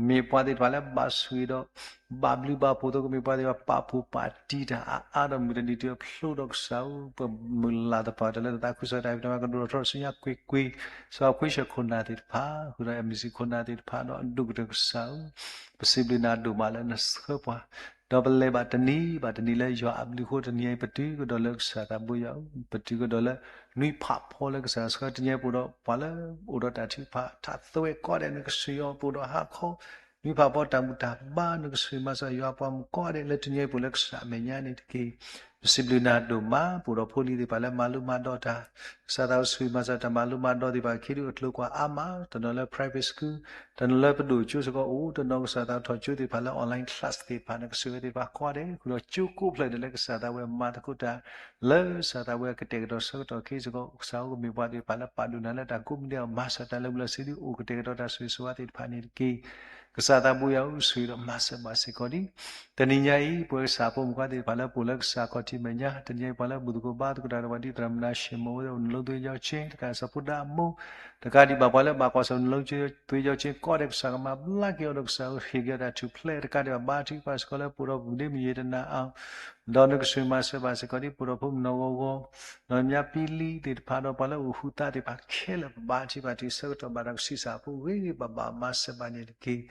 မ့ၢ်ပှၤသ့ၣ်တဖၣ်လၢဘၣ်ဆိၣ်ဂ့ၤဒီး ဘၣ်ဘျုးဘၣ်ဖှိၣ်အသိး ကမ့ၢ်ပှၤသ့ၣ်တဖၣ်ပာ်ဖှိၣ်ပာ်တံၢ်တၢ်အါအါဒီးမုၢ်တနံၤတုၤအဖျိဒီးကစၢ်ဧၢ ပမုၢ်လၢ်သပှၢ်တၢၢ်လၢတၢ်သးခုကစီၣ်တၢ်ဖံးတၢ်မၤ ကဒိၣ်ထီၣ်ထီထီၣ်ဆူညါကွ့ၢ်ကွ့ၢ် စီၤခွ့ဆၢၣ်ခိၣ်နၢ်သ့ၣ်တဖၣ် ဃုာ်ဒီး MBC ခိၣ်နၢ်သ့ၣ်တဖၣ်ဒီးအဒိၣ်ကတၢၢ်ကစၢ်ဧၢ ပစံးဘျုးနၤဒိၣ်မးလၢနဆှၢပှၤ ဒီးပလဲၤဘၣ်တနံၤဘၣ်တနံၤလၢယွၤအဘျုးအဃိ တနံၤအံၤ ပတုၤကဒီးလၢကစၢ်သးဘိယွၤဧၢ ပတုၤကဒီးလၢ နွံဖးဖီလၢကစၢ်ဆှၢ တနံၤအံၤ ပအိၣ်ဒီးပှၤလၢအိၣ်ဒီးတၢ်ထုကဖၣ် ထးသွဲကိးဂၤဒဲး နကဆိၣ်ဂ့ၤအီၤ ပအိၣ်ဒီးဟါခီ နွံဖးဖီတၢ်ဘူၣ်တၢ်ဘါ နကဆိၣ်ဂ့ၤမၤစၢၤယွၤပှၤမုၣ်ကိးဂၤဒဲး လၢတနံၤအံၤ ပအိၣ်လၢကစၢ်အမဲာ်ညါန့ၣ်တက့ၢ်. ပစံးဘျုးနၤဒိၣ်မး ပအိၣ်ဒီးဖိလံၤသ့ၣ်တဖၣ်လၢမၤလိမၤဒိးတၢ် ကစၢ်သးဆိၣ်ဂ့ၤမၤစၢၤတၢ်မၤလိမၤဒိးသ့ၣ်တဖၣ် ခ့ဒုးအကျိၤကွၢ်အါမး တနီၤလၢ private school တနီၤလၢပဒိၣ်ကၠိစ့ၢ်ကီးအိၣ် တနီၤကစၢ်သးထီၣ်ကၠိသ့ၣ်တဖၣ်လၢ online class သ့ၣ်တဖၣ် နကဆိၣ်ဂ့ၤသ့ၣ်တဖၣ်ကိးဂၤဒဲး ဃုာ်ဒီးကၠိကိးဖျၢၣ်ဒဲးလၢကစၢ်သးဝဲမၤသကိးတၢ် လၢကစၢ်သးဝဲကတဲာ်ကတီၤဆၢကတီၢ်က့ၤစ့ၢ်ကီး ကစၢ်ဧၢ ကမ့ၢ်ပှၤသ့ၣ်တဖၣ်လၢပာ်ဒိၣ်နၤလၢတၢ်ကိးမံၤဒဲးအီၤ မၤစၢၤတၢ်လၢပျၢၤစံးဒုးအိၣ်ကတဲာ်ကတီၤတၢ်ဆိၣ်ဂ့ၤဆိၣ်ဝါသ့ၣ်တဖၣ်န့ၣ်တက့ၢ်. ကစၢ်သးဘိယွၤဧၢ ဆိၣ်ဂ့ၤဒီးမၤစၢၤဘၣ်စ့ၢ်ကီးဒံး တနံၤညါအံၤ ပဝဲကစၢ်ဖိမုၣ်ခွါသ့ၣ်တဖၣ်လၢပအိၣ်လၢကစၢ်ခီၣ်ထံးမဲာ်ညါ တနံၤအံၤ ပှၤလၢဘူၣ်သကိးဘါသကိးတၢ်ဒီးပှၤဒ်သရၣ်မုၣ်နါၡ့ၣ်မီၣ်ဝဲ အိၣ်နလိသ့ယီၤက့ တကးစီၤဖိဒါအမိၢ် တကးဒံးဘၣ်ပှၤလၢဘၣ်ကွၢ်ဆၢၣ်နလိသ့ယီၤက့ကိးဂၤဒဲး ကစၢ်ကမၤဘျါက့ၤအီၤဒီးကစၢ်ဧၢ ဟ့ၣ်က့ၤအီၤတၢ်ထူၣ်ဖျဲး တကးဒံးဘၣ် ဘါထုကဖၣ်စ့ၢ်ကီးလၢပအိၣ်ဒီး ပူၤဒ့မုၢ်ယံၤတနၤအါ ဒီးနကဆိၣ်ဂ့ၤမၤစၢၤဘၣ်စ့ၢ်ကီးဒ် ပအိၣ်ဒီးဖိမုၣ်နီၢ်ဂီၤဂီၤ ဒီးညါပံလံသ့ၣ်တဖၣ်ဒီးပှၤလၢအိၣ်ဃုသးသ့ၣ်တဖၣ်ခဲလၢာ် ပဘါထုကဖၣ်တုၤဆၢကတီၢ်ဘၣ်ဒီးကဆံးစၢ်ဖိ ဂ့ၤဂ့ၤဘၣ်ဘၣ်မၤစၢၤဘၣ်န့ၣ်တက့ၢ်.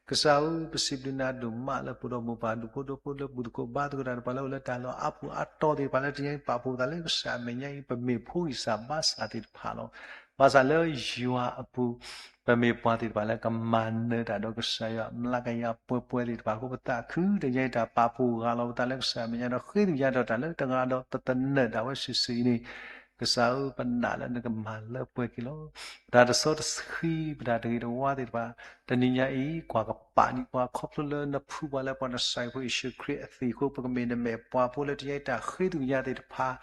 ကစၢ်ဧၢ ပစံးဘျုးနၤဒိၣ်မးလၢပအိၣ်ဒီးမိၢ်ပၢ်ဒူၣ်ဖိဒိၣ်ဖိလၢဘူၣ်သကိးဘါသကိးတၢ်ဒီးပှၤလၢအိၣ်လၢတၢ်လီၢ်အါပူၤအါတီၤသ့ၣ်တဖၣ်လၢတနံၤအံၤ ပာ်ဖှိၣ်သးလၢကစၢ်အမဲာ်ညါအံၤ ပမ့ၢ်ဖိဂံၢ်စၢ်ဘါစၢ်သ့ၣ်တဖၣ်လီၤ. ဘၣ်ဆၣ်လၢယွၤအပူၤ ပမ့ၢ်ပှၤသ့ၣ်တဖၣ်လၢကမၤနၢၤတၢ်ဒီးကစၢ်ယွၤမျးကယၤပှဲၤပှဲၤသ့ၣ်တဖၣ်အဃိ ပသးခုတနံၤအံၤ တၢ်ပာ်ဖှိၣ်ဂၢ်လီၤပသးလၢကစၢ်အမဲာ်ညါဒီးဃ့သယၤဒီးတၢ်လၢတဂၤဒီးတသနၢၣ်ဒၣ်ဝဲစုာ်စုာ်အံၤန့ၣ် ကစၢ်ဧၢ ပနာ်လၢနကမၤလၢပှဲၤက့ၤလီၤ. ပတၢ်တစီတဆှံ ပတၢ်တဂ့ၤတဝါသ့ၣ်တဖၣ် တနံၤညါအံၤ ကွၢ်ကပာ်န့ၢ်ပှၤခီဖျိလၢနဖှူပှၤလၢပှၤနစၢ်ဖိယ့ၣ်ၡူးခရံာ်အသွံၣ်အဃိ ပကမ့ၢ်နမဲာ်ပှၤဖိလၢတနံၤညါအံၤ တၢ်ဃ့သယၤသ့ၣ်တဖၣ်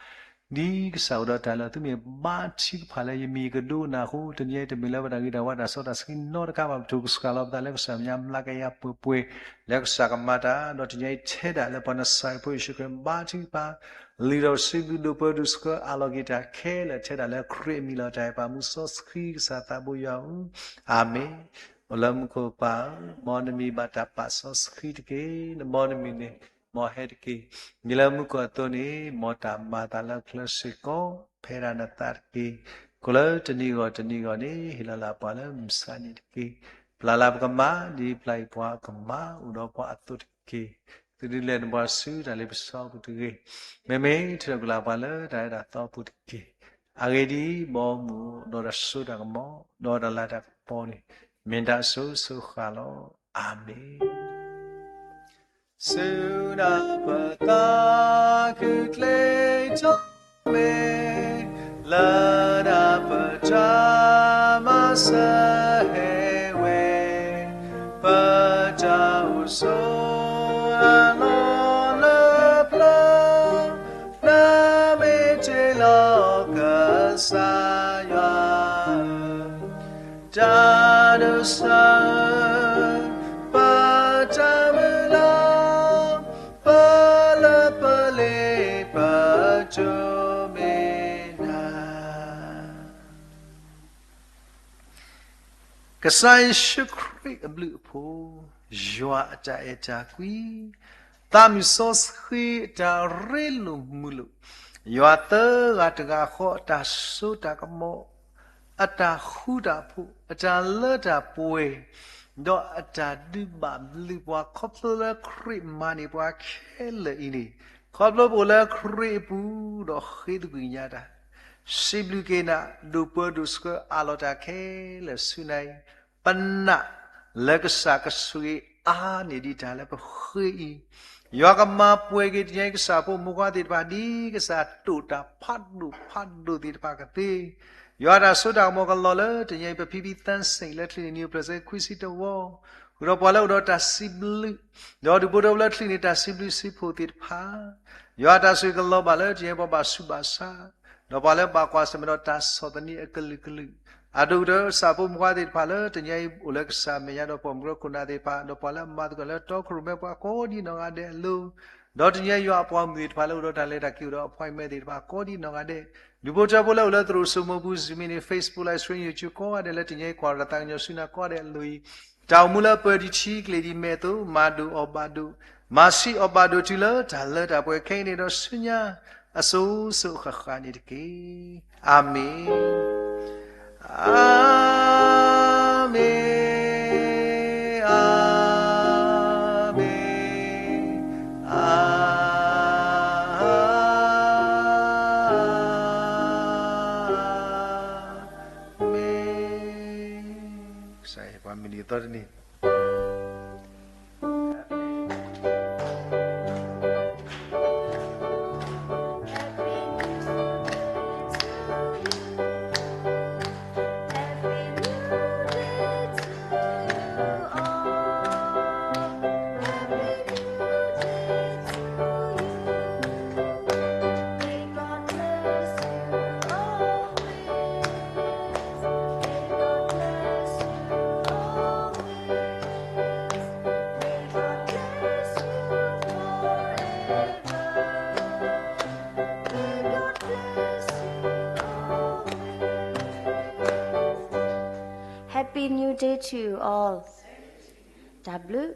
ဒ်ကစၢ်အိၣ်ဒီးတၢ်လၢသုမ့ၢ်ဘါထုကဖၣ်လၢယမံၤကဒိကနၣ်အဃိ, တနံၤအံၤတမ့ၢ်လၢပတၢ်ဂ့ၤတၢ်ဝါတၢ်စီတၢ်ဆှံနီတခါဘၣ်, ပထိၣ်ကစှၤလီၤပသးလၢကစၢ်မဲာ်ညါ မျးကယၤပှဲၤပှဲၤ, လၢကစၢ်ကမၤတၢ်, ဒီးတနံၤအံၤထဲဒၣ်လၢပှၤနစၤရ့းဖိယ့ၣ်ၡူးခရံာ်ဘါထုကဖၣ် လံာ်ဒီးစံးဘျုးဒိၣ်ပၢဒိၣ်ဆှၢအလီၢ်က့ၤတၢ်ခဲလၢာ်ထဲဒၣ်လၢခရံာ်အမံၤလီၤ. တၢ်အဲၣ်ပၢ်မူစီဆှံကစၢ်သးဘိယွၤဧၢ, အၤမ့ၣ်. အိၣ်လၢမူခိၣ်ပၢ်ဧၢ, မ်နမံၤဘၣ်တၢ်ပာ်စီဆှံတက့ၢ်. နမ်နမံၤန့ၣ်, မ်ဟဲတက့ၢ်. မ့ၢ်လၢမူခိၣ်အသိးန့ၣ် မ်တၢ်မၤအသးလၢချၢစ့ၢ်ကီး ဖဲဒၣ်နသးတက့ၢ်. ကိးလၢတနံၤဂီၢ်တနံၤဂီၢ်န့ၣ် ဟ့ၣ်လီၤလၢပှၤလၢမုၢ်ဆါနံၤတက့ၢ်. ပျၢ်လၢပကမၤ ဒ်ပျၢ်အံၤပှၤကမၤ အိၣ်ဒီးပှၤအသိးတက့ၢ်. သုဒုးလဲၤနဘှါဆူတၢ်လ့ပစီပူၤတဂ့ၤ. မ့မ့ၢ်ထုးထီၣ်ကွံာ်လၢပှၤလၢတၢ်အဲၣ်တၢ်သီပူၤတက့ၢ်. အဂ့ၢ်ဒ်အံၤ, ဘီမုၢ်ဒီးတၢ်စိတၢ်ကမီၤ ဒီးတၢ်လၤတၢ်ကပီၤန့ၣ် မ့ၢ်တၢ်အစိၤစိၤဃၣ်လီၤ. အၤမ့ၣ်. စူၢ်နာ်ပသးခုကျ့ထီၣ်မ့ၢ် လၢတၢ်ပတၢ်မၤစၢၤဟဲဝဲ, ပတၢ်အိၣ်ဆိးအလီၢ်လၢပျၢၤ, နမ့ၢ်တ့ၢ်လီၤကစၢ်ယွၤ တၢ်ဒိးစၢၤ ပတၢ်မုၢ်လၢ်, ပလၢပလ့ပတိၢ်မ့ၢ်နၤ. ကစၢ်ယ့ၣ်ၡူးခရံာ်အဘျုးအဖှိၣ်, ယွၤအတၢ်အဲၣ်တၢ်ကွံ, သးမုၢ်စီဆှံအတၢ်ရ့လိာ်မုာ်လိာ်, ယွၤသၢဂၤတဂၤဃီအတၢ်စိတၢ်ကမီၤ, အတၢ်ဃူတၢ်ဖိး, အတၢ်လၢတၢ်ပှဲၤ, ဒီးအတၢ်ဒုးဘၣ်ဘျုးပှၤ ခီဖျိလၢခရံာ်မၤန့ၢ်ပှၤခဲလၢာ်အံၤန့ၣ်, ခီဖျိပအိၣ်လၢခရံာ်အပူၤ ဒီးဃ့သကွံၢ်ကညးတၢ်, စံးဘျုးက့ၤနၤ ဒိၣ်ပၢဒိၣ်ဆှၢအးလီၤတၢ်ခဲလၢာ်ဆူနၤအံၤ, ပနာ်လၢကစၢ်ကဆိၣ်ဂ့ၤအါန့ၢ်ဒံးတၢ်လၢပဃ့အံၤ, ယွၤကမၤပှဲၤက့ၤတနံၤအံၤကစၢ်ဖိမုၣ်ခွါသ့ၣ်တဖၣ် ဒ်ကစၢ်တိာ်တၢ်ဖးဒိၣ်ဖးဒိၣ်သ့ၣ်တဖၣ်ကသ့, ယွၤတၢ်စိတၢ်ကမီၤကလီၤလၢတနံၤအံၤ ပဖံဖံသၣ်စ့ၣ်လၢချံန့ၣ် နံၣ်အိၣ်ဖျဲၣ်ဆၢခွံဆံတဝီ, ဃုာ်ဒီးပှၤလၢအိၣ်ဒီးတၢ်စံးဘျုး, ဒီးဒုးဘိးဒီးလၢချံန့ၣ် တၢ်စံးဘျုးစံးဖှိၣ်သ့ၣ်တဖၣ်, ယွၤတၢ်ဆိၣ်ဂ့ၤကလီၤဘၣ်လၢတနံၤအံၤ ပှၤဘၣ်ဆူးဘၣ်ဆါ, ဒီးပှၤလၢဘၣ်ကွၢ်ဆၢၣ်မဲာ်ဒီးတၢ်ဆီၣ်သနံးအကလုာ်ကလုာ်, အဒိၣ်ကတၢၢ်ကစၢ်ဖိမုၣ်ခွါသ့ၣ်တဖၣ်လၢတနံၤအံၤအိၣ်လၢကစၢ်မဲာ်ညါဒီးပိာ်မုၣ်ကရၢခိၣ်နၢ်သ့ၣ်တဖၣ်, ဒီးပှၤလၢအမၤသကိးလၢတီခိၣ်ရိၣ်မဲပှၤကိးဒံးနီၢ်ဂၤဒဲးအလိၤ, ဒီးတနံၤအံၤယွၤအပှၤမုၣ်သ့ၣ်တဖၣ်လၢအိၣ်ဒီးတၢ်လဲၤတၢ်က့ၤအိၣ်ဒီး appointment သ့ၣ်တဖၣ်ကိးဒံးနီၢ်ဂၤဒဲး, ဒုးဘိးတၢ်ဖိလၢအိၣ်လၢသရိာ်စိမိၤပူၤ Zoom မ့ၢ်န့ၣ် Facebook Live Stream YouTube ကိးဂၤဒဲးလၢတနံၤအံၤကွၢ်ဒီးတၢ်ကညီဆူနၤကိးဂၤဒဲးအလိၤအံၤ, တၢ်အိၣ်မူလၢအပၢၤဒံးထံကျိၤဒံးမဲာ်အသိး မၤဒိၣ်အီၣ်ဘၣ်ဒိၣ်, မၤဆံးအီၣ်ဘၣ်ဒိၣ်တုၤလၢတၢ်လၢတၢ်ပှဲၤခဲအံၤန့ၣ်ဒီးဆူညါ အစိၤစိၤဃၣ်ဃၣ်န့ၣ်တက့ၢ်. အၤမ့ၣ်, အၤမ့ၣ်, အၤမ့ၣ်, အၤမ့ၣ်. ကစၢ်ယွၤပှၤမုၢ်နံၤအသီတနံၤHappy New Day to you all. တၢ်ဘျုး